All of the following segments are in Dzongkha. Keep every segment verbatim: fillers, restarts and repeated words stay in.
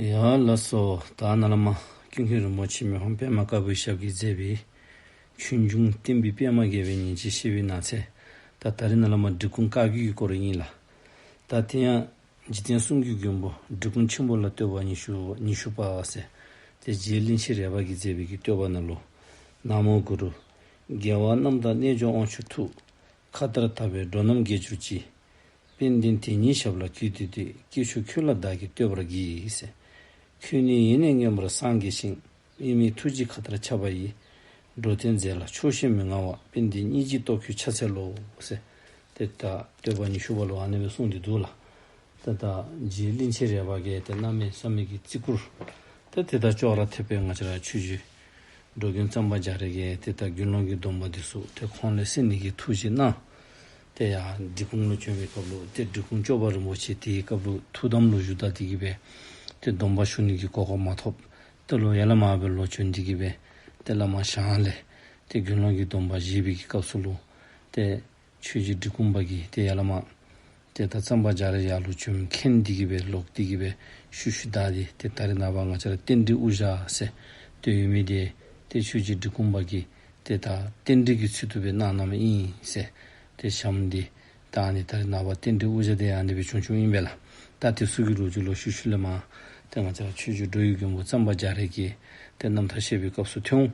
ཡ་ལགས་སོ། ད་ནཱ་ལས་མར་ཀུན་མཁྱེན་རིན་པོ་ཆེ་མི་ཕམ་པདྨ་དཀར་པོའི་ཞབས་ཀྱིས་མཛད་པའི་ཆོས་འབྱུང་བསྟན་པའི་པདྨ་རྒྱས་པའི་ཉིན་བྱེད་ཅེས་པའི་ནང་གསེས། ད་ད་རིས་ནཱ་ལས་མར་འབྲི་གུང་བཀའ་བརྒྱུད་ཀྱི་སྐོར་ཨིན་ལགས། ད་དེ་ཡང་འཇིག་རྟེན་གསུམ་གྱི་མགོན་པོ་འབྲི་གུང་ཆེན་པོ་ལ་བསྟོད་པ་ཉི་ཤུ་ཉི་ཤུ་པ་ཟེར། ཏེ་རྗེ་གླིང་ཆེན་རས་པ་གིས་མཛད་པའི་གི་བསྟོད་པ་ནང་ལུ། ན་མོ་གུ་རུ། རྒྱལ་བ་རྣམས་དང་རྣལ་འབྱོར་དབང་ཕྱུག་ཐུགས། མཁའ་ལྟར་དག་པའི་འགྲོ་རྣམས་དགེ་གྱུར་ཅིག། དཔལ་ལྡན་དེ་ཉིད་ཞབས་ལ་གུས་བཏུད་དེ། སྐྱེས་མཆོག་ཁྱོད་ལ་བདག་གིས་བསྟོད་པར་བགྱི་ཟེར། ཁྱོད་ནི་ཡེ་ནས་མངོན་པར་སངས་རྒྱས་ཤིང་། དམིགས་མེད་ཐུགས་རྗེའི་མཁའ་ལྟར་ཁྱབ་པ་ཡིས། འགྲོ་དོན་མཛད་ལ་ཆོག་ཤེས་མི་མངའ་བ། དཔལ་ལྡན་སྙིང་རྗེའི་སྟོབས་ཁྱོད་ཕྱག་འཚལ་ལོ་ཟེར། ཏེ་ད་བསྟོད་པ་ཉི་ཤུ་པ་ལུ་ཨ་ནེ་སྦེ་གསུངས་ཏེ་འདུག་ལགས། ཏེ་ད་རྗེ་གླིང་ཆེན་རས་པ་གིས་ཏེ་གནམ་མེད་ས་མེད་ཀྱི་བརྩི་བཀུར། ཏེ་དེ་དང་ཅོག་ར་འཐདཔ་སྦེ་ང་བཅས་ར་ཆོས་རྗེ་འགྲོ་མགོན་གཙང་པ་རྒྱ་རས་ཀྱིས་ཏེ་ད་དགེ་སློང་གི་སྡོམ་པ་འདི་ཚུ་ཏེ་ཁོང་ལས་གསན་ནི་གི་ཐུགས་བཞེད་གནང་། ཏེ་ཡར་འབྲི་གུང་ལུ་བྱོན་པའི་སྐབས་ལུ་ཏེ་འབྲི་གུང་སྐྱོབ་པ་རིན་པོ་ཆེ་དེའི་སྐབས་ལུ་ཐུགས་དམ་ལུ་བཞུགས་ད་དེ་གིས་སྦེ་ཏེ་སྡོམ་པ་ཞུ་ནི་གི་གོ་སྐབས་མ་ཐོབ། ཏེ་ལོག་ཡར་ལས་མར་སྦེ་ལོག་བྱོན་དེ་གིས་སྦེ་ཏེ་བླ་མ་ཞང་ལས་ཏེ་དགེ་སློང་གི་སྡོམ་པ་བཞེས་པའི་གི་སྐབས་སུ་ལུ་ཏེ་ཆོས་རྗེ་འབྲི་གུང་པ་གིས་ཏེ་ཡར་ལས་མར་ཏེ་ད་གཙང་པ་རྒྱ་རས་ཡར་ལུ་བྱོན་མཁན་དེ་གིས་སྦེ་ལོག་དེ་གིས་སྦེ་ཤུལ་ཤུལ་བདའ་སྟེ་ཏེ་ད་རིས་ནངས་པ་ང་བཅས་ར་རྟེན་འབྲེལ་དབུ་ཞྭ་ཟེར་ཏེ་ཡོད་མི་དེ་ཏེ་ཆོས་རྗེ་འབྲི་གུང་པ་གིས་ཏེ་ད་རྟེན་འབྲེལ་གྱི་ཚུལ་དུ་སྦེ་གནང་གནངམ་ཨིན་ཟེར། ཏེ་ཞྭམོ་འདི་ད་ཨ་ནི་ད་རིས་ནངས་པ་རྟེན་འབྲེལ་དབུ་ཞྭ་དེ་ཨ་ནི་སྦེ་བྱུང་བྱུངམ་ཨིན་པས་ལགས། ད་དེ་ཚུ་གི་ལོ་རྒྱུས་ལོག་ཤུལ་ཤུལ་ལས་མར་ཏེ་ང་བཅས་ར་ཆོས་རྗེ་འགྲོ་བའི་མགོན་པོ་གཙང་པ་རྒྱ་རས་ཀྱི་ཏེ་རྣམ་ཐར་བཤད་པའི་སྐབས་སུ་ཐོན་འོང་།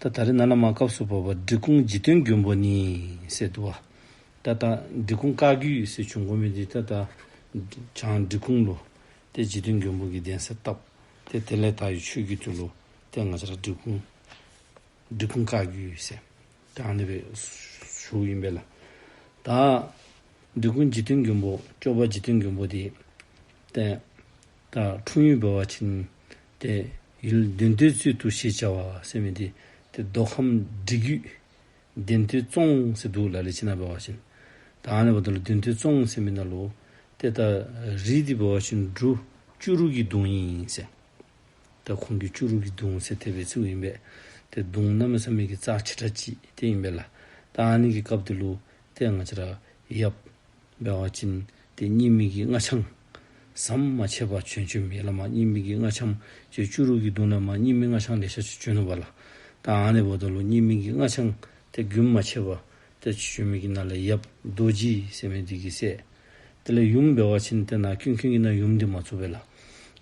ད་ད་རིས་ནཱ་ལས་མར་སྐབས་སུ་བབ་པ་འབྲི་གུང་འཇིག་རྟེན་མགོན་པོ་ནི་ཟེར་འདུག་པ། ད་ད་འབྲི་གུང་བཀའ་བརྒྱུད་ཟེར་བྱུང་དགོ་མི་འདི་ད་ད་བྱང་འབྲི་གུང་ལུ་ཏེ་འཇིག་རྟེན་མགོན་པོ་གིས་གདན་ས་བཏབ། ཏེ་དེ་ལས་ད་ཡུལ་ཆོས་ཀྱི་དུས་ལུ་ཏེ་ང་བཅས་ར་འབྲི་གུང་འབྲི་གུང་བཀའ་བརྒྱུད་ཟེར་ད་ཨ་ནི་སྦེ་ཞུཝ་ཨིན་པས་ལགས། ད་འབྲི་གུང་འཇིག་རྟེན་མགོན་པོ་སྐྱོབ་པ་འཇིག་རྟེན་མགོན་པོ་འདི་ཏེ་ད་འཁྲུངས་ཡུལ་འབད་བ་ཅིན་ཏེ་ཡུལ་ལྡན་སྟོད་རྩེ་དུ་ཞེས་བྱ་བ་ཟེར་མི་འདི་ཏེ་མདོ་ཁམས་འབྲི་རྒྱུད་ལྡན་སྟོད་རྫོང་ཟེར་འདུག་ལགས། ལས་ཅི་ནང་འབད་བ་ཅིན་ད་ཨ་ནི་འབདཝ་ད་ལུ་ལྡན་སྟོད་རྫོང་ཟེར་མི་ནང་ལུ་ཏེ་ད་རི་འདི་འབད་བ་ཅིན་འབྲུག་སྐྱུ་རུ་གི་གདུང་ཨིན་ཟེར། ད་ཁོང་གིས་སྐྱུ་རུ་གི་གདུང་ཟེར་དེ་སྦེ་བརྩིཝ་ཨིན་པས། ཏེ་གདུང་གནམ་མེད་ས་མེད་ཀྱི་རྩ་ཆེ་དྲགས་ཅིག་ཏེ་ཨིན་པས་ལགས། ད་ཨ་ནི་གི་སྐབས་འདི་ལུ་ཏེ་ང་བཅས་ར་ཡབ་འབད་བ་ཅིན་ཏེ་སྙིགས་མའི་གི་སྔགས་འཆང་ཟམ་མ་ཆད་པར་བྱོན་བྱོནམ་ཨིན་ལགས། མར་སྙིགས་མའི་གི་སྔགས་འཆང་ཅིག་སྐྱུ་རུ་གི་གདུང་ནང་མར་སྙིགས་མའི་སྔགས་འཆང་ལེ་ཤ་ཅིག་བྱོན་ནུག་པ་ལགས། ད་ཨ་ནི་འབདཝ་ད་ལུ་སྙིགས་མའི་གི་སྔགས་འཆང་ཏེ་རྒྱུན་མ་ཆད་པར་ཏེ་བྱོན་མི་གི་ནང་ལས་ཡབ་རྡོ་རྗེ་ཟེར་མི་འདི་གི་སྲས། དེ་ལས་ཡུམ་འབད་བ་ཅིན་ཏེ་ནཱ་ཀུན་མཁྱེན་གྱིས་ནཱ་ཡུམ་འདི་མ་བརྩིཝ་པས་ལགས།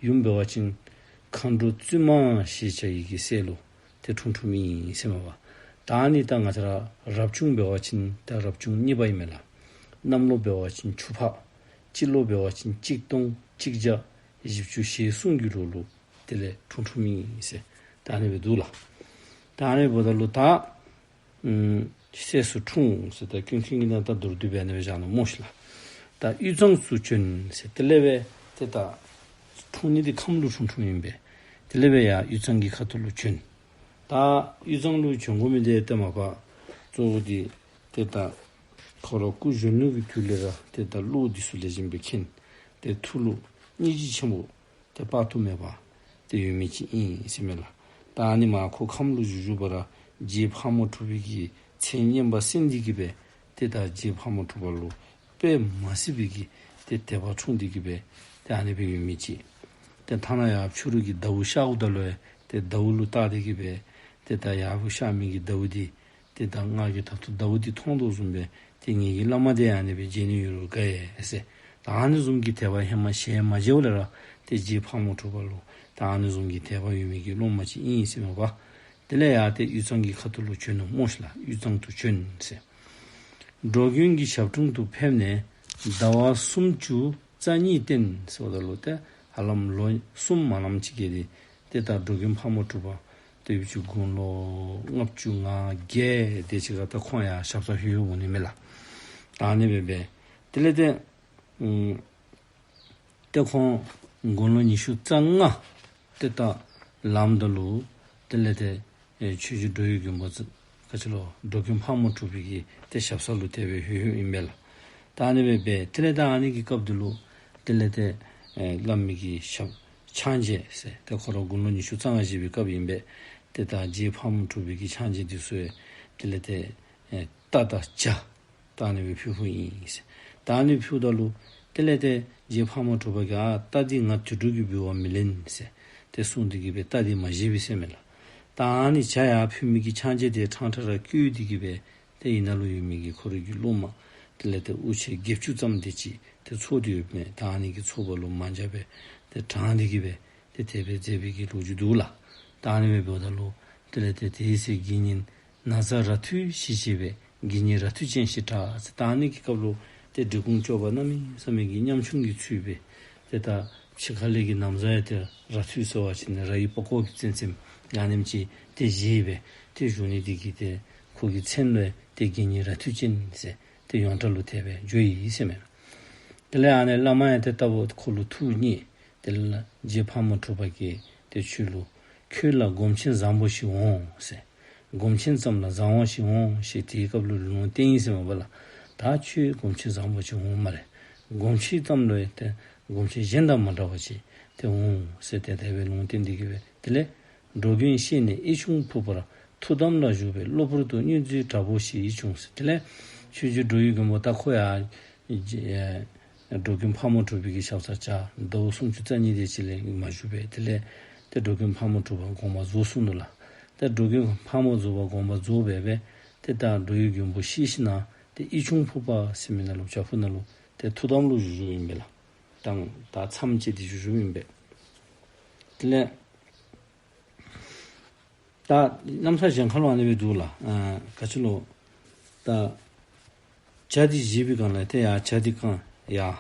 ཡུམ་འབད་བ་ཅིན་མཁའ་འགྲོ་བཙུན་མ་ཞེས་བྱ་ཡི་གི་སྲས་ལུ་ཏེ་འཁྲུངས་འཁྲུངསམ་ཨིན་ཟེར་མས་པ། ད་ཨ་ནི་ད་ང་བཅས་ར་རབ་བྱུང་འབད་བ་ཅིན་ད་རབ་བྱུང་གཉིས་པ་ཨིན་མས་ལགས། གནམ་ལོ་འབད་བ་ཅིན་ཆུ་ཕག། སྤྱི་ལོ་འབད་བ་ཅིན་གཅིག་སྟོང་གཅིག་བརྒྱ་བཞི་བཅུ་ཞེ་གསུམ་གྱི་ལོ་ལུ་དེ་ལས་འཁྲུངས་འཁྲུངསམ་ཨིན་ཟེར་ད་ཨ་ནི་སྦེ་འདུག་ལགས། ད་ཨ་ནི་འབདཝ་ད་ལུ་ད་ཨམ་སྲས་སུ་འཁྲུངས་ཟེར་ད་ཀུན་མཁྱེན་གྱིས་ནཱ་ད་མདོར་བསྡུས་སྦེ་ཨ་ནི་སྦེ་བཞག་ནུག་སྨོ་ཤིག་ལགས། ད་དབུས་གཙང་དུ་བྱོན་ཟེར་དེ་ལས་སྦེ་ཏེ་ད་འཁྲུངས་ནི་འདི་ཁམས་ལུ་འཁྲུངས་འཁྲུངསམ་ཨིན་པས། དེ་ལས་སྦེ་ཡར་དབུས་གཙང་གི་ཁ་ཐུག་ལུ་བྱོན། ད་དབུས་གཙང་ལུ་བྱོན་དགོ་མི་འདི་ཏེ་མ་པ་གཙོ་བོ་འདི་ཏེ་ད་ཁོ་ར་སྐུ་གཞོན་ནུ་གི་དུས་ལས་ར་ཏེ་ད་བློ་འདི་ཚུ་ལེགས་ཤོམ་སྦེ་མཁྱེན། ཏེ་ཐུགས་ལུ་སྙིང་རྗེ་ཆེན་པོ་ཏེ་དཔག་ཏུ་མེད་པ་ཏེ་ཡོད་མི་ཅིག་ཨིན་ཟེར་མས་ལགས། ད་ཨ་ནི་མར་ཁོ་ཁམས་ལུ་བཞུགས་བཞུགས་པ་ར་རྗེ་ཕག་མོ་གྲུ་པའི་གི་མཚན་སྙན་པ་གསན་ཏེ་གིས་སྦེ་ཏེ་ད་རྗེ་ཕག་མོ་གྲུ་པ་ལུ་དཔེ་མ་སྲིད་པའི་གི་ཏེ་དད་པ་འཁྲུངས་ཏེ་གིས་སྦེ་ཏེ་ཨ་ནི་སྦེ་ཡོད་མི་ཅིག། ཏེ་ཐ་ན་ཡར་ཕྱི་རུ་གི་ཟླཝ་ཤརཝ་ད་ལུ་ཡང་ཏེ་ཟླཝ་ལུ་བལྟ་སྟེ་གིས་སྦེ་ཏེ་ད་ཡར་ཕྱི་རུ་ཤར་མི་གི་ཟླཝ་འདི་ཏེ་ད་ང་གིས་ད་ལྟོ་ཟླཝ་འདི་མཐོང་དོ་བཟུམ་སྦེ་ཏེ་ངེ་གི་བླ་མ་དེ་ཨ་ནི་སྦེ་མཇལ་ནི་ཡོད་རུང་དགའ་ཡི་ཟེར། ད་ཨ་ནི་བཟུམ་གྱི་དད་པ་ཧེ་མ་ཞལ་མ་མཇལ་བ་ལས་ར་ཏེ་རྗེ་ཕག་མོ་གྲུ་པ་ལུ་ད་ཨ་ནི་བཟུམ་གྱི་དད་པ་ཡོད་མི་གི་སློབ་མ་ཅིག་ཨིན་ཟེར་མས་པ། དེ་ལས་ཡར་ཏེ་དབུས་གཙང་གི་ཁ་ཐུག་ལུ་བྱོན་ནུག་སྨོ་ཤིག་ལགས། དབུས་གཙང་དུ་བྱོན་ཟེར། འགྲོ་མགོན་གྱི་ཞབས་དྲུང་དུ་ཕེབས་ནས་ཟླ་བ་སུམ་ཅུ་རྩ་གཉིས་བསྟེན་ཟེརཝ་ད་ལུ་ཏེ་ཧ་ལམ་ལོ་གསུམ་མ་ལངམ་ཅིག་གི་དེ་ཏེ་ད་འགྲོ་མགོན་ཕག་མོ་གྲུ་པ་ཏེ་ཡུལ་གྱི་དགུང་ལོ་ལྔ་བཅུ་ང་བརྒྱད་དེ་ཅིག་ཁར་ད་ཁོང་ཡར་ཞབས་སར་ལྷོད་ལྷོདཔ་འོང་ནི་མས་ལགས། ད་ཨ་ནི་སྦེ་སྦེ་དེ་ལས་ཏེ་ཨམ་ཏེ་ཁོང་དགུང་ལོ་ཉི་ཤུ་རྩ་ལྔ་ཏེ་ད་ལངམ་ད་ལུ་དེ་ལས་ཏེ་ཨེ་ཆོས་རྗེ་འགྲོ་བའི་མགོན་པོ་ཙ་ག་ཅི་ལོ་འགྲོ་མགོན་ཕག་མོ་གྲུ་པའི་གི་ཏེ་ཞབས་ས་ལུ་དེ་སྦེ་ལྷོད་ལྷོདཔ་ཨིན་པས་ལགས། ད་ཨ་ནི་སྦེ་སྦེ་དེ་ལས་ད་ཨ་ནི་གི་སྐབས་འདི་ལུ་དེ་ལས་ཏེ་ཨེ་བླ་མའི་གི་ཞབས་ཕྱག་མཇལ་ཟེར་ཏེ་ཁོ་ར་དགུང་ལོ་ཉི་ཤུ་རྩ་ལྔ་བཞེས་པའི་སྐབས་ཨིན་པས། ཏེ་ད་རྗེ་ཕག་མོ་གྲུ་པའི་གི་ཕྱག་མཇལ་འདི་ཚུ་ཡང་དེ་ལས་ཏེ་ཨེ་རྟ་དང་ཇ་ད་ཨ་ནི་སྦེ་ཕུལ་ཕུལཝ་ཨིན་ཟེར། ད་ཨ་ནི་ཕུལཝ་ད་ལུ་ དེ་ལས་ཏེ་རྗེ་ཕག་མོ་གྲུ་པ་གིས་ཨ་རྟ་འདི་ང་དུད་འགྲོ་གིས་འབུལ་བ་མི་ལེན་ཟེར་ཏེ་གསུངས་ཏེ་གི་སྦེ་རྟ་འདི་མ་བཞེས་པས་ཟེར་མས་ལགས། ད་ཨ་ནི་ཇ་ཡར་ཕུལ་མི་གི་ཕྱག་རྗེས་དེ་ཕྲང་ཕྲང་ར་བཀོལ་ཏེ་གི་སྦེ་ཏེ་ཨ་ནཱ་ལུ་ཡོད་མི་གི་ཁོ་རའི་གི་སློབ་མ་དེ་ལས་ཏེ་དབུ་ཆེ་བརྒྱད་ཅུ་ཙམ་དེ་ཅིག་ཏེ་ཚོགས་ཏེ་ཡོདཔ་མས། ད་ཨ་ནི་གི་ཚོགས་པ་ལུ་མ་འཇབ་པར་ཏེ་དྲངས་ཏེ་གི་སྦེ་ཏེ་དེ་སྦེ་མཛད་པའི་གི་ལོ་རྒྱུས་འདུག་ལགས། ད་ཨ་ནི་སྦེ་འབདཝ་ད་ལུ་དེ་ལས་ཏེ་དེའི་ཚེ་དགེ་བསྙེན་ན་བཟའ་ར་ཐུལ་ཞེས་བྱ་བའི་དགེ་བསྙེན་ར་ཐུལ་ཅན་ཞེས་གྲགས་ཟེར། ད་ཨ་ནི་གི་སྐབས་ལུ་ཏེ་འབྲི་གུང་སྐྱོབ་པ་གནམ་མེད་ས་མེད་ཀྱི་ཉམ་ཆུང་གི་ཚུལ་སྦེ་ཏེ་ད་ཕྱི་ཁ་ལས་ཀྱི་ན་བཟའ་ཡང་ཏེ་ར་ཐུལ་ཟེར་བ་ཅིན་ར་ཡི་པགས་ཀོ་གི་ཙེམ་ཙེམ་ཡང་ནེམ་ཅིག་ཏེ་བཞེས་སྦེ་ཏེ་བཞུགས་ནི་དེ་གིས་ཏེ་ཁོ་གི་མཚན་ལུ་ཏེ་དགེ་བསྙེན་ར་ཐུལ་ཅན་ཟེར་ཏེ་ཡོངས་གྲགས་ལུ་དེ་སྦེ་འགྱོ་ཡི་ཟེར་མས། དེ་ལས་ཨ་ནི་བླ་མ་ཡང་ཏེ་ལྟ་བུ་ཁོ་ལུ་ཐུགས་མཉེས། དེ་ལས་རྗེ་ཕག་མོ་གྲུ་པ་གིས་ཏེ་ཁྱོད་ལུ་ཁྱོད་ལ་སྒོམ་ཆེན་བཟང་པོ་ཞིག་འོང་ཟེར། སྒོམ་ཆེན་ཙམ་ལ་བཟང་བ་ཞིག་འོང་ཞེས་དེའི་སྐབས་ལུ་ལུང་བསྟན་ཡི་ཟེར་མས་པ་ལགས། ད་ཁྱོད་སྒོམ་ཆེན་བཟང་པོ་ཅིག་འོང་སྨ་རེ། སྒོམ་ཆེན་ཙམ་ལུ་ཡང་ཏེ་སྒོམ་ཆེན་གཞན་དང་མ་འདྲ་བ་ཅིག་ཏེ་འོང་ཟེར་ཏེ་དེ་སྦེ་ལུང་བསྟན་ཏེ་གི་སྦེ་དེ་ལས་འགྲོ་མགོན་གཤེགས་ནས་ཡིད་བྱུང་ཕུར་པར་ཐུགས་དམ་ལ་བཞུགས་པས་གློ་བུར་དུ་བསྙུན་རྫུའི་དྲག་པོ་ཞིག་ཡིད་བྱུང་ཟེར། དེ་ལས་ཆོས་རྗེ་འགྲོ་བའི་མགོན་པོ་ད་ཁོ་ཡང་ཨེ་འགྲོ་མགོན་ཕག་མོ་གྲུ་པའི་གི་ཞབས་སར་བཅར། ཟླཝ་སུམ་ཅུ་རྩ་གཉིས་དེ་ཅིག་ལས་མ་བཞུགས་པས། དེ་ལས་ཏེ་འགྲོ་མགོན་ཕག་མོ་གྲུ་པ་དགོངས་པ་རྫོགས་སོ་ནུག་ལགས། ཏེ་འགྲོ་མགོན་ཕག་མོ་གྲུ་པ་དགོངས་པ་རྫོགས་སྦེ་སྦེ་ཏེ་ད་འགྲོ་བའི་མགོན་པོ་གཤེགས་ཞིནམ་ཏེ་ཡིད་བྱུང་ཕུར་པ་ཟེར་མི་ནང་ལུ་བྱག་ཕུག་ནང་ལུ་ཏེ་ཐུགས་དམ་ལུ་བཞུགས་བཞུགསཔ་ཨིན་པས་ལགས། ད་ད་མཚམས་བཅད་དེ་བཞུགས་བཞུགསཔ་ཨིན་པས། དེ་ལས་ད་རྣམ་ཐར་གཞན་ཁར་ལུ་ཨ་ནི་སྦེ་འདུག་ལགས། ཨ་ག་ཅི་ལོ། ད་ཇ་འདི་བཞེས་པའི་སྒང་ལས་ཏེ་ཡར་ཇ་འདི་བཀང་ཡར།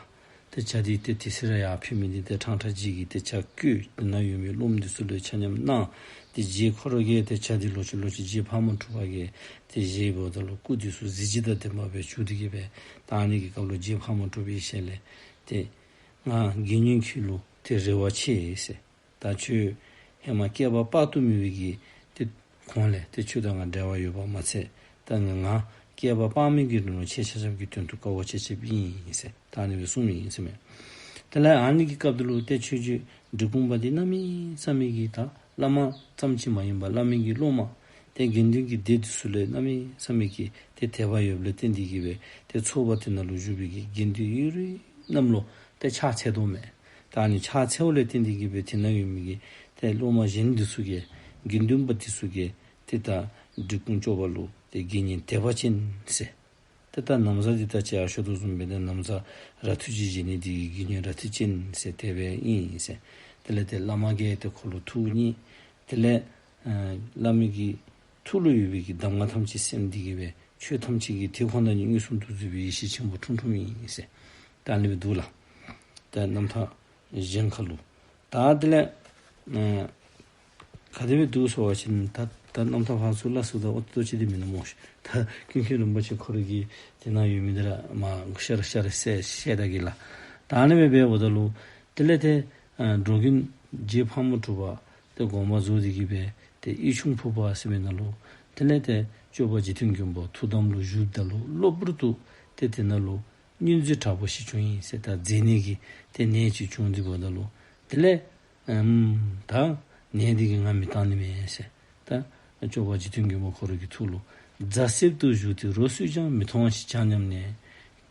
ཏེ་ཇ་འདི་ཏེ་དེ་ཚེ་ར་ཡར་ཕུལ་མི་འདི་ཏེ་ཕྲང་ཕྲང་ཅིག་གིས་ཏེ་ཇ་བསྐོལ། དེ་ནང་ཡོད་མི་སློབ་མ་འདི་ཚུ་ལུ་ཆ་མཉམ་གནང་། ཏེ་རྗེ་ཁོ་ར་གིས་ཏེ་ཇ་འདི་ལོག་ཅི་ལོག་ཅི་རྗེ་ཕག་མོ་གྲུ་པ་གིས་ཏེ་བཞེས་འབདཝ་ད་ལུ་སྐུ་འདི་ཚུ་གཟི་བརྗིད་དང་ལྡན་པ་སྦེ་བྱུང་སྟེ་གི་སྦེ་ད་ཨ་ནི་གི་སྐབས་ལུ་རྗེ་ཕག་མོ་གྲུ་པའི་ཞལ་ལས་ཏེ་ང་དགེ་བསྙེན་ཁྱོད་ལུ་ཏེ་རེ་བ་ཆེ་ཟེར། ད་ཁྱོད་ཧེ་མ་བསྐལ་པ་དཔག་ཏུ་མེད་པའི་གི་ཏེ་གོང་ལས་ཏེ་ཁྱོད་དང་ང་འབྲེལ་བ་ཡོད་པ་མ་ཚད་ད་ང་ང་བསྐལ་པ་དཔག་མེད་ཀྱི་རིང་ལུ་ཁྱེད་ཆ་ཁྱབ་ཀྱི་དོན་དུ་དཀའ་བ་སྤྱད་སྤྱདཔ་ཨིན་ཟེར་ད་ཨ་ནི་སྦེ་གསུངམ་ཨིན་ཟེར་མས། དེ་ལས་ཨ་ནི་གི་སྐབས་དེ་ལུ་ཏེ་ཆོས་རྗེ་འབྲི་གུང་པ་འདི་གནམ་མེད་ས་མེད་ཀྱི་ད་བླ་མ་ཙམ་ཅིག་མ་ཡིན་པར་བླ་མའི་གི་སློབ་མ་ཏེ་དགེ་འདུན་གྱི་སྡེ་འདི་ཚུ་ལས་གནམ་མེད་ས་མེད་ཀྱི་ཏེ་དད་པ་ཡོདཔ་ལས་བརྟེན་ཏེ་གི་སྦེ་ཏེ་ཚོགས་པ་དེ་ནང་ལུ་བཞུགས་པའི་གི་དགེ་འདུན་ཡོད་རིགས་རྣམས་ལུ་ཏེ་ཕྱག་འཚལ་དོ་མས། ད་ཨ་ནི་ཕྱག་འཚལཝ་ལས་བརྟེན་ཏེ་གི་སྦེ་དེ་ནང་ཡོད་མི་གི་ཏེ་སློབ་མ་གཞན་འདི་ཚུ་གིས་དགེ་འདུན་པ་འདི་ཚུ་གིས་ཏེ་ད་འབྲི་གུང་སྐྱོབ་པ་ལུ་ཏེ་དགེ་བསྙེན་དད་པ་ཅན་ཟེར། ཏེ་ད་ན་བཟའ་འདི་ད་ཅི་ཡར་ཞུ་དོ་བཟུམ་སྦེ་ཏེ་ན་བཟའ་ར་ཐུལ་ཅིག་བཞེས་ནི་འདི་གིས་དགེ་བསྙེན་ར་ཐུལ་ཅན་ཟེར་དེ་སྦེ་ཨིན་ཟེར། དེ་ལས་ཏེ་བླ་མ་གིས་ཏེ་ཁོ་ལུ་ཐུགས་མཉེས། དེ་ལས་ཨ་བླ་མའི་གི་ཐུགས་ལུ་ཡོད་པའི་གི་གདམས་ངག་ཐམས་ཅད་སེམས་འདི་གིས་སྦེ་ཆོས་ཐམས་ཅད་ཀྱི་དེ་ཁོ་ན་ཉིད་མངོན་སུམ་དུ་བརྫུས་པའི་ཡེ་ཤེས་ཆེན་པོ་འཁྲུངས་འཁྲུངསམ་ཨིན་ཟེར། ད་ཨ་ནི་སྦེ་འདུག་ལགས། ད་རྣམ་ཐར་གཞན་ཁར་ལུ། ད་དེ་ལས་ཨ་ག་དེ་སྦེ་འདུག་ཟེར་བ་ཅིན་ད་ད་རྣམ་ཐར་ཕར་ཚུར་སླབ་ཚུགས་ད་ཨོ་ཏོ་ཅིག་འདི་མིན་ནུག་སྨོ་ཤིག། ད་ཀུན་མཁྱེན་རིན་པོ་ཆེ་ཁོ་ར་གི་དེ་ནང་ཡོད་མི་འདི་ར་མ་ཤར་ཤར་ཟེར་ཤེས་ད་གི་ལགས། ད་ཨ་ནི་སྦེ་འབདཝ་ད་ལུ་དེ་ལས་ཏེ་ཨ་འགྲོ་མགོན་རྗེ་ཕག་མོ་གྲུ་པ་ཏེ་དགོངས་པ་རྫོགས་ཏེ་གི་སྦེ་ཏེ་ཡིད་བྱུང་ཕུར་པ་ཟེར་མི་ནང་ལུ་དེ་ལས་ཏེ་སྐྱོབ་པ་འཇིག་རྟེན་མགོན་པོ་ཐུགས་དམ་ལུ་བཞུགསཔ་ད་ལུ་གློ་བུར་དུ་ཏེ་དེ་ནང་ལུ་བསྙུན་རྫུ་དྲག་པོ་ཞིག་བྱུང་ཡི་ཟེར། ད་མཛེ་ནད་ཀྱི་ཏེ་ནད་ཅིག་བྱུང་སྟེ་འབདཝ་ད་ལུ་དེ་ལས་ཨམ་ད་ནད་འདི་གིས་ང་མི་བཏང་ནི་མས་ཟེར། ད་སྐྱོབ་པ་འཇིག་རྟེན་མགོན་པོ་ཁོ་ར་གི་ཐུགས་ལུ་རྫ་གསེབ་ཏུ་བཞུགས་ཏེ་རོ་སུས་ཀྱང་མི་མཐོང་བ་ཞིག་བྱ་སྙམ་ནས་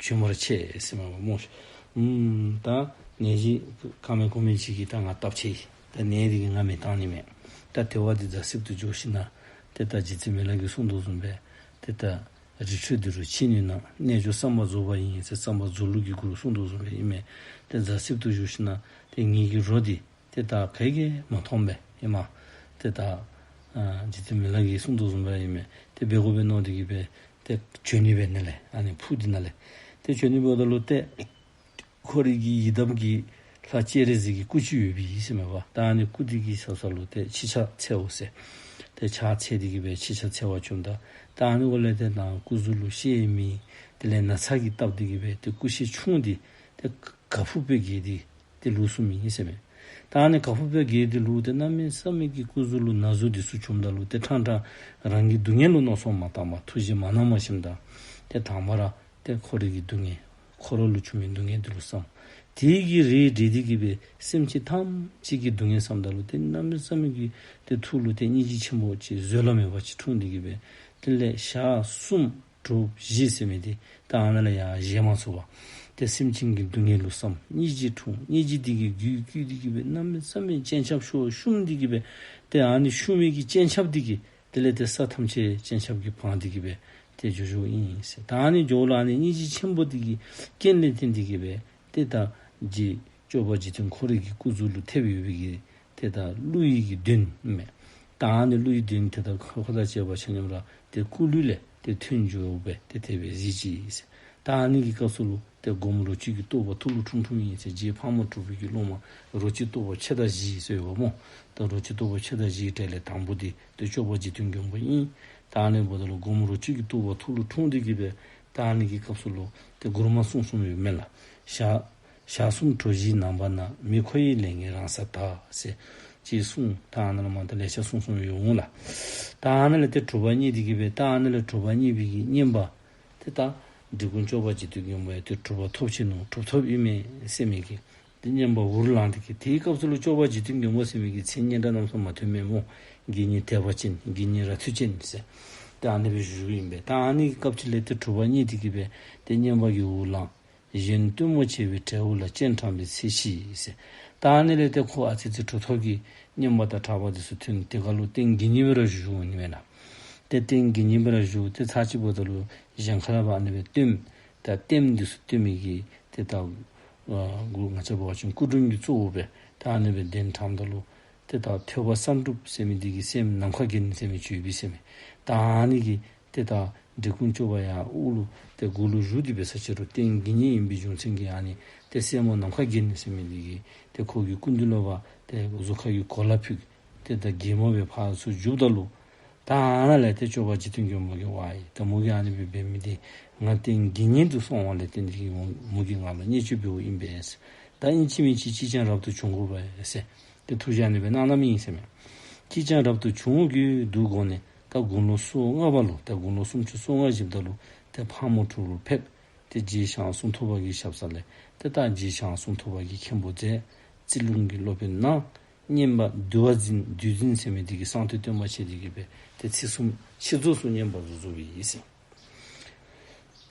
བྱོན་པར་ཆས་ཟེར་མས་པ་སྨོ་ཤིག། ཨམ་ད་ནད་གཞི་ག་མེད་གོ་མེད་ཅིག་གིས་ད་ང་སྟབས་ཆེ་ཡི། ད་ནད་འདི་གིས་ང་མི་བཏང་ནི་མས། ད་དེ་བ་འདི་རྫ་གསེབ་ཏུ་འགྱོ་ཞིནམ་ཏེ་ད་རྗེ་བཙུན་མི་ལ་གིས་གསུངས་དོ་བཟུམ་སྦེ་ཏེ་ད་རི་ཁྲོད་འདི་རུ་ཕྱིན་ནུས་ན། རྣལ་འབྱོར་བསམ་པ་རྫོགས་པ་ཡིན་ཟེར་བསམ་པ་རྫོགས་ལུགས་ཀྱི་གུ་རུ་གསུངས་དོ་བཟུམ་སྦེ་ཨིན་མས། ཏེ་རྫ་གསེབ་ཏུ་བཞུགས་ཞིནམ་ཏེ་ངེ་གི་རོ་འདི་ཏེ་ད་ག་གིས་མ་མཐོངམ་སྦེ་ཨིན་མས། ཏེ་ད་ཨ་རྗེ་བཙུན་མི་ལ་གིས་གསུངས་དོ་བཟུམ་སྦེ་ཨིན་མས། ཏེ་འབད་དགོ་པས་མནོ་སྟེ་གི་སྦེ་ཏེ་བྱོན་ནི་སྦེ་ནཱ་ལས་ཨ་ནི་ཕུག་འདི་ནང་ལས་ཏེ་བྱོན་ནི་འབདཝ་ད་ལུ་ཏེ་ཁོ་རའི་གི་ཡི་དམ་གྱི་ལྷ་སྤྱན་རས་གཟིགས་ཀྱི་སྐུ་ཅིག་ཡོདཔ་ཨིན་ཟེར་མས་པ། ད་ཨ་ནི་སྐུ་འདི་གི་ས་ས་ལུ་ཏེ་ཕྱི་ཕྱག་འཚལ་འོང་ཟེར། ཏེ་ཕྱག་འཚལ་ཏེ་གི་སྦེ་ཕྱི་ཕྱག་འཚལ་བར་བྱོནམ་ད་ད་ཨ་ནི་འོག་ལས་ཏེ་ནཱ་སྐུ་གཟུགས་ལུ་ཤེད་མེད། དེ་ལས་ན་ཚ་གིས་བཏབ་སྟེ་གི་སྦེ་ཏེ་སྐུ་ཤེད་ཆུང་སྟེ་ཏེ་ག་ཕུབ་སྦེ་གས་ཏེ་ཏེ་ལུས་སོངམ་ཨིན་ཟེར་མས། ད་ཨ་ནི་ག་ཕུབ་སྦེ་གས་ཏེ་ལུས་ཏེ་གནམ་མེད་ས་མེད་ཀྱི་སྐུ་གཟུགས་ལུ་ན་ཟུག་འདི་ཚུ་བྱུངམ་ད་ལུ་ཏེ་ཕྲང་ཕྲང་རང་གི་སྡུག་བསྔལ་ལུ་མནོ་བསམ་མ་བཏང་པར་ཐུགས་རྗེ་མ་གནང་པར་ཞིནམ་ད་ཏེ་དང་པ་ར་ཏེ་ཁོ་རའི་གི་སྡུག་བསྔལ་ཁོ་ར་ལུ་བྱུང་མི་སྡུག་བསྔལ་འདི་ལུ་བསམ། དེ་གི་རིགས་འགྲེ་སྟེ་གི་སྦེ་སེམས་ཅན་ཐམས་ཅད་ཀྱི་སྡུག་བསྔལ་བསམ་ད་ལུ་ཏེ་གནམ་མེད་ས་མེད་ཀྱི་ཏེ་ཐུགས་ལུ་ཏེ་སྙིང་རྗེ་ཆེན་པོ་ཅིག་བཟོད་གླགས་མེད་པ་ཅིག་འཁྲུངས་ཏེ་གི་སྦེ་དེ་ལས་ཞག་གསུམ་དྲོ་བཞི་ཟེར་མི་འདི་ད་ཨ་ནཱ་ལས་ཡར་བཞེངས་མ་ཚུགས་པར་ ཏེ་སེམས་ཅན་གྱི་སྡུག་བསྔལ་ལུ་བསམ། སྙིང་རྗེ་འཁྲུངས། སྙིང་རྗེ་འདི་གིས་རྒྱུད་བསྐུལ་ཏེ་གི་སྦེ་གནམ་མེད་ས་མེད་སྤྱན་ཆབ་ཤོར་བཤུམས་ཏེ་གི་སྦེ། ཏེ་ཨ་ནི་བཤུམས་མི་གི་སྤྱན་ཆབ་འདི་གིས་དེ་ལས་ཏེ་ས་ཐམས་ཅད་སྤྱན་ཆབ་ཀྱིས་སྦངས་ཏེ་གི་སྦེ་ཏེ་འགྱོ་འགྱོཝ་ཨིན་ཟེར། ད་ཨ་ནི་འགྱོཝ་ལུ་ཨ་ནི་སྙིང་རྗེ་ཆེན་པོ་འདི་གི་རྐྱེན་ལས་བརྟེན་ཏེ་གི་སྦེ་ཏེ་ད་རྗེ་སྐྱོབ་པ་འཇིག་རྟེན་ཁོ་རའི་གི་སྐུ་གཟུགས་ལུ་ཐེབས་ཡོད་པའི་གི་ཏེ་ད་ཀླུ་ཡི་གི་གདོན་མས། ད་ཨ་ནི་ཀླུ་ཡི་གདོན་དེ་ད་ཁོ་ཁོ་དང་བཅས་པ་ཆ་མཉམ་ར་ཏེ་སྐུ་ལུས་ལས་ཏེ་ཐོན་འགྱོ་སྦེ་ཏེ་དེ་སྦེ་གཟིགས་ཅི་ཟེར། ད་ཨ་ནི་གི་སྐབས་སུ་ལུ་ཏེ་སྒོམ་རོ་གཅིག་གི་རྟོགས་པ་ཐུགས་ལུ་འཁྲུངས་འཁྲུངསམ་ཨིན་ཟེར། རྗེ་ཕག་མོ་གྲུ་པའི་གི་སློབ་མ་རོ་གཅིག་རྟོགས་པ་ཕྱེད་དང་བཞི་ཟེར་ཡོདཔ་སྨོ། ད་རོ་གཅིག་རྟོགས་པ་ཕྱེད་དང་བཞིའི་གྲས་ལས་དང་པོ་འདི་ཏེ་སྐྱོབ་པ་འཇིག་རྟེན་མགོན་པོ་ཨིན། ད་ཨ་ནི་འབདཝ་ད་ལུ་སྒོམ་རོ་གཅིག་གི་རྟོགས་པ་ཐུགས་ལུ་འཁྲུངས་ཏེ་གི་སྦེ་ད་ཨ་ནི་གི་སྐབས་སུ་ལུ་ཏེ་མགུར་མ་གསུངས་གསུངསམ་ཡོད་མེན་ལགས། ཞག་ཞག་གསུམ་དྲོ་བཞིའི་ནངས་པ་ན། མི་ཁོ་ཡི་ལས་ངན་རང་སར་དག་ཟེར་ཅིག་གསུངས། ད་ཨ་ནཱ་ལུ་མ་ད་ལེ་ཤ་གསུངས་གསུངསམ་ཡོད་འོང་ལགས། ད་ཨ་ནཱ་ལས་ཏེ་གྲུབ་པ་བརྙེས་ཏེ་གི་སྦེ་ད་ཨ་ནཱ་ལས་གྲུབ་པ་བརྙེས་པའི་གི་བསྙེན་པ་ཏེ་ད་འབྲི་གུང་སྐྱོབ་པ་འཇིག་རྟེན་མགོན་པོ་ཡང་ཏེ་གྲུབ་པ་ཐོབ་ཅི་ནུག། གྲུབ་ཐོབ་ཨིན་མས་ཟེར་མི་གི་ཏེ་བསྙེན་པ་འུར་ལངས་ཏེ་གི། དེའི་སྐབས་སུ་ལུ་སྐྱོབ་པ་འཇིག་རྟེན་མགོན་པོ་ཟེར་མི་གི་མཚན་སྙན་གྲགས་རྣམ་གསུམ་མ་ཐོན་མས་སྨོ། དགེ་བསྙེན་དད་པ་ཅན། དགེ་བསྙེན་ར་ཐུལ་ཅན་ཟེར། ད་ཨ་ནི་སྦེ་བཞུགས་ཨིན་པས། ད་ཨ་ནི་གི་སྐབས་ཅིག་ལས་ཏེ་གྲུབ་པ་བརྙེས་ཏེ་གི་སྦེ་ཏེ་བསྙེན་པ་གིས་འུར་ལངས། གཞོན་སྟོན་མོ་བྱེད་པའི་གྲལ་དབུ་ལ། སྤྱན་དྲངས་པའི་ཚེ་ཤི་ཟེར། ད་ཨ་ནི་ལས་ཏེ་ཁོ་ཨ་ཙི་ཙི་གྲུབ་ཐོབ་ཀྱི་བསྙེན་པ་དང་གྲགས་པ་འདི་ཚུ་ཐོན། དེ་ཁར་ལུ་རྟེན་དགེ་བསྙེན་སྦེ་ར་བཞུགས་འོང་ནི་མེན་ན། ཏེ་རྟེན་དགེ་བསྙེན་སྦེ་ར་བཞུགས། ཏེ་ཚར་གཅིག་འབདཝ་ད་ལུ་གཞན་ཁར་ལུ་ཨ་ནི་སྦེ་སྟོནམ་ད་ལྟདམོ་འདི་ཚུ་སྟོན་མི་གི་ཏེ་ད་ཨ་གུ་ང་བཅས་འབད་བ་ཅིན་སྐུ་མགྲོན་གྱི་གཙོ་བོ་སྦེ་ད་ཨ་ནི་སྦེ་གདན་དྲངམ་ད་ལུ་ཏེ་ད་ཐོས་པ་བསམ་གྲུབ་ཟེར་མི་འདི་གི་སྲསམོ་ནམ་མཁའ་རྒྱན་ཟེར་མི་ཅིག་ཡོད་པས་ཟེར་མས། ད་ཨ་ནི་གིས་ཏེ་ད་འབྲི་གུང་སྐྱོབ་པ་ཡར་དབུ་ལུ་ཏེ་གུ་ལུ་བཞུགས་ཏེ་འབད་ས་ཅིག་རུང་རྟེན་དགེ་བསྙེན་ཨིན་པའི་རྒྱུ་མཚན་གྱིས་ཨ་ནི་ཏེ་སྲསམོ་ནམ་མཁའ་རྒྱན་ཟེར་མི་འདི་གིས་ཏེ་ཁོ་གི་སྐུ་མདུན་ལུ་འབད་ཏེ་གཟུགས་ཁར་གྱི་གོ་ལ་ཕུད། ཏེ་ད་གད་མོ་སྦེ་ཕར་ཚུར་རྒྱུགཔ་ད་ལུ་ད་ཨ་ནཱ་ལས་ཏེ་སྐྱོབ་པ་འཇིག་རྟེན་མགོན་པོ་གིས་ཝའི་ད་མོ་གིས་ཨ་ནི་སྦེ་འབད་མི་འདི་ང་རྟེན་དགེ་བསྙེན་དུ་སོང་བ་ལས་བརྟེན་ཏེ་གི་མོ་མོ་གིས་ང་ལུ་བརྙས་བཅོས་འབདཝ་ཨིན་པས། ད་ཨིན་ཅི་མིན་ཅི་ཅིག་ཀྱང་རབ་ཏུ་བྱུང་དགོ་པས་ཟེར་ཏེ་ཐུགས་བཞེད་ཨ་ནི་སྦེ་གནང་གནངམ་ཨིན་ཟེར་མས། ཅིག་ཀྱང་རབ་ཏུ་བྱུང་དགོས་འདུག་དགོངས་ནས། ད་དགུང་ལོ་སོ་ལྔ་པ་ལུ་ད་དགུང་ལོ་སུམ་ཅུ་སོ་ལྔ་བཞེསཔ་ད་ལུ་ཏེ་ཕག་མོ་གྲུ་ལུ་ཕེབས། ཏེ་རྗེ་ཞང་གསུང་ཐུབ་པ་གི་ཞབས་ས་ལས་ཏེ་ད་རྗེ་ཞང་གསུང་ཐུབ་པ་གིས་མཁན་པོ་མཛད། རྩིས་ལུང་གི་སློབ་དཔོན་གནང་། བསྙེན་པ་འདུལ་བ་འཛིན་འདུལ་འཛིན་ཟེར་མི་འདི་གིས་གསང་སྟེ་སྟོན་པ་བྱས་ཏེ་གི་སྦེ་ཏེ་ཚེས་གསུམ་ཆིག་རྫོགས་སུ་བསྙེན་པ་རྫོགས་རྫོགསཔ་ཨིན་ཟེར།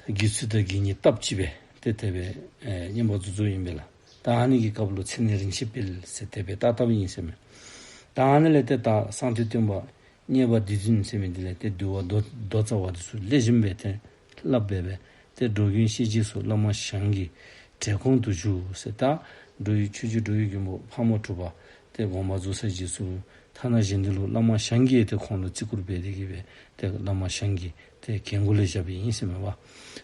ད་དགེ་ཚུལ་དང་དགེ་བསྙེན་སྟབས་གཅིག་སྦེ་ཏེ་དེ་སྦེ་ཨེ་བསྙེན་པ་རྫོགས་རྫོགསཔ་ཨིན་པས་ལགས། ད་ཨ་ནི་གི་སྐབས་ལུ་མཚན་ནི་རིན་ཆེན་དཔལ་ཟེར་དེ་སྦེ་བཏགས་བཏགསཔ་ཨིན་ཟེར་མས། ད་ཨ་ནི་ལས་ཏེ་ད་གསང་སྟེ་སྟོན་པ་བསྙེན་པ་འདུལ་འཛིན་ཟེར་མི་འདི་ལས་ཏེ་འདུལ་བ་མདོ་མདོ་རྩ་བ་འདི་ཚུ་ལེགས་ཤོམ་སྦེ་ཏེ་བསླབས་སྦེ་སྦེ་ཏེ་འགྲོ་མགོན་ཤེས་རྗེས་སུ་བླ་མ་ཞང་གི་གྲལ་གོང་དུ་བཞུགས་ཟེར། ད་འགྲོ་བའི་ཆོས་རྗེ་འགྲོ་བའི་མགོན་པོ་ཕག་མོ་གྲུ་པ་ཏེ་དགོངས་པ་རྫོགས་ཚར་རྗེས་སུ་ཐ་ན་གཞན་འདི་ལུ་བླ་མ་ཞང་གིས་ཏེ་ཁོང་ལུ་བརྩི་བཀུར་འབད་དེ་གི་སྦེ་ཏེ་བླ་མ་ཞང་གི་ཏེ་གན་གོ་ལས་བཞགཔ་ཨིན་ཟེར་མས་པ།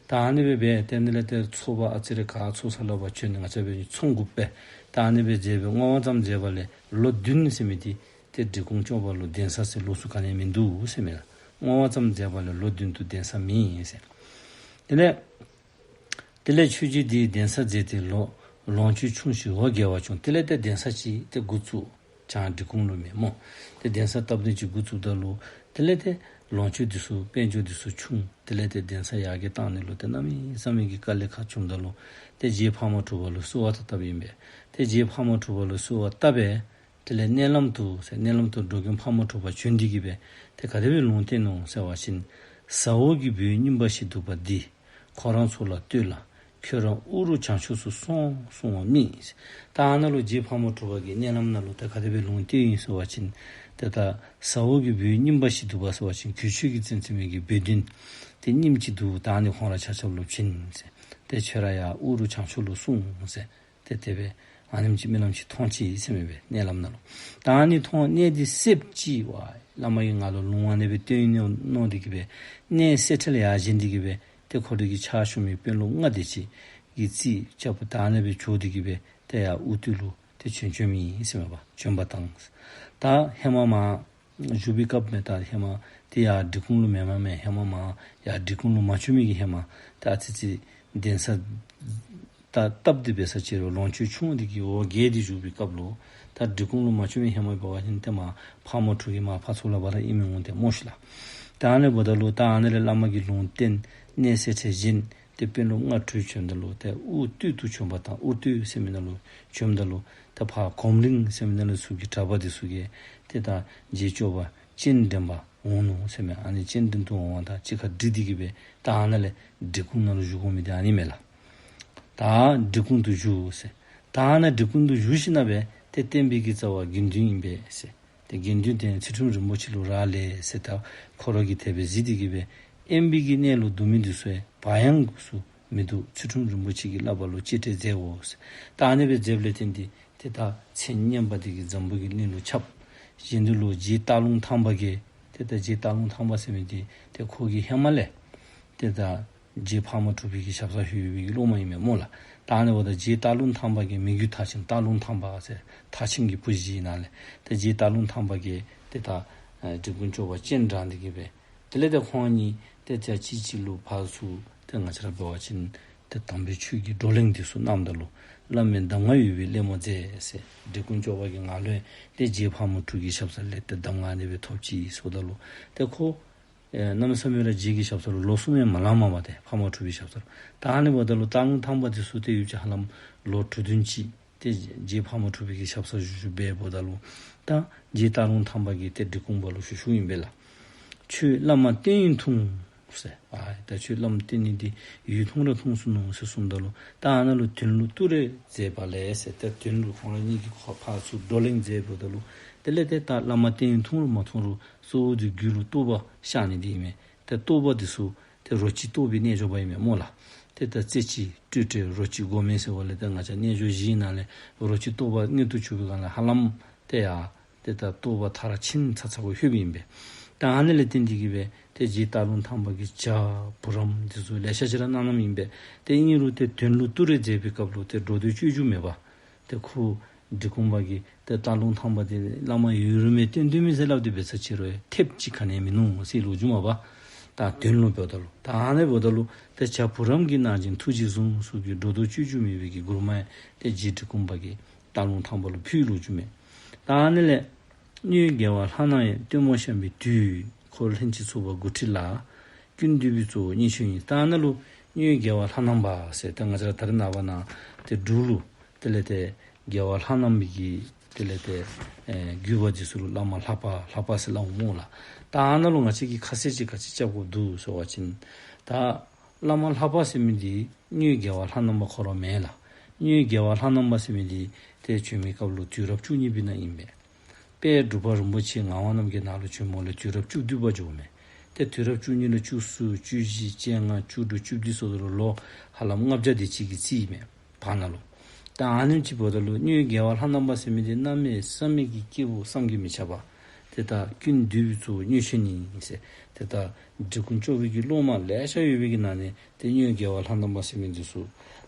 ད་ཨ་ནི་སྦེ་སྦེ་ཏེ་ཨ་ནི་ལས་ཏེ་ཚོགས་པ་ཨ་ཙི་རེ་ག་ཚོགས་ས་ལུ་འབད་བ་ཅིན་ང་བཅས་འབད་བ་ཅིན་ཚོགས་དགུ་པ་སྦེ་ད་ཨ་ནི་སྦེ་མཛད་སྦེ་བསྔོ་བ་ཙམ་མཛད་པ་ལས་ལོ་བདུན་ཟེར་མི་འདི་ཏེ་འབྲི་གུང་སྐྱོབ་པ་ལུ་གདན་ས་ཟེར་ལོགས་སུ་ག་ནི་ཡང་མིན་འདུག་ཟེར་མས་ལགས། བསྔོ་བ་ཙམ་མཛད་པ་ལས་ལོ་བདུན་དུ་གདན་ས་མེད་ཟེར། དེ་ལས་དེ་ལས་ཆོས་རྗེ་འདིས་གདན་ས་མཛད་དེ་ལོ། ལོངས་སྤྱོད་ཆུང་ཞིང་འོ་བརྒྱལ་བ་བྱུང་། དེ་ལས་ཏེ་གདན་ས་ཅིག་ཏེ་འགོ་བཙུགས། བྱང་འབྲི་གུང་ལུ་མེན་སྨོ། ཏེ་གདན་ས་བཏབ་ནི་ཅིག་འགོ་བཙུགསཔ་ད་ལུ་དེ་ལས་ཏེ་ལོངས་སྤྱོད་འདི་ཚུ་དཔལ་འབྱོར་འདི་ཚུ་ཆུང་། དེ་ལས་ཏེ་གདན་ས་ཡར་རྒྱས་བཏང་ནི་ལུ་ཏེ་གནམ་མེད་ས་མེད་ཀྱི་དཀའ་ལས་ཁག་བྱུངམ་ད་ལུ་ཏེ་རྗེ་ཕག་མོ་གྲུ་པ་ལུ་གསོལ་བ་ད་བཏབ་ཨིན་པས། ཏེ་རྗེ་ཕག་མོ་གྲུ་པ་ལུ་གསོལ་བ་བཏབ་པས། དེ་ལས་མནལ་ལམ་དུ་ཟེར་མནལ་ལམ་དུ་འགྲོ་མགོན་ཕག་མོ་གྲུ་པ་བྱོན་ཏེ་གི་སྦེ་ཏེ་ག་དེ་སྦེ་ལུང་བསྟན་ནུག་ཟེར་བ་ཅིན། ཟ་འོག་གི་སྦུལ་རྙིང་པ་ཞིག་འདུག་པ་འདི། ཁོ་རང་ཚོ་ལ་ལྟོས་ལ། ཁྱོད་རང་དབུ་རུ་བྱང་ཕྱོགས་སུ་སོང་གསུང་བ་རྨིས། ད་ཨ་ནཱ་ལུ་རྗེ་ཕག་མོ་གྲུ་པ་གིས་མནལ་ལམ་ནང་ལུ་ཏེ་ག་དེ་སྦེ་ལུང་བསྟན་ཡི་ཟེར་བ་ཅིན། ཏེ་ད་ཟ་འོག་གི་སྦུལ་རྙིང་པ་ཞིག་འདུག་པ་ཟེར་བ་ཅིན་གོས་ཆེན་གྱིས་བཙེམ་བཙེམ་མི་གི་སྦུལ་བདུན་ཏེ་རྙིངམ་ཅིག་འདུག། ད་ཨ་ནི་ཁོང་ར་ཆ་ཁྱབ་ལུ་བྱིན་ཟེར། ཏེ་ཁྱོད་ར་ཡར་དབུ་རུ་བྱང་ཕྱོགས་ལུ་སོང་ཟེར། ཏེ་དེ་སྦེ་ཨ་ནེམ་ཅིག་རྨི་ལམ་ཅིག་མཐོང་ཅི་ཟེར་མས་པས་མནལ་ལམ་ནང་ལུ། ད་ཨ་ནི་མཐོང་གནས་འདི་གསལ་ཅི། ཝའི་བླ་མ་གིས་ང་ལུ་ལུང་ཨ་ནི་སྦེ་བསྟན་ཡི་མནོ་སྟེ་གི་སྦེ་གནས་གསལ་ཁྲིར་ཡར་བཞེངས་ཏེ་གི་སྦེ་ཏེ་ཁོ་རའི་གི་ཕྱག་ཞུ་མི་དཔོན་སློབ་ལྔ་དེ་ཅིག་གིས་རྩིས་རྐྱབ་ད་ཨ་ནི་སྦེ་བྱོག་སྟེ་གི་སྦེ་ཏེ་ཡར་དབུ་སྟོད་ལུ་ཏེ་བྱོན་བྱོནམ་ཨིན་ཟེར་མས་པ། བྱོན་པ་དང་། ད་ཧེ་མ་མར་བཞུགས་པའི་སྐབས་མས། ད་ཧེ་མ་ཏེ་ཡར་འབྲི་གུང་ལུ་མེན་མས། ཧེ་མ་མར་ཡར་འབྲི་གུང་ལུ་མ་བྱོན་མི་གི་ཧེ་མ་ད་ཨ་ཙི་ཅིག་གདན་ས་ད་བཏབ་སྟེ་འབད་ས་ཅིག་རུང་ལོངས་སྤྱོད་ཆུང་སྟེ་གི་འོ་བརྒྱལ་ཏེ་བཞུགས་པའི་སྐབས་ལུ་ད་འབྲི་གུང་ལུ་མ་བྱོན་མི་ཧེ་མ་འབད་བ་ཅིན་ཏེ་མར་ཕག་མོ་གྲུ་གི་མར་ཕར་ཚུར་ལུ་འབད་ར་ཨིན་མི་འོང་སྟེ་སྨོ་ཤིག་ལགས། ད་ཨ་ནི་འབདཝ་ད་ལུ་ད་ཨ་ནི་ལས་བླ་མ་གིས་ལུང་བསྟན་གནས་གསལ་ཁྲིར་བཞེངས། ཏེ་དཔོན་སློབ་ལྔ་བྱོན་བྱོནམ་ད་ལུ་ཏེ་དབུ་སྟོད་དུ་བྱོན་པ་དང་དབུ་སྟོད་ཟེར་མི་ནང་ལུ་བྱོནམ་ད་ལུ་ཏེ་ཕར་གོམ་རིང་ཟེར་མི་ནང་ལུ་ཚུར་གྱི་གྲྭ་པ་འདི་ཚུ་གིས་ཏེ་ད་རྗེ་སྐྱོབ་པ་སྤྱན་འདྲེན་པར་འོང་ནུག་ཟེར་མས། ཨ་ནི་སྤྱན་འདྲེན་དུ་འོང་བ་དང་གཅིག་ཁར་འགྲིག་སྟེ་གི་སྦེ་ད་ཨ་ནཱ་ལས་འབྲི་གུང་ནང་ལུ་བཞུགས་དགོ་མི་འདི་ཨ་ནི་མས་ལགས། ད་འབྲི་གུང་དུ་བཞུགས་ཟེར། ད་ནཱ་འབྲི་གུང་དུ་བཞུགས་ཞིནམ་ལས་ཏེ་བསྟན་པའི་གི་རྩ་བ་དགེ་འདུན་ཨིན་པས་ཟེར། ཏེ་དགེ་འདུན་ཏེ་ཚུལ་ཁྲིམས་རིན་པོ་ཆེ་ལུ་རག་ལས་ཟེར། ད་ཁོ་ར་གིས་དེ་སྦེ་གཟིགས་ཏེ་གི་སྦེ་དབེན་པའི་གི་གནས་ལུ་འདུག་མི་འདི་ཚུ་ཡང་བག་ཡངས་སུ་མི་འདུག། ཚུལ་ཁྲིམས་རིན་པོ་ཆེ་གི་བསླབ་པ་ལུ་གཅེས་སྤྲས་མཛདཔ་འོང་ཟེར། ད་ཨ་ནི་སྦེ་མཛདཔ་ལས་བརྟེན་ཏེ་ཏེ་ད་མཚན་སྙན་པ་འདི་གིས་འཛམ་བུ་གི་གླིང་ལུ་ཁྱབ། གཞན་འདི་ལུ་རྗེ་སྟག་ལུང་ཐང་པ་གིས་ཏེ་ད་རྗེ་སྟག་ལུང་ཐང་པ་ཟེར་མི་འདི་ཏེ་ཁོ་གི་ཧེ་མ་ལས་ཏེ་ད་རྗེ་ཕག་མོ་གྲུ་པའི་གི་ཞབས་སར་ལྷོད་པའི་གི་སློབ་མ་ཨིན་མས་སྨོ་ལགས། ད་ཨ་ནི་འབདཝ་ད་རྗེ་སྟག་ལུང་ཐང་པ་གི་མི་རྒྱུད་མཐར་ཕྱིན་སྟག་ལུང་ཐང་པ་ཟེར་མཐར་ཕྱིན་གྱི་བུ་བཞི་ནང་ལས་ཏེ་རྗེ་སྟག་ལུང་ཐང་པ་གིས་ཏེ་ད་ཨེ་འབྲི་གུང་སྐྱོབ་པ་སྤྱན་དྲངས་ཏེ་གི་སྦེ་དེ་ལས་ཏེ་ཁོང་གཉིས་ཏེ་ཏེ་གཅིག་གཅིག་ལུ་ཕར་ཚུར་ཏེ་ང་བཅས་ར་འབད་བ་ཅིན་ཏེ་དམ་པའི་ཆོས་ཀྱི་བགྲོ་གླེང་འདི་ཚུ་གནངམ་ད་ལུ་བླ་མའི་གདམས་ངག་ཡོད་པའི་གླེང་མོ་མཛད་ཟེར། འབྲི་གུང་སྐྱོབ་པ་གིས་ང་ལུ་ཏེ་རྗེ་ཕག་མོ་གྲུ་གི་ཞབས་ས་ལས་ཏེ་གདམས་ངག་འདི་སྦེ་ཐོབ་ཅི་ཟེརཝ་ད་ལུ་ཏེ་ཁོ་ཨེ་གནམ་མེད་ས་མེད་ར་རྗེ་གི་ཞབས་ས་ལུ་ལོ་གསུམ་ཡང་མ་ལང་མ་པ་ཏེ་ཕག་མོ་གྲུ་པའི་ཞབས་ས་ལུ། ད་ཨ་ནི་འབདཝ་ད་ལུ་སྟག་ལུང་ཐང་པ་འདི་ཚུ་ཏེ་ཡུན་ཅིག་ཧ་ལམ་ལོ་དྲུག་བདུན་ཅིག་ཏེ་རྗེ་ཕག་མོ་གྲུ་པའི་གི་ཞབས་སར་བཞུགས་བཞུགསཔ་འབདཝ་ད་ལུ་ད་རྗེ་སྟག་ལུང་ཐང་པ་གིས་ཏེ་འབྲི་གུང་པ་ལུ་ཞུ་ཞུཝ་ཨིན་པས་ལགས། ཁྱོད་བླ་མ་བསྟེན་ཡུན་ཐུང་ཟེར། ཨ་ད་ཁྱོད་བླ་མ་བསྟེན་ནི་འདི་ཡུན་ཐུང་ར་ཐུང་སོ་ནུག་ཟེར་གསུངམ་ད་ལུ་ད་ཨ་ནཱ་ལུ་དོན་ལུ་ཏུ་རེ་མཛད་པ་ལས་ཟེར། ད་དོན་ལུ་ཁོང་ར་གཉིས་ཀྱིས་ཁོ་ཕར་ཚུར་བགྲོ་གླེང་མཛདཔ་འབདཝ་ད་ལུ་དེ་ལས་ཏེ་ད་བླ་མ་བསྟེན་ཡུན་ཐུང་རུང་མ་ཐུང་རུང་གཙོ་བོ་འདི་རྒྱུད་ལུ་རྟོགས་པ་ཤར་ནི་འདི་ཨིན་མས། ཏེ་རྟོགས་པ་འདི་ཚུ་ཏེ་རོ་གཅིག་རྟོགས་པའི་རྣལ་འབྱོར་པ་ཨིན་མས་སྨོ་ལགས། ཏེ་ད་རྩེ་གཅིག་སྤྲོས་བྲལ་རོ་གཅིག་སྒོམ་མེད་ཟེརཝ་ལས་ཏེ་ང་བཅས་རྣལ་འབྱོར་བཞིའི་ནང་ལས་རོ་གཅིག་རྟོགས་པ་མངོན་དུ་གྱུར་པའི་སྒང་ལས་ཧ་ལམ་ཏེ་ཡ་ཏེ་ད་རྟོགས་པ་མཐར་ཕྱིན་ཚར་ཚརཝ་ལྷོདཔ་ཨིན་པས། ད་ཨ་ནི་ལས་བརྟེན་ཏེ་གི་སྦེ་ཏེ་རྗེ་སྟག་ལུང་ཐང་པ་གིས་ཇ་བུ་རམ་འདི་ཚུ་ལེ་ཤ་ཅིག་ར་གནང་གནངམ་ཨིན་པས། ཏེ་ཨིན་རུང་ཏེ་དོན་ལུ་ཏུ་རེ་མཛད་པའི་སྐབས་ལུ་ཏེ་འགྲོ་འདུག་སྤྱོད་འཇུག་མེད་པར་ཏེ་ཁོ་འབྲི་གུང་པ་གིས་ཏེ་སྟག་ལུང་ཐང་པ་འདི་བླ་མ་ཡུན་རིངམོ་བསྟེན་དོ་མས་ཟེར་སླབ་སྟེ་འབད་ས་ཅིག་རུང་ཐེབས་ཅིག་ག་ནི་ཡང་མིན་ནུག་ཟེར་ལོ་རྒྱུས་མས་པ། ད་དོན་ལུ་འབདཝ་ད་ལུ་ད་ཨ་ནི་འབདཝ་ད་ལུ་ཏེ་ཇ་བུ་རམ་གྱིས་གནང་ཞིང་ཐུགས་རྗེས་བཟུང་ཟེར་གི་འགྲོ་འདུག་སྤྱོད་འཇུག་མེད་པའི་གི་མགུར་མ་ཡང་ཏེ་རྗེ་འབྲི་གུང་པ་གིས་སྟག་ལུང་ཐང་པ་ལུ་ཕུལ་ལོ་རྒྱུས་མས། ད་ཨ་ནི་ལས་གཉོས་རྒྱལ་བ་ལྷ་ནང་ཡང་། སྟོན་མོ་བཤམས་པའི་དུས། འཁོར་ལྷན་ཅིག་ཚོགས་པ་དགུ་ཁྲི་ལ། ཀུན་འདུས་པའི་གཙོ་བོ་མཉེས་མཆོད་ཡིན། ད་ཨ་ནཱ་ལུ་གཉོས་རྒྱལ་བ་ལྷ་ནང་པ་ཟེར་ཏེ་ང་བཅས་ར་ད་རེས་ནངས་པ་ནང་ཏེ་འབྲུག་ལུ་དེ་ལས་ཏེ་རྒྱལ་བ་ལྷ་ནང་པའི་གི་དེ་ལས་ཏེ་ཨེ་བརྒྱུད་པ་འདི་ཚུ་ལུ་བླ་མ་ལྷ་པ་ལྷ་པ་ཟེར་སླབ་འོང་སྨོ་ལགས། ད་ཨ་ནཱ་ལུ་ང་བཅས་ཀྱིས་ཁ་གསལ་ཅིག་ག་ཅི་རྐྱབ་དགོཔ་འདུག་ཟེར་བ་ཅིན་ད་བླ་མ་ལྷ་པ་ཟེར་མི་འདི་གཉོས་རྒྱལ་བ་ལྷ་ནང་པ་ཁོ་ར་མེན་ལགས། གཉོས་རྒྱལ་བ་ལྷ་ནང་པ་ཟེར་མི་འདི་ཏེ་བྱོན་མི་སྐབས་ལུ་དུས་རབས་བཅུ་གཉིས་པའི་ནང་ཨིན་པས། དཔལ་འབྲུག་པ་རིན་པོ་ཆེ་ངག་དབང་རྣམ་རྒྱལ་ནཱ་ལུ་བྱོནམ་ལས་དུས་རབས་བཅུ་བདུན་པ་འགྱོཝ་མས། ཏེ་དུས་རབས་བཅུ་གཉིས་ལུ་བཅུ་གསུམ་བཅུ་བཞི་བཅོ་ལྔ་བཅུ་དྲུག་བཅུ་བདུན་ཟེརཝ་ད་ལུ་ལོ་ཧ་ལམ་ལྔ་བརྒྱ་དེ་ཅིག་གི་རྩིས་ཨིན་མས་བར་ན་ལུ། ད་ཨ་ནེམ་ཅིག་འབདཝ་ད་ལུ་གཉོས་རྒྱལ་བ་ལྷ་ནང་པ་ཟེར་མི་འདི་གནམ་མེད་ས་མེད་ཀྱི་སྐྱེས་བུ་བསམ་གྱིས་མི་ཁྱབ་པ། ཏེ་ད་ཀུན་འདུས་པའི་གཙོ་བོ་མཉེས་མཆོད་ཡིན་ཟེར། ཏེ་ད་འབྲི་གུང་སྐྱོབ་པའི་གི་སློབ་མ་ལེ་ཤ་ཡོད་པའི་གི་ནང་ནས་ཏེ་གཉོས་རྒྱལ་བ་ལྷ་ནང་པ་ཟེར་མི་འདི་ཚུ་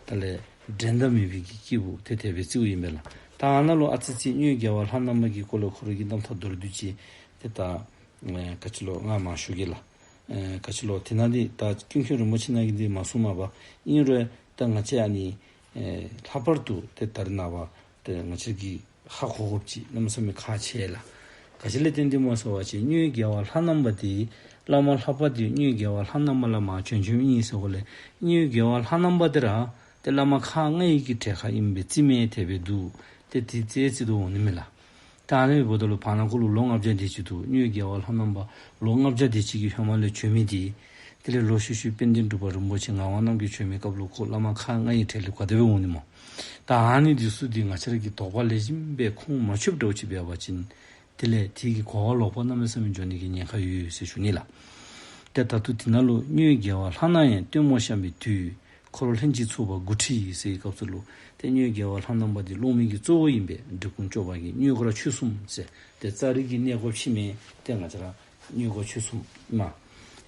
ད་ལས་འགྲན་ཟླ་མེད་པའི་གི་སྐྱེས་བུ་ཏེ་དེ་སྦེ་བརྩིཝ་ཨིན་པས་ལགས། ད་ཨ་ནཱ་ལུ་ཨ་ཙི་ཅིག་གཉོས་རྒྱལ་བ་ལྷ་ནང་པ་གི་སྐོར་ལས་ཁོ་རའི་གི་རྣམ་ཐར་མདོར་བསྡུས་ཅིག་ཏེ་ད་ཨེ་ག་ཅི་ལོ་ང་མར་ཞུ་གེ་ལགས། ཨེ་ག་ཅི་ལོ་དེ་ནང་འདི་ད་ཀུན་མཁྱེན་རིན་པོ་ཆེ་ནཱ་གིས་འདི་མ་གསུངས་མས་པ། ཨིན་རུང་ད་ང་བཅས་ཨ་ནི་ཨེ་ལྷག་པར་དུ་ཏེ་ད་རེས་ནངས་པ་ཏེ་ང་བཅས་ཀྱིས་ཧ་གོ་དགོཔ་ཅིག་གནམ་མེད་ས་མེད་ཁག་ཆེ་ལགས། ག་ཅི་ལས་བརྟེན་ཏེ་སྨོ་ཟེར་བ་ཅིན་གཉོས་རྒྱལ་བ་ལྷ་ནང་པ་འདི་བླ་མ་ལྷ་པ་འདི་གཉོས་རྒྱལ་བ་ལྷ་ནང་པ་ལས་མར་བྱོན་བྱོནམ་ཨིན་ཟེར་གོ་ལས། གཉོས་རྒྱལ་བ་ལྷ་ནང་པ་འདི་ར་ཏེ་བླ་མ་ཁག་ལྔའི་གི་གྲལ་ཁར་ཨིན་པའི་རྩིས་མས། དེ་སྦེ་འདུག། ཏེ་དེ་རྩིས་རྩིས་དོ་འོང་ནི་མས་ལགས། ད་ཨ་ནི་འབདཝ་ད་ལུ་བར་ན་ཁོ་ལུ་ལོ་ལྔ་བརྒྱ་དེ་ཅིག་འདུག། གཉོས་རྒྱལ་བ་ལྷ་ནང་པ་ལོ་ལྔ་བརྒྱ་དེ་ཅིག་གི་ཧེ་མ་ལས་བྱོན་མི་འདི་དེ་ལས་ལོག་ཤུལ་ཤུལ་དཔལ་ལྡན་འབྲུག་པ་རིན་པོ་ཆེ་ངག་དབང་རྣམ་རྒྱལ་བྱོན་མི་སྐབས་ལུ་ཁོ་བླ་མ་ཁག་ལྔའི་གྲལ་ལས་ག་དེ་སྦེ་འོང་ནི་སྨོ། ད་ཨ་ནི་འདི་ཚུ་འདི་ང་བཅས་ར་གིས་དོགས་པ་ལེགས་ཤོམ་སྦེ་ཁུངས་མ་ཆོདཔ་འདྲཝ་ཅིག་འབད་བ་ཅིན་དེ་ལས་དེ་གི་གོ་བ་ལོག་པ་གནམ་མེད་ས་མེད་འགྱོ་ནི་གི་ཉེན་ཁ་ཡོད་ཟེར་ཞུ་ནི་ལགས། ཏེ་ད་ལྟོ་དེ་ནང་ལུ་གཉོས་རྒྱལ་བ་ལྷ་ནང་ཡང་། སྟོན་མོ་བཤམས་པའི་དུས། འཁོར་ལྷན་ཅིག་ཚོགས་པ་དགུ་ཁྲི་ཟེར་བའི་སྐབས་སུ་ལུ་ཏེ་གཉོས་རྒྱལ་བ་ལྷ་ནང་པ་འདི་སློབ་མའི་གི་གཙོ་བོ་ཨིན་པས། འབྲི་གུང་སྐྱོབ་པ་གིས་གཉོས་མགར་ཆོས་གསུམ་ཟེར་ཏེ་ཙཱ་རི་གི་གནས་སྒོ་ཕྱེ་མི་ཏེ་ང་བཅས་ར་གཉོས་མགར་ཆོས་གསུམ་མས།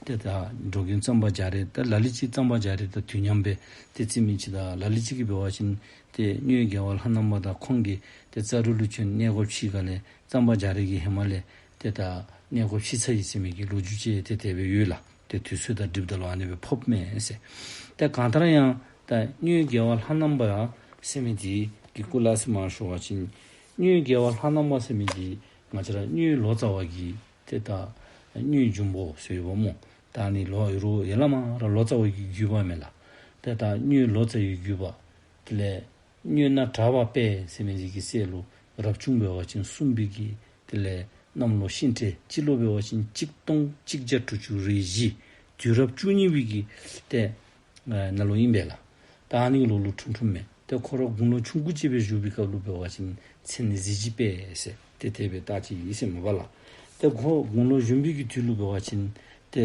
ཏེ་ད་འགྲོ་མགོན་གཙང་པ་རྒྱ་རས་ད་ལ་ལུ་ཅིག་གཙང་པ་རྒྱ་རས་དང་དུས་མཉམ་སྦེ་ཏེ་རྩིས་མི་ཅིག་དང་ལ་ལུ་ཅིག་གིས་འབད་བ་ཅིན་ཏེ་གཉོས་རྒྱལ་བ་ལྷ་ནང་པ་དང་ཁོང་གིས་ཏེ་ཙཱ་རི་ལུ་བྱོན་གནས་སྒོ་ཕྱེ་ག་ལས་གཙང་པ་རྒྱ་རས་ཀྱི་ཧེ་མ་ལས་ཏེ་ད་གནས་སྒོ་ཕྱེ་ཚར་ཡི་ཟེར་མི་གི་ལོ་རྒྱུས་ཅིག་ཏེ་དེ་སྦེ་ཡོད་ལགས། ཏེ་དུས་ཚོད་དང་སྒྲིགཔ་ད་ལུ་ཨ་ནི་སྦེ་ཕོགཔ་མས་ཟེར། ཏེ་གང་ལྟར་ཡང་ད་གཉོས་རྒྱལ་བ་ལྷ་ནང་པ་ཟེར་མི་འདི་གི་སྐོར་ལས་ཟེར་མར་ཞུ་བ་ཅིན་གཉོས་རྒྱལ་བ་ལྷ་ནང་པ་ཟེར་མི་འདི་ང་བཅས་ར་གཉོས་ལོ་ཙཱ་བ་གི་ཏེ་ད་གཉོས་འབྱུང་པོ་ཟེར་ཡོདཔ་སྨོ། ད་ཨ་ནི་ལོ་ཡོད་རུང་ཡར་ལས་མར་ར་ལོ་ཙཱ་བ་གི་བརྒྱུད་པ་མས་ལགས། ཏེ་ད་གཉོས་ལོ་ཙཱ་བའི་བརྒྱུད་པ་དེ་ལས་གཉོས་ནག་གྲགས་པ་དཔལ་ཟེར་མི་འདི་གི་སྲས་ལུ་རབ་བྱུང་འབད་བ་ཅིན་གསུམ་པའི་གི་དེ་ལས་གནམ་ལོ་ཤིང་སྤྲེལ། སྤྱི་ལོ་འབད་བ་ཅིན་གཅིག་སྟོང་གཅིག་བརྒྱ་དྲུག་ཅུ་རེ་བཞི་དུས་རབས་བཅུ་གཉིས་པའི་གི་ཏེ་ནང་ལུ་ཨིན་པས་ལགས། ད་ཨ་ནི་གི་ལོ་ལུ་འཁྲུངས་འཁྲུངསམ་མས། ཏེ་ཁོ་ར་དགུང་ལོ་ཆུང་ཀུ་ཅིག་སྦེ་བཞུགས་པའི་སྐབས་ལུ་འབད་བ་ཅིན་མཚན་ནི་གཟི་བརྗིད་དཔལ་ཟེར་ཏེ་དེ་སྦེ་བཏགས་ཅི་ཨིན་ཟེར་མས་པ་ལགས། ཏེ་ཁོ་དགུང་ལོ་གཞོན་པའི་གི་དུས་ལུ་འབད་བ་ཅིན་ཏེ་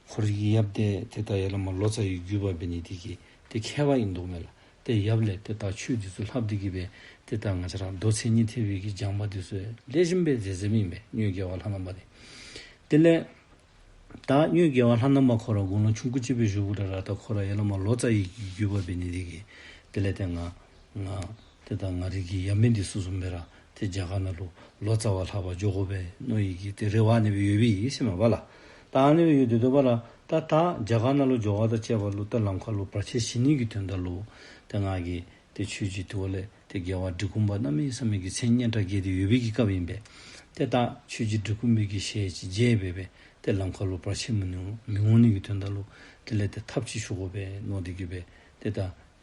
ཁོ་རའི་གི་ཡབ་དེ་ཏེ་ད་ཡ་བླ་མ་ལོ་ཙཱ་བའི་བརྒྱུད་པ་འབད་ནི་དེ་གིས་ཏེ་མཁས་པ་ཨིན་དོ་མས་ལགས། ཏེ་ཡབ་ལས་ཏེ་ད་ཆོས་འདི་ཚུ་ལྷབ་སྟེ་གི་སྦེ་ཏེ་ད་ང་བཅས་ར་མདོ་མཚན་ཉིད་ཐེག་པའི་གི་སྦྱངས་པ་འདི་ཚུ་ལེགས་ཤོམ་སྦེ་མཛད་མཛདཔ་ཨིན་པས། གཉོས་རྒྱལ་བ་ལྷ་ནང་པ་འདི། དེ་ལས་ད་གཉོས་རྒྱལ་བ་ལྷ་ནང་པ་ཁོ་ར་དགུང་ལོ་ཆུང་ཀུ་ཅིག་སྦེ་བཞུགས་ར་ར་ད་ཁོ་ར་ཡ་བླ་མ་ལོ་ཙཱ་བའི་བརྒྱུད་པ་འབད་ནི་དེ་གིས་དེ་ལས་ཏེ་ང་ང་ཏེ་ད་ང་རའི་གི་ཡབ་མེས་འདི་ཚུ་བཟུམ་སྦེ་ར་ཏེ་རྒྱ་གར་ནང་ལུ་ལོ་ཙཱ་བ་ལྷབ་པར་འགྱོ་དགོ་པས་མནོ་ཡི་གི་ཏེ་རེ་བ་ཨ་ནི་སྦེ་ཡོདཔ་ཨིན་ཟེར་མས་པ་ལགས། ད་ཨ་ནི་སྦེ་ཡོད་དེ་འདུག་པ་ལགས། ད་ད་རྒྱ་གར་ནང་ལུ་འགྱོ་བ་དང་བཅས་པ་ལུ་ད་ལམ་ཁ་ལུ་བར་ཆད་ཞི་ནི་གི་དོན་དག་ལུ་ཏེ་ང་གིས་ཏེ་ཆོས་ཀྱི་ཐོག་ལས་ཏེ་རྒྱལ་བ་འབྲི་གུང་པ་གནམ་མེད་ས་མེད་ཀྱི་མཚན་སྙན་གྲགས་རྒྱས་ཏེ་ཡོད་པའི་གི་སྐབས་ཨིན་པས། ཏེ་ད་ཆོས་རྗེ་འབྲི་གུང་པའི་གི་ཞལ་ཅིག་མཇལ་སྦེ་སྦེ་ཏེ་ལམ་ཁ་ལུ་བར་ཆད་མི་ནུ་མི་འོང་ནི་གི་དོན་དག་ལུ་དེ་ལས་ཏེ་ཐབས་ཅིག་ཞུ་དགོ་པས་མནོ་སྟེ་གི་སྦེ་ཏེ་ད་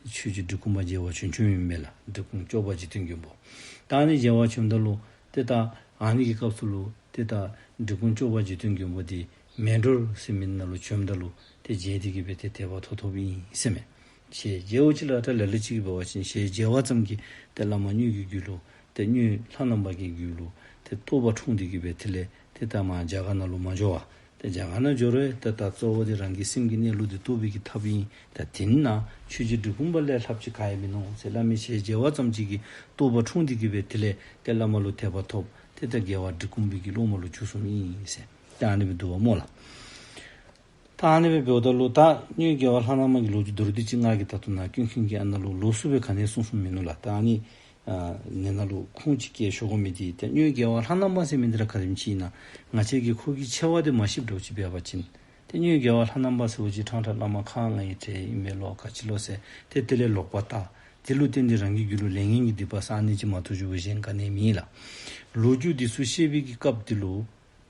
ཆོས་རྗེ་འབྲི་གུང་པ་མཇལ་བར་བྱོན་བྱོནམ་ཨིན་མས་ལགས། འབྲི་གུང་སྐྱོབ་པ་འཇིག་རྟེན་མགོན་པོ། ད་ཨ་ནི་མཇལ་བར་བྱོནམ་ད་ལུ་ཏེ་ད་ཨ་ནི་གི་སྐབས་སུ་ལུ་ཏེ་ད་འབྲི་གུང་སྐྱོབ་པ་འཇིག་རྟེན་མགོན་པོ་འདི་མལ་གྲོ་ཟེར་མི་ནང་ལུ་བྱོནམ་ད་ལུ་ཏེ་མཇལ་ཏེ་གི་སྦེ་ཏེ་དད་པ་ཐོབ་ཐོབཔ་ཨིན་ཟེར་མས། ཞལ་མཇལ་བ་ཅིག་ལགས། ད་ལ་ལུ་ཅིག་གིས་འབད་བ་ཅིན་ཞལ་མཇལ་བ་ཙམ་གྱིས་ཏེ་བླ་མ་གཉོས་ཀྱི་རྒྱུད་ལུ་ཏེ་གཉོས་ལྷ་ནང་པ་གི་རྒྱུད་ལུ་ཏེ་རྟོགས་པ་འཁྲུངས་ཏེ་གི་སྦེ་དེ་ལས་ཏེ་ད་མར་རྒྱ་གར་ནང་ལུ་མ་འགྱོ་བར་ཏེ་རྒྱ་གར་ནང་འགྱོ་རུང་ཏེ་ད་གཙོ་བོ་འདི་རང་གི་སེམས་ཀྱི་གནས་ལུགས་འདི་རྟོགས་པའི་གི་ཐབས་ཨིན། ད་དེ་ནང་ཆོས་རྗེ་འབྲི་གུང་པ་ལས་ལྷགཔ་ཅིག་ག་ཡང་མིན་ནུག་ཟེར་བླ་མའི་ཞལ་མཇལ་བ་ཙམ་ཅིག་གིས་རྟོགས་པ་འཁྲུངས་ཏེ་གི་སྦེ་དེ་ལས་ཏེ་བླ་མ་ལུ་དད་པ་ཐོབ། ཏེ་ད་རྒྱལ་བ་འབྲི་གུང་པའི་གི་སློབ་མ་ལུ་གྱུར་སོངམ་ཨིན་ཟེར་ཏེ་ཨ་ནི་སྦེ་འདུག་པ་སྨོ་ལགས། ད་ཨ་ནི་སྦེ་འབདཝ་ད་ལུ་ད་གཉོས་རྒྱལ་བ་ལྷ་ནང་པ་གི་ལོ་རྒྱུས་མདོར་བསྡུས་ཅིག་ང་གིས་ད་ལྟོ་ནཱ་ཀུན་མཁྱེན་གྱིས་ཨ་ནཱ་ལུ་ལོགས་སུ་སྦེ་ག་ནི་ཡང་གསུངས་གསུངསམ་མིན་ནུག་ལགས། ད་ཨ་ནི་ཨ་ནཱ་ལུ་ཁུངས་ཅིག་བཀལ་ཞུ་དགོ་མི་འདི་ཏེ་གཉོས་རྒྱལ་བ་ལྷ་ནང་པ་ཟེར་མི་འདི་ར་ག་དེམ་ཅིག་ཨིན་ན་ང་བཅས་ཀྱིས་ཁོ་གི་ཆེ་བ་འདི་མ་ཤེསཔ་འདྲཝ་ཅིག་འབད་བ་ཅིན་ཏེ་གཉོས་རྒྱལ་བ་ལྷ་ནང་པ་ཟེར་བ་ཅིན་ཕྲང་ཕྲང་བླ་མ་ཁག་ལྔའི་གྲས་ཨིན་མས་ལོ་ག་ཅི་ལོ་ཟེར་ཏེ་དེ་ལས་ལོག་པར་ལྟ། དེ་ལུ་བརྟེན་ཏེ་རང་གི་རྒྱུད་ལུ་ལས་ངན་གྱི་སྡིག་པ་བསག་ནི་ཅིག་མ་གཏོགས་ཞུ་བ་གཞན་ག་ནི་ཡང་མེད་ལགས། ལོ་རྒྱུས་འདི་ཚུ་བཤད་པའི་གི་སྐབས་འདི་ལུ་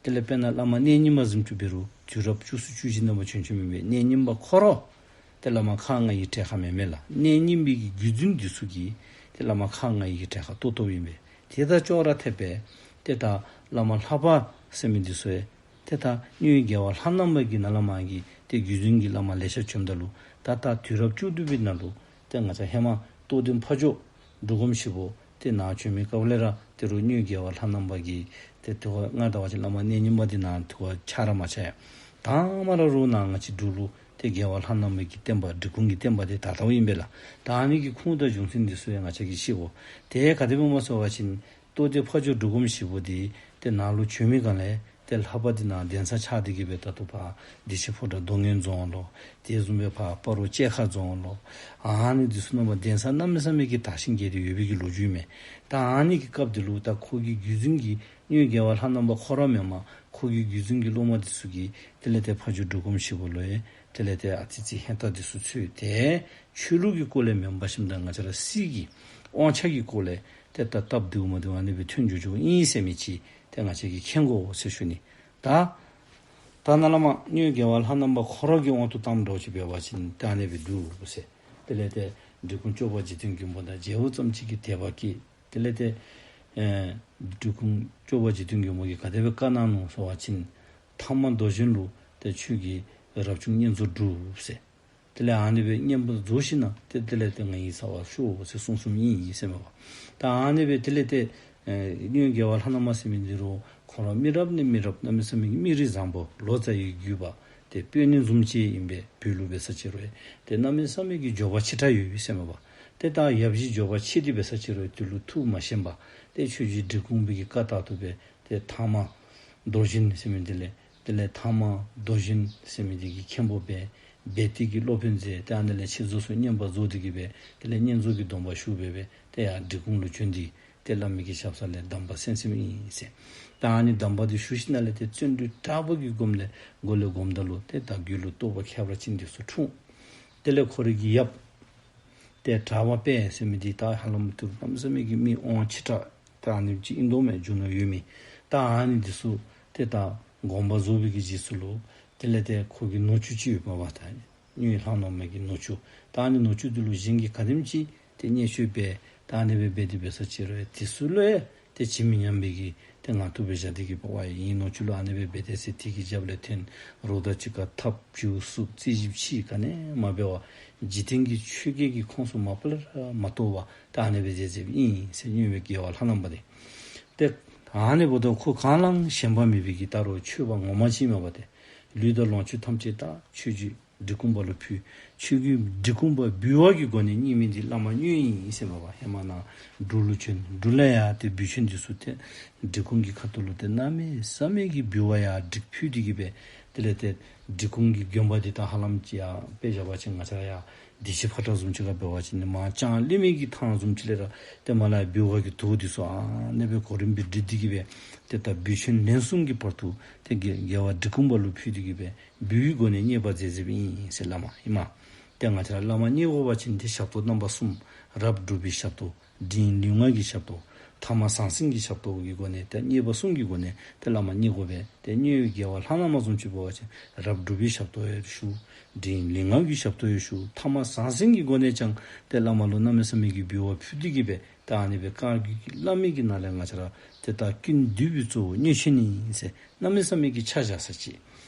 དེ་ལས་དཔེར་ན་བླ་མ་གནས་རྙིང་པ་བཟུམ་ཅིག་འབད་རུང་དུས་རབས་བཅུ་གསུམ་བཅུ་བཞི་ནང་ཕར་བྱོན་བྱོནམ་ཨིན་པས། གནས་རྙིང་པ་ཁོ་ར་ཏེ་བླ་མ་ཁག་ལྔའི་གྲས་ཁར་མེན་མས་ལགས། གནས་རྙིང་པའི་གི་བརྒྱུད་འཛིན་འདི་ཚུ་གིས་ཏེ་བླ་མ་ཁག་ལྔའི་གི་གྲས་ཁར་གཏོགས་གཏོགསཔ་ཨིན་པས། དེ་དང་ཅོག་ར་འཐདཔ་སྦེ་ཏེ་ད་བླ་མ་ལྷ་པ་ཟེར་མི་འདི་ཚུ་ཡང་ཏེ་ད་གཉོས་རྒྱལ་བ་ལྷ་ནང་པ་གི་ནང་ལས་མར་གྱི་ཏེ་བརྒྱུད་འཛིན་གྱི་བླ་མ་ལེ་ཤ་བྱོནམ་ད་ལུ་ད་ད་དུས་རབས་བཅུ་བདུན་པའི་ནང་ལུ་ཏེ་ང་བཅས་ཧེ་མ་རྟོགས་ལྡན་ཕ་ཇོ་འབྲུག་སྒོམ་ཞིག་པོ་ཏེ་ནཱ་བྱོན་མི་སྐབས་ལས་ར་ཏེ་རུང་གཉོས་རྒྱལ་བ་ལྷ་ནང་པ་གི་ཏེ་དེ་བ་ང་ད་བ་ཅིན་བླ་མ་གནས་རྙིང་པ་འདི་ནཱ་དེ་བ་ཆགས་ར་མ་ཆགས་ཡང་དང་པ་ར་རུང་ནཱ་ང་བཅས་འབྲུག་ལུ་ཏེ་རྒྱལ་བ་ལྷ་ནང་པ་གི་བསྟན་པ་འབྲི་གུང་གི་བསྟན་པ་འདི་དར་དརཝ་ཨིན་པས་ལགས། ད་ཨ་ནི་གི་ཁུངས་དང་རྒྱུ་མཚན་འདི་ཚུ་ཡང་ང་བཅས་ཀྱིས་ཤེས་དགོ། ཏེ་ག་དེ་སྦེ་སྨོ་ཟེར་བ་ཅིན་རྟོགས་ལྡན་ཕ་ཇོ་འབྲུག་སྒོམ་ཞིག་པོ་འདི་ཏེ་ནཱ་ལུ་བྱོན་མི་སྒང་ལས་ཏེ་ལྷ་པ་འདི་ནཱ་གདན་ས་ཆགས་ཏེ་གི་སྦེ་ད་ལྟོ་ཕར་བདེ་ཆེན་ཕོ་བྲང་རྡོ་སྔོན་རྫོང་ལོ། དེ་བཟུམ་སྦེ་ཕར་སྤ་རོ་བཅལ་ཁ་རྫོང་ལོ། ཨ་ནི་འདི་ཚུ་ནང་ཕར་གདན་ས་གནམ་མེད་ས་མེད་ཀྱི་དར་ཞིང་རྒྱས་ཏེ་ཡོད་པའི་གི་ལོ་རྒྱུས་མས། ད་ཨ་ནི་གི་སྐབས་འདི་ལུ་ད་ཁོ་གི་བརྒྱུད་འཛིན་གྱི་གཉོས་རྒྱལ་བ་ལྷ་ནང་པ་ཁོ་ར་མེན་པར་ཁོ་གི་བརྒྱུད་འཛིན་གྱི་སློབ་མ་འདི་ཚུ་གིས་དེ་ལས་ཏེ་ཕ་ཇོ་འབྲུག་སྒོམ་ཞིག་པོ་ལུ་ཡང་དེ་ལས་ཏེ་ཨ་ཙི་ཙི་ཧན་ཏ་འདི་ཚུ་ཚུད་དེ་ཆོས་ལུགས་ཀྱི་སྐོར་ལས་མེན་པར་ཞིནམ་ད་ང་བཅས་ར་སྲིད་ཀྱི་དབང་ཆ་གི་སྐོར་ལས་ཏེ་ད་སྟབས་བདེཝ་མ་བདེཝ་ཨ་ནི་སྦེ་ཐོན་འགྱོ་འགྱོཝ་ཨིན་ཟེར་མི་ཅིག་ཏེ་ང་བཅས་ཀྱིས་མཁྱེན་དགོ་ཟེར་ཞུ་ནི། ད་ད་ནཱ་བླ་མ་གཉོས་རྒྱལ་བ་ལྷ་ནང་པ་ཁོ་ར་གི་དབང་དུ་བཏངམ་འདྲཝ་ཅིག་འབད་བ་ཅིན་ད་ཨ་ནི་སྦེ་འདུག་ཟེར། དེ་ལས་ཏེ་འབྲི་གུང་སྐྱོབ་པ་འཇིག་རྟེན་མགོན་པོ་དང་མཇལཝ་ཙམ་ཅིག་གིས་དད་པ་སྐྱེས། དེ་ལས་ཏེ་ཨེ་འབྲི་གུང་སྐྱོབ་པ་འཇིག་རྟེན་མགོན་པོ་གིས་ག་དེ་སྦེ་བཀའ་གནང་ནུག་ཟེར་བ་ཅིན་ཐ་མ་རྡོ་རྗེ་ལུ་ཏེ་ཁྱོད་ཀྱིས་རབ་བྱུང་བསྙེན་རྫོགས་སྒྲུབ་ཟེར། དེ་ལས་ཨ་ནི་སྦེ་བསྙེན་པར་རྫོགས་ཞིནམ་ན་ཏེ་དེ་ལས་ཏེ་ང་གིས་ཚར་བར་ཤོག་ཟེར་གསུངས་གསུངསམ་ཨིན་ཨིན་ཟེར་མས་པ། ད་ཨ་ནི་སྦེ་དེ་ལས་ཏེ་ཨེ་གཉོས་རྒྱལ་བ་ལྷ་ནང་པ་ཟེར་མི་འདི་རུང་ཁོ་ར་མི་རབས་ནས་མི་རབས་གནམ་མེད་ས་མེད་ཀྱི་མི་རིགས་བཟང་པོ་ལོ་ཙཱ་བའི་བརྒྱུད་པ་ཏེ་དཔོན་ནི་བཟུམ་ཅིག་ཨིན་པས། བོད་ལུ་འབད་ས་ཅིག་རུང་ཏེ་གནམ་མེད་ས་མེད་ཀྱི་འབྱོར་པ་ཆེ་དྲགས་ཡོད་ཟེར་མས་པ། ཏེ་ད་ཡབ་གཞིས་འབྱོར་པ་ཆེ་སྟེ་འབད་ས་ཅིག་རུང་དེ་ལུ་ཐུགས་མ་ཞེན་པར་ཏེ་ཆོས་རྗེ་འབྲི་གུང་པའི་གི་བཀའ་ལྟར་དུ་སྦེ་ཏེ་ཐ་མ་རྡོ་རྗེ་ཟེར་མི་འདི་ལས་དེ་ལས་ཐ་མ་རྡོ་རྗེ་ཟེར་མི་འདི་གི་མཁན་པོ་འབད་འབད་དེ་གི་སློབ་དཔོན་མཛད། ཏེ་ཨ་ནི་ལས་ཆེད་རྫོགས་སུ་བསྙེན་པར་རྫོགས་ཏེ་གི་སྦེ་དེ་ལས་བསྙེན་རྫོགས་ཀྱི་སྡོམ་པ་ཞུ་སྦེ་སྦེ་ཏེ་ཡར་འབྲི་གུང་ལུ་བྱོན་ཏེ་ཏེ་བླ་མའི་གི་ཞབས་ས་ལས་གདམས་པ་གསན་གསནམ་ཨིན་ཟེར། ད་ཨ་ནི་གདམས་པ་འདི་ཞུ་ཞིནམ་ལས་ཏེ་བརྩོན་འགྲུས་དྲག་པོ་གི་སྒོམ་ལས་སྒོ་ལས་སྒོམ་ད་ལུ་ཏེ་ད་རྒྱུད་ལུ་རྟོགས་པ་ཁྱད་པར་ཅན་འདི་ཚུ་འཁྲུངས། དེ་ལས་ཁོ་རའི་གི་ཡབ་ཏེ་གྲགས་པ་དཔལ་ཟེར་མི་འདི་ད་ཧ་ལམ་ཏེ་གནམ་མེད་ས་མེད་ཀྱི་མི་དབང་ཆེ་དྲགས་ད་ཨ་ནི་ཅིག་ཨིན་དོ་མས། རྒྱུ་ནོར་ཡོད་མི་ད་ཨ་ནི་འདི་ཚུ་ཏེ་ད་དགོངས་པ་རྫོགས་པའི་གི་རྗེས་སུ་ལུ་དེ་ལས་ཏེ་ཁོ་གི་ནུ་གཅུང་ཅིག་ཡོདཔ་མས་པ། ད་གཉོས་ལྷ་ནང་པའི་གི་ནུ་གཅུང་ད་ཨ་ནི་ནུ་གཅུང་འདི་ལུ་གཞན་གྱིས་ག་དེམ་ཅིག་ཏེ་བརྙས་བཅོས་འབད་ད་ཨ་ནི་སྦེ་འབད་དེ་འབད་ས་ཅིག་རུང་དེ་ཚུ་ལུ་ཡང་ ཏེ་ཇི་མི་སྙམ་པའི་གི་ཏེ་ངང་དུ་སྦེ་བཞག་སྟེ་གི་འབད་བ་ཨིན་ནོ་ཅིག་ལུ། ཨ་ནི་སྦེ་འབད་དེ་ཟེར་དེ་གི་རྒྱབ་ལས་ཐོན་རོགས་དང་གཅིག་ཁར་འཐབ་རྩོད་རྩུབ་རྩོད་གཞི་ཕྱི་ག་ནི་མ་འབད་བར་འཇིག་རྟེན་གྱི་ཆོས་བརྒྱད་ཀྱི་ཁོངས་སུ་མ་པ་ལས་མ་གཏོགས་པར་ད་ཨ་ནི་སྦེ་མཛད་མཛདཔ་ཨིན་ཟེར་སྨྱོ་བའི་རྒྱལ་བ་ལྷ་ནང་པ་དེ། ཏེ་ཨ་ནི་འབདཝ་ད་ཁོ་གང་ལའང་ཞེན་པ་མེད་པའི་གི་ད་རུང་ཆོས་པ་ངོ་མ་ཅིག་མས་པ་ཏེ། ལུས་དང་ལོངས་སྤྱོད་ཐམས་ཅད་ད་ཆོས་ཀྱི་འབྲི་གུང་པ་ལུ་ཕུལ། ཆོས་ཀྱི་འབྲི་གུང་པ་འབུལ་བ་གི་སྒོ་ནས་རྙེད་མི་འདི་བླ་མ་སྨྱོ་ཨིན་ཟེར་མས་པ། ཧེ་མ་ནཱ་འབྲུག་ལུ་བྱོན། འབྲུག་ལས་ཡར་ཏེ་འབུལ་ཆེན་འདི་ཚུ་ཏེ་འབྲི་གུང་གི་ཁ་ཐུག་ལུ་ཏེ་གནམ་མེད་ས་མེད་ཀྱི་འབུལ་བ་ཡར་སྒྲིག་ཕུལ་ཏེ་གི་སྦེ། དེ་ལས་ཏེ་འབྲི་གུང་གི་དགོན་པ་འདི་ད་ཧ་ལམ་ཅིག་ཡར་དཔེ་བཞག་པ་ཅིན་ང་བཅས་ར་ཡར་བདེ་ཆེན་ཕོ་བྲང་བཟུམ་ཅིག་ཁར་འབད་བ་ཅིན་མར་ལྕང་གླིང་མི་གི་ཐང་བཟུམ་ཅིག་ལས་ར་ཏེ་མར་ལས་འབུལ་བ་གི་དུག་འདི་ཚུ་ཨ་ནི་སྦེ་གོ་རིམ་སྦེ་སྒྲིག་སྟེ་གི་སྦེ་ཏེ་ད་འབུལ་ཆེན་ལན་གསུམ་གྱི་བར་དུ་ཏེ་རྒྱལ་རྒྱལ་བ་འབྲི་གུང་པ་ལུ་ཕུལ་ཏེ་གི་སྦེ་འབུལ་བའི་སྒོ་ནས་མཉེས་པར་མཛད་མཛདཔ་ཨིན་ཟེར་བླ་མ་ཨིན་མས། ཏེ་ང་བཅས་ར་བླ་མ་མཉེས་དགོ་པ་ཅིན་ཏེ་ཞབས་ཏོག་རྣམ་པ་གསུམ། རབ་སྒྲུབ་པའི་ཞབས་ཏོག། འབྲིང་ལུས་ངག་གི་ཞབས་ཏོག། ཐ་མ་ཟང་ཟིང་གི་ཞབས་ཏོག་གི་སྒོ་ནས་ཏེ་མཉེས་པ་གསུམ་གྱི་སྒོ་ནས་ཏེ་བླ་མ་མཉེས་དགོ་པས། ཏེ་སྨྱོ་བའི་རྒྱལ་བ་ལྷ་ནང་པ་བཟུམ་ཅིག་འབད་བ་ཅིན་རབ་སྒྲུབ་པའི་ཞབས་ཏོག་ཡང་ཞུ། འབྲིང་ལུས་ངག་གི་ཞབས་ཏོག་ཡང་ཞུ། ཐ་མ་ཟང་ཟིང་གི་སྒོ་ནས་ཀྱང་ཏེ་བླ་མ་ལུ་གནམ་མེད་ས་མེད་ཀྱི་འབུལ་བ་ཕུལ་ཏེ་གི་སྦེ་ད་ཨ་ནི་སྦེ་བཀའ་བརྒྱུད་ཀྱི་བླ་མའི་གི་ནང་ལས་ང་བཅས་ར་ཏེ་ད་ཀུན་འདུས་པའི་གཙོ་བོ་སྨྱོ་ཆེན་ཨིན་ཟེར་གནམ་མེད་ས་མེད་ཀྱི་ཆ་བཞག་ས་ཅིག།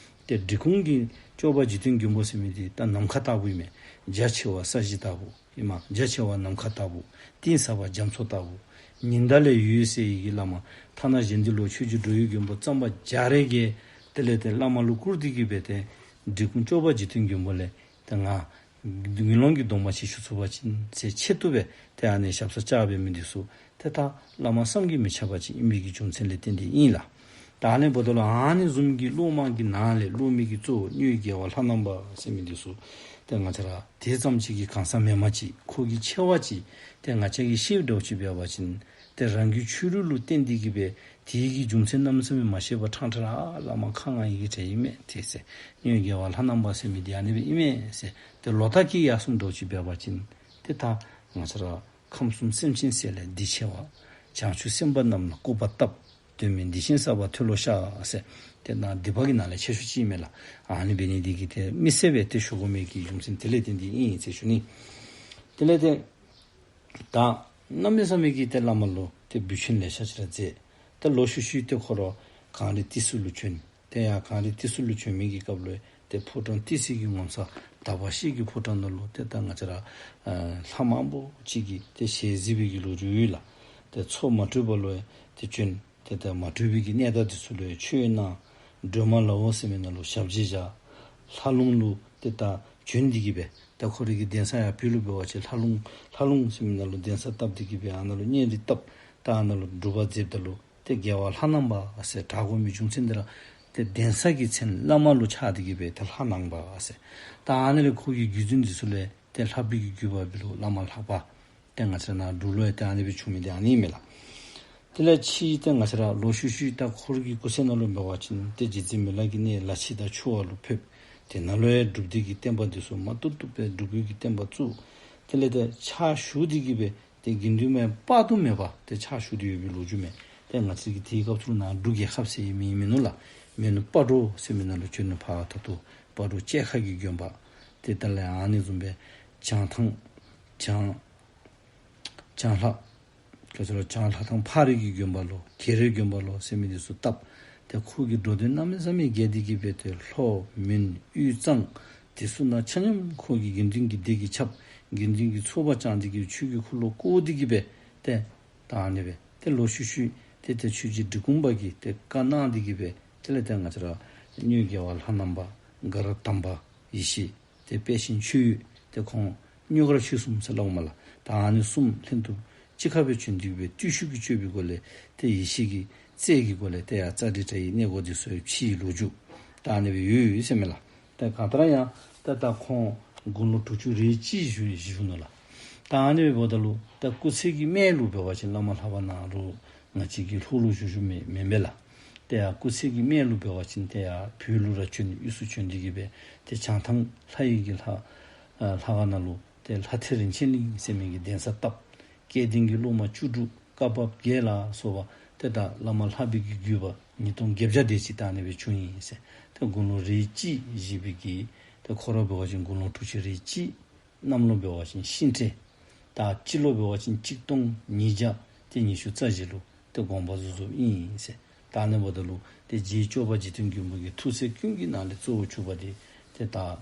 ཏེ་འབྲི་གུང་གི་སྐྱོབ་པ་འཇིག་རྟེན་མགོན་པོ་ཟེར་མི་འདི་ད་ནམ་མཁའ་ལྟ་བུ་ཨིན་མས། རྒྱ་ཆེ་བ་ས་གཞི་ལྟ་བུ་ཨིན་མས། རྒྱ་ཆེ་བ་ནམ་མཁའ་ལྟ་བུ། གཏིང་ཟབ་པ་རྒྱ་མཚོ་ལྟ་བུ། ཉི་ཟླ་ལས་འོད་གསལ་ཡི་གི་བླ་མ། ཐ་ན་གཞན་འདི་ལུ་ཆོས་རྗེ་འགྲོ་བའི་མགོན་པོ་གཙང་པ་རྒྱ་རས་ཀྱིས་དེ་ལས་ཏེ་བླ་མ་ལུ་བཀུར་ཏེ་གི་སྦེ་ཏེ་འབྲི་གུང་སྐྱོབ་པ་འཇིག་རྟེན་མགོན་པོ་ལས་ཏེ་ང་དགེ་སློང་གི་སྡོམ་པ་ཅིག་ཞུ་ཚུགས་པ་ཅིན་ཟེར་ཆེད་དུ་སྦེ་ཏེ་ཨ་ནི་ཞབས་སར་བཅར་བའི་མི་འདི་ཚུ་ཏེ་ད་བླ་མ་བསམ་གྱིས་མི་ཁྱབ་པ་ཅིག་ཨིན་པའི་གི་རྒྱུ་མཚན་ལས་བརྟེན་ཏེ་ཨིན་ལགས། ད་ཨ་ནི་འབདཝ་ད་ལུ་ཨ་ནི་བཟུམ་གྱི་སློབ་མ་གི་ནང་ལས་སློབ་མའི་གི་གཙོ་བོ་སྨྱོ་བའི་རྒྱལ་བ་ལྷ་ནང་པ་ཟེར་མི་འདི་ཚུ་ཏེ་ང་བཅས་ར་དེ་ཙམ་ཅིག་གི་གང་ཟག་མེནམ་ཅིག་ཁོ་གི་ཆེ་བ་ཅིག་ཏེ་ང་བཅས་ཀྱིས་ཤེསཔ་འདྲཝ་ཅིག་འབད་བ་ཅིན་ཏེ་རང་གི་ཆོས་ལུགས་ལུ་བརྟེན་ཏེ་གི་སྦེ་དེ་གི་རྒྱུ་མཚན་གནམ་མེད་ས་མེད་མ་ཤེས་པར་ཕྲང་ཕྲང་ར་བླ་མ་ཁ་མངའ་ཡི་གི་གྲས་ཨིན་མས་ཏེ་ཟེར། སྨྱོ་བའི་རྒྱལ་བ་ལྷ་ནང་པ་ཟེར་མི་འདི་ཨ་ནི་སྦེ་ཨིན་མས་ཟེར་ཏེ་ལོག་ལྟ་སྐྱེ་ཡར་སོངམ་འདྲཝ་ཅིག་འབད་བ་ཅིན་ཏེ་ད་ང་བཅས་ར་ཁམས་གསུམ་སེམས་ཅན་སེལ་ལས་སྡིག་ཆེ་བ། བྱང་ཆུབ་སེམས་དཔའ་རྣམས་ལ་སྐུར་པ་བཏབ། དོན་མེད་སྡིག་ཆེན་བསགས་པ་མཐོལ་ལོ་བཤགས་ཟེར། ཏེ་ནཱ་སྡིག་པ་གི་ནང་ལས་ཆེ་ཤོས་ཅིག་ཨིན་མས་ལགས། ཨ་ནི་འབད་ནི་འདི་གིས་ཏེ་མི་སེར་སྦེ་ཏེ་ཞུ་དགོ་མི་གི་རྒྱུ་མཚན་དེ་ལས་བརྟེན་ཏེ་ཨིན་ཟེར་ཞུ་ནི། དེ་ལས་ཏེ་ད་གནམ་མེད་ས་མེད་ཀྱི་ཏེ་བླ་མ་ལུ་ཏེ་འབུལ་ཆེན་ལེ་ཤ་ཅིག་ར་མཛད། ཏེ་ལོག་ཤུལ་ཤུལ་ཏེ་ཁོ་ར་གངས་རི་ཏི་སེ་ལུ་བྱོན། ཏེ་ཡར་གངས་རི་ཏི་སེ་ལུ་བྱོན་མི་གི་སྐབས་ལུ་ཏེ་ཕོ་བྲང་ཏི་སེ་གི་ངོ་མཚར་དག་པ་ཤེལ་གྱི་ཕོ་བྲང་ནང་ལུ་ཏེ་ད་ང་བཅས་ར་ལྷ་མང་པོ་ཅིག་གིས་ཏེ་ཞལ་གཟིགས་པའི་གི་ལོ་རྒྱུས་ཡོད་ལགས། ཏེ་མཚོ་མ་དྲོས་པ་ལུ་ཡང་ཏེ་བྱོན། ཏེ་ད་མ་དྲོས་པའི་གི་གནས་བདག་འདི་ཚུ་ལུ་ཡང་ཆོས་གནང་། སྒྲོལ་མ་ལ་འོ་ཟེར་མི་ནང་ལུ་ཞབས་རྗེས་བཞག། ལྷ་ལུང་ལུ་ཏེ་ད་བྱོན་ཏེ་གི་སྦེ་ད་ཁོ་རའི་གི་གདན་ས་ཡར་བོད་ལུ་འབད་བ་ཅིན་ལྷ་ལུང་ལྷ་ལུང་ཟེར་མི་ནང་ལུ་གདན་ས་བཏབ་སྟེ་གི་སྦེ་ཨ་ནཱ་ལུ་གཉན་རི་བཏབ། ད་ཨ་ནཱ་ལུ་སྒྲུབ་པ་མཛདཔ་ད་ལུ་ཏེ་རྒྱལ་བ་ལྷ་ནང་པ་ཟེར་གྲགས་དགོ་མི་རྒྱུ་མཚན་འདི་ར་ཏེ་གདན་ས་གི་མཚན་བླ་མ་ལུ་ཆགས་ཏེ་གི་སྦེ་ཏེ་ལྷ་ནང་པ་ཟེར། ད་ཨ་ནི་ལས་ཁོ་གི་བརྒྱུད་འཛིན་འདི་ཚུ་ལས་ཏེ་ལྷག་པའི་གི་བརྒྱུད་པ་འབད་རུང་བླ་མ་ལྷ་པ། ཏེ་ང་བཅས་ནཱ་འབྲུག་ལུ་ཡང་ཏེ་ཨ་ནི་སྦེ་བྱུང་མི་འདི་ཨ་ནི་མས་ལགས། དེ་ལས་ཕྱིས་ཏེ་ང་བཅས་ར་ལོག་ཤུལ་ཤུལ་ད་ཁོ་ར་གི་སྐུ་ཚེ་ནང་ལུ་འབད་བ་ཅིན་ཏེ་རྗེ་བཙུན་མི་ལ་གི་གནས་ལ་ཕྱི་དང་ཆུ་བ་ལུ་ཕེབས། ཏེ་ནཱ་ལུ་ཡང་སྒྲུབ་སྡེ་གི་བསྟན་པ་འདི་ཚུ་མ་ཏོག་ཏོ་སྦེ་སྒྲུབ་པའི་གི་བསྟན་པ་བཙུགས། དེ་ལས་ཏེ་ཕྱག་ཞུ་སྟེ་གི་སྦེ་ཏེ་དགེ་འདུན་མ་དཔག་ཏུ་མེད་པ་ཏེ་ཕྱག་ཞུ་སྟེ་ཡོད་པའི་ལོ་རྒྱུས་མས། ཏེ་ང་བཅས་ཀྱི་དེའི་སྐབས་སུ་ནཱ་འབྲུག་རྒྱལ་ཁབ་ཟེར་ཡང་མེད་མེད་ནུག་ལགས། མེན་ནུག། སྤ་རོ་ཟེར་མི་ནང་ལུ་བྱོན་ནུག། ཕར་ད་ལྟོ་སྤ་རོ་བཅལ་ཁ་གི་དགོན་པ། ཏེ་ད་ལས་ཨ་ནི་བཟུམ་སྦེ་བྱང་ཐང་བྱང་བྱང་ལྷ་ཁ་ཅིག་ལུ་བྱང་ལྷ་ཐང་ཕག་རི་གི་དགོན་པ་ལོ་ཁེ་རེ་དགོན་པ་ལོ་ཟེར་མི་འདི་ཚུ་བཏབ། ཏེ་ཁོ་གིས་འགྲོ་དོན་གནམ་མེད་ས་མེད་རྒྱས་ཏེ་གི་སྦེ་ཏེ་ལྷོ་མོན་དབུས་གཙང་འདི་ཚུ་ནང་ཆ་མཉམ་ཁོ་གིས་དགེ་འདུན་གྱི་སྡེ་གིས་ཁྱབ། དགེ་འདུན་གྱི་ཚོགས་པ་བསྐྱངས་ཏེ་གི་ཆོས་ཀྱི་འཁོར་ལོ་བསྐོར་ཏེ་གི་སྦེ་ཏེ་ད་ཨ་ནི་སྦེ་ཏེ་ལོག་ཤུལ་ཤུལ་ཏེ་ཏེ་ཆོས་རྗེ་འབྲི་གུང་པ་གིས་ཏེ་བཀའ་གནང་སྟེ་གི་སྦེ་དེ་ལས་ཏེ་ང་བཅས་ར་སྨྱོ་རྒྱལ་བ་ལྷ་ནང་པ་དགའ་རབ་དམ་པ་ཡེ་ཤེས་ཏེ་དཔལ་ཆེན་ཆོས་ཡོད་ཏེ་ཁོང་སྨྱོ་དགའ་རབ་ཆོས་གསུམ་ཟེར་སླབ་མས་ལགས། ད་ཨ་ནི་གསུམ་ལྷན་དུ་གཅིག་ཁར་སྦེ་བྱོན་ཏེ་གི་སྦེ་བརྟུལ་ཞུགས་ཀྱི་སྤྱོད་པའི་སྒོ་ལས་ཏེ་ཡེ་ཤེས་ཀྱི་རྩལ་གྱི་སྒོ་ལས་ཏེ་ཡར་ཙ་རི་ཏྲ་ཡི་གནས་སྒོ་འདི་ཚུ་ཕྱེ་བའི་ལོ་རྒྱུས་ད་ཨ་ནི་སྦེ་ཡོད་ཡོད་ཟེར་མས་ལགས། ཏེ་གང་ལྟར་ཡང་ཏེ་ད་ཁོང་དགུང་ལོ་དྲུག་ཅུ་རེ་གཅིག་བཞུགས་བཞུགས་ནུག་ལགས། ད་ཨ་ནི་འབདཝ་ད་ལུ་ད་སྐུ་ཚེ་གི་སྨད་ལུ་འབད་བ་ཅིན་བླ་མ་ལྷ་པ་ནང་ལུ་ང་བཅས་ཀྱི་ལྷོ་ལུ་བཞུགས་བཞུགསཔ་མེན་མེན་པས་ལགས། ཏེ་ཡར་སྐུ་ཚེ་གི་སྨད་ལུ་འབད་བ་ཅིན་ཏེ་ཡར་བོད་ལུ་ར་བྱོན་དབུས་སུ་བྱོན་ཏེ་གི་སྦེ་ཏེ་བྱང་ཐང་ལྷ་ཡི་གི་ལྷ་ཨ་ལྷ་ཁང་ནང་ལུ་ཏེ་ལྷ་ཐེལ་རིན་ཆེན་གླིང་ཟེར་མི་གི་གདན་ས་བཏབ། སྐལ་ལྡན་གྱི་སློབ་མ་བཅུ་དྲུག་བཀའ་བབས་བརྒྱད་ལ་སོགས་པ་ཏེ་ད་བླ་མ་ལྷ་པའི་གི་བརྒྱུད་པ་ཉིས་སྟོང་བརྒྱད་བརྒྱ་དེ་ཅིག་ད་ཨ་ནི་སྦེ་བྱུང་ཡི་ཟེར། ཏེ་དགུང་ལོ་རེ་གཅིག་བཞེས་པའི་གི་ཏེ་ཁོ་ར་འབད་བ་ཅིན་དགུང་ལོ་དྲུག་ཅུ་རེ་གཅིག། གནམ་ལོ་འབད་བ་ཅིན་ཤིང་སྤྲེལ། ད་སྤྱི་ལོ་འབད་བ་ཅིན་གཅིག་སྟོང་ཉིས་བརྒྱ་ཏེ་ཉི་ཤུ་རྩ་བཞི་ལུ་ད་ ཏེ་དགོངས་པ་རྫོགས་རྫོགསཔ་ཨིན་ཟེར། ད་ཨ་ནི་འབདཝ་ད་ལུ་ཏེ་རྗེ་སྐྱོབ་པ་འཇིག་རྟེན་མགོན་པོ་གི་ཐུགས་སྲས་ཀུན་གྱི་ནང་ལས་གཙོ་བོར་གྱུར་པ་འདི་ཏེ་ད་ཨ་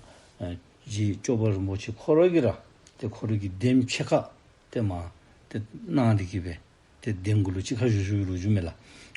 རྗེ་སྐྱོབ་པ་རིན་པོ་ཆེ་ཁོ་ར་གིས་ར་ཏེ་ཁོ་ར་གི་གདན་ཕྱེད་ཀ་ཏེ་མར་ཏེ་གནང་སྟེ་གིས་སྦེ་ཏེ་གདན་གུ་ལུ་གཅིག་ཁར་བཞུགས་བཞུགས་པའི་ལོ་རྒྱུས་མས་ལགས།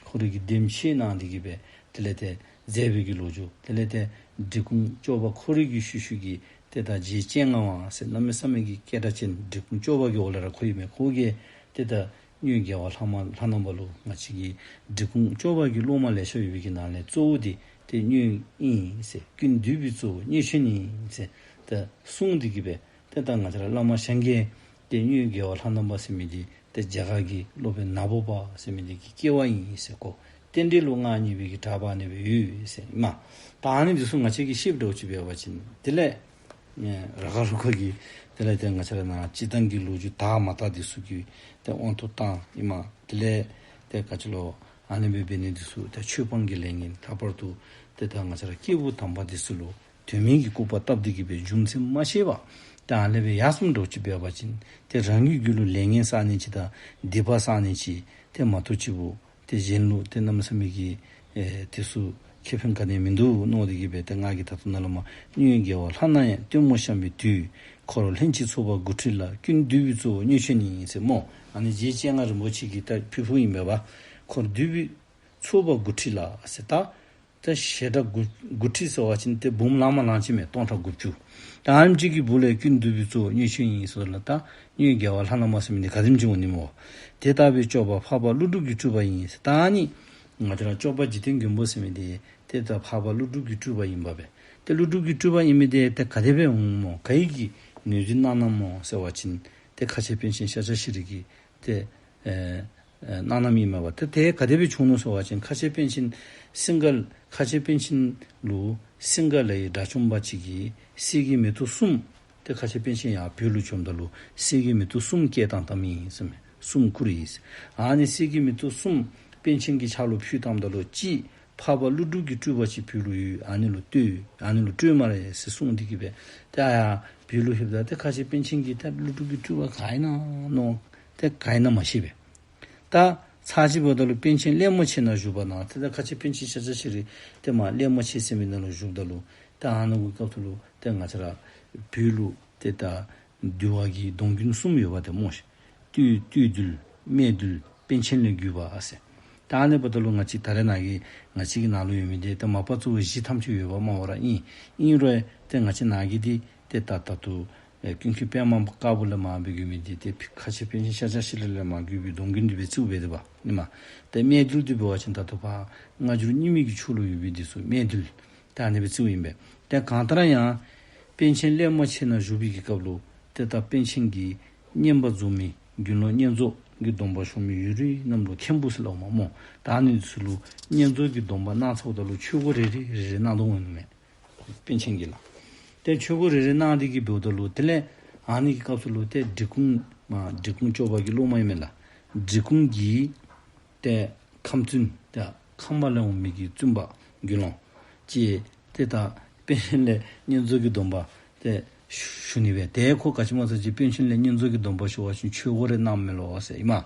ཁོ་ར་གི་གདན་ཕྱེད་གནང་སྟེ་གིས་སྦེ་དེ་ལས་ཏེ་མཛད་པའི་གི་ལོ་རྒྱུས། དེ་ལས་ཏེ་འབྲི་གུང་སྐྱོབ་པ་ཁོ་རའི་གི་ཤུལ་ཤུལ་གྱི་ཏེ་ད་རྗེ་སྤྱན་སྔ་བ་ཟེར་གནམ་མེད་ས་མེད་ཀྱི་སྐད་གྲགས་ཅན་འབྲི་གུང་སྐྱོབ་པ་གི་འོག་ལས་ར་ཁོ་ཨིན་མས། ཁོ་གིས་ཏེ་ད་གཉོས་རྒྱལ་བ་ལྷ་མ་ལྷ་ནང་པ་ལུ་ང་བཅས་ཀྱི་འབྲི་གུང་སྐྱོབ་པ་གི་སློབ་མ་ལེ་ཤ་ཡོད་པའི་གི་ནང་ལས་གཙོ་བོ་འདི་ཏེ་གཉོས་ཨིན་ཟེར། ཀུན་འདུས་པའི་གཙོ་བོ་གཉོས་ཆེན་ཨིན་ཟེར་ད་གསུངས་ཏེ་གིས་སྦེ་ཏེ་ད་ང་བཅས་ར་བླ་མ་ཞང་གིས་ཏེ་གཉོས་རྒྱལ་བ་ལྷ་ནང་པ་ཟེར་མི་འདི་ཏེ་རྒྱ་གར་གྱི་སློབ་དཔོན་ནཱ་རོ་པ་ཟེར་མི་འདི་གི་སྐྱེ་བ་ཨིན་ཟེར། ཁོ་རྟེན་འབྲེལ་ལུ་མངའ་བརྙེས་པའི་གི་གྲགས་པ་ཨ་ནི་སྦེ་ཡོད་ཟེར་ཨིན་མས། ད་ཨ་ནི་འདི་ཚུ་ང་བཅས་ཀྱིས་ཤེསཔ་འདྲཝ་ཅིག་འབད་བ་ཅིན་དེ་ལས་ཨེ་ར་ག་རུ་ཁ་གི་དེ་ལས་ཏེ་ང་བཅས་ར་ནཱ་སྤྱིར་བཏང་གི་ལོ་རྒྱུས་དག་མ་དག་འདི་ཚུ་གི་ཏེ་དབང་དུ་བཏང་ཨིན་མས། དེ་ལས་ཏེ་ག་ཅི་ལོ་ཨ་ནི་སྦེ་འབད་ནི་འདི་ཚུ་ཏེ་ཆོས་སྤང་གི་ལས་ངན་ལྷག་པར་དུ་ཏེ་ད་ང་བཅས་ར་སྐྱེས་བུ་དམ་པ་འདི་ཚུ་ལུ་དོན་མེད་ཀྱི་སྐུར་པ་བཏབ་སྟེ་གིས་སྦེ་རྒྱུ་མཚན་མ་ཤེས་པར་ཏེ་ཨ་ནི་སྦེ་ཡར་སོངམ་འདྲཝ་ཅིག་འབད་བ་ཅིན་ཏེ་རང་གི་རྒྱུད་ལུ་ལས་ངན་བསགས་ནི་ཅིག་དང་སྡིག་པ་བསགས་ནི་ཅིག་ཏེ་མ་གཏོགས་ཅིག་པོ་ཏེ་གཞན་ལུ་ཏེ་གནམ་མེད་ས་མེད་ཀྱི་ཨེ་དེ་ཚུ་ཁེ་ཕན་ག་ནི་ཡང་མིན་འདུག་མནོ་སྟེ་གིས་སྦེ་ཏེ་ང་གིས་ད་ལྟོ་ནཱ་ལས་མར་གཉོས་རྒྱལ་བ་ལྷ་ནང་ཡང་སྟོན་མོ་བཤམས་པའི་དུས། འཁོར་ལྷན་ཅིག་འཚོགས་པ་དགུ་ཁྲི་ལ། ཀུན་འདུས་པའི་གཙོ་བོ་གཉོས་ཆེན་ཡིན་ཟེར་སྨོ། ཨ་ནི་རྗེ་སྤྱན་སྔ་རིན་པོ་ཆེ་གི་ད་ཕུལ་ཕུལཝ་ཨིན་པས་པ། འཁོར་འདུས་པའི་ཚོགས་པ་དགུ་ཁྲི་ལ་ཟེར་ད། ད་ཞལ་གྲངས་དགུ་དགུ་ཁྲི་ཟེར་བ་ཅིན་ཏེ་འབུམ་ལང་མ་ལང་ཅིག་མས། སྟོང་ཕྲག་དགུ་བཅུ། ད་ཨ་ནེམ་ཅིག་གི་སྦུག་ལས་ཀུན་འདུས་པའི་གཙོ་བོ་གཉོས་ཆེན་ཡིན་ཟེར་ལགས། ད་གཉོས་རྒྱལ་བ་ལྷ་ནང་པ་ཟེར་མི་འདི་ག་དེམ་ཅིག་འོང་ནི་སྨོ། དེ་ལྟ་བུའི་སྐྱོབ་པ་འཕགས་པ་ཀླུ་སྒྲུབ་ཀྱི་སྤྲུལ་པ་ཡིན་ཟེར། ད་ཨ་ནི་ང་བཅས་ར་སྐྱོབ་པ་འཇིག་རྟེན་མགོན་པོ་ཟེར་མི་འདི་ཏེ་ད་འཕགས་པ་ཀླུ་སྒྲུབ་ཀྱི་སྤྲུལ་པ་ཡིན་པ་སྦེ། ཏེ་ཀླུ་སྒྲུབ་ཀྱི་སྤྲུལ་པ་ཡིན་མི་འདི་ཏེ་ག་དེ་སྦེ་འོང་སྨོ། ག་གིས་ངོས་འཛིན་གནང་གནངམ་སྨོ་ཟེར་བ་ཅིན་ཏེ་ཁ་ཆེ་པཎ་ཆེན་ཤཱཀྱ་ཤྲཱི་གིས་ཏེ་ཨེ་ཨེ་གནང་གནངམ་ཨིན་མས་པ། ཏེ་དེ་ག་དེ་སྦེ་བྱུང་ནུག་ཟེར་བ་ཅིན་ཁ་ཆེ་པཎ་ཆེན་སིང་ག་ཁ་ཆེ་པཎ་ཆེན་ལུ་སིང་ག་ལའི་དགྲ་བཅོམ་པ་ཅིག་གིས་གསེར་གྱི་མེ་ཏོག་གསུམ། ཏེ་ཁ་ཆེ་པཎ་ཆེན་ཡར་བོད་ལུ་བྱོནམ་ད་ལུ་གསེར་གྱི་མེ་ཏོག་གསུམ་བསྐྱལ་བཏང་བཏངམ་ཨིན་ཟེར་མས། གསུམ་བསྐུར་ཡི་ཟེར། ཨ་ནི་གསེར་གྱི་མེ་ཏོག་གསུམ་པཎ་ཆེན་གྱི་ཕྱག་ལུ་ཕུལ་བཏངམ་ད་ལུ་གཅིག་འཕགས་པ་ཀླུ་སྒྲུབ་ཀྱི་སྤྲུལ་པ་ཅིག་བོད་ལུ་ཡོད། ཨ་ནི་ལུ་སྤྲོད། ཨ་ནི་ལུ་སྤྲོད་སྨ་རེ་ཟེར་གསུངས་ཏེ་གིས་སྦེ་ཏེ་ཨ་ཡར་བོད་ལུ་ལྷོདཔ་ད་ཏེ་ཁ་ཆེ་པཎ་ཆེན་གྱིས་ཏེ་ཀླུ་སྒྲུབ་ཀྱི་སྤྲུལ་པ་ག་ཨིན་ན་མནོ། ཏེ་ག་ཨིན་ན་མ་ཤེས་པས། ད་ཚར་གཅིག་འབདཝ་ད་ལུ་པཎ་ཆེན་གླས་མོ་ཆེ་ནང་བཞུགས་པ་ན་ཏེ་ད་ཁ་ཆེ་པཎ་ཆེན་ཤཱཀྱ་ཤྲཱི་ཏེ་མར་གླས་མོ་ཆེ་ཟེར་མི་ནང་ལུ་བཞུགསཔ་ད་ལུ་ཏེ་ཨ་ནི་གི་སྐབས་སུ་ལུ་ཏེ་ང་བཅས་ར་བོད་ལུ་ཏེ་ད་འདུལ་བ་གི་སྡོམ་རྒྱུན་གསུམ་ཡོད་པ་ཏེ་སྨོ་ཤིག། སྟོད་སྟོད་འདུལ་སྨད་འདུལ་པཎ་ཆེན་ལས་བརྒྱུད་པ་ཟེར། ད་ཨ་ནི་འབདཝ་ད་ལུ་ང་བཅས་ད་རེས་ནཱ་གི་ང་བཅས་ཀྱི་ནང་ལུ་ཡོད་མི་འདི་ཏེ་མ་པ་གཙོ་བོ་གཞི་ཐམས་ཅད་ཡོད་པ་སྨྲ་བ་ར་ཨིན། ཨིན་རུང་ཏེ་ང་བཅས་ནཱ་གི་འདི་ཏེ་ད་ད་ལྟོ་ཨེ་ཀུན་མཁྱེན་པདྨ་དཀར་པོ་ལས་མར་འབད་བརྒྱུད་མི་འདི་ཏེ་ཁ་ཆེ་པཎ་ཆེན་ཤཱཀྱ་ཤྲཱི་ལས་མར་བརྒྱུད་པའི་སྡོམ་རྒྱུན་འདི་སྦེ་བརྩིཝ་འབད་དེ་འབད་ཨིན་མས། ཏེ་སྨད་འདུལ་འདི་འབད་བ་ཅིན་ད་ལྟོ་ཕར་སྔ་འགྱུར་རྙིང་མའི་གི་ཆོས་ལུགས་ཡོད་པའི་འདི་ཚུ་སྨད་འདུལ་ད་ཨ་ནི་སྦེ་བརྩིཝ་ཨིན་པས། ཏེ་གང་ལྟར་ཡང་པཎ་ཆེན་གླས་མོ་ཆེ་ནང་བཞུགས་པའི་གི་སྐབས་ལུ་ཏེ་ད་པཎ་ཆེན་གྱིས་བསྙེན་པར་རྫོགས་མི་དགེ་སློང་བསྙེན་རྫོགས་ཀྱི་སྡོམ་པ་ཞུ་མི་ཡོད་རིགས་རྣམས་ལུ་མཁན་པོ་ཟེར་སླབ་མས་སྨོ། ད་ཨ་ནི་ཚུ་ལུ་བསྙེན་རྫོགས་ཀྱི་སྡོམ་པ་གནང་ཚརཝ་ད་ལུ་ཆོས་གོས་རེ་རེ་རེ་རེ་གནང་དོ་འོང་ནི་མས། པཎ་ཆེན་གྱིས་ལགས། ཏེ་ཆོས་གོས་རེ་རེ་གནང་སྟེ་གིས་འབདཝ་ད་ལུ་དེ་ལས་ཨ་ནི་གི་སྐབས་སུ་ལུ་ཏེ་འབྲི་གུང་མ་འབྲི་གུང་སྐྱོབ་པ་གི་སློབ་མ་ཨིན་མས་ལགས། འབྲི་གུང་གི་ཏེ་ཁམས་བཙུན་ཏེ་ཁམས་པ་ལས་འོང་མི་གི་བཙུན་པ་དགེ་སློང་ཅིག་ཏེ་ད་པཎ་ཆེན་ལས་བསྙེན་རྫོགས་ཀྱི་སྡོམ་པ་ཏེ་ཞུ་ཞུ་ནི་སྦེ། ཏེ་ཁོ་ག་ཅི་སྨོ་ཟེར་བ་ཅིན་པཎ་ཆེན་ལས་བསྙེན་རྫོགས་ཀྱི་སྡོམ་པ་ཞུ་བ་ཅིན་ཆོས་གོས་རེ་གནངམ་མས་ལོ་ཟེར་ཨིན་མས།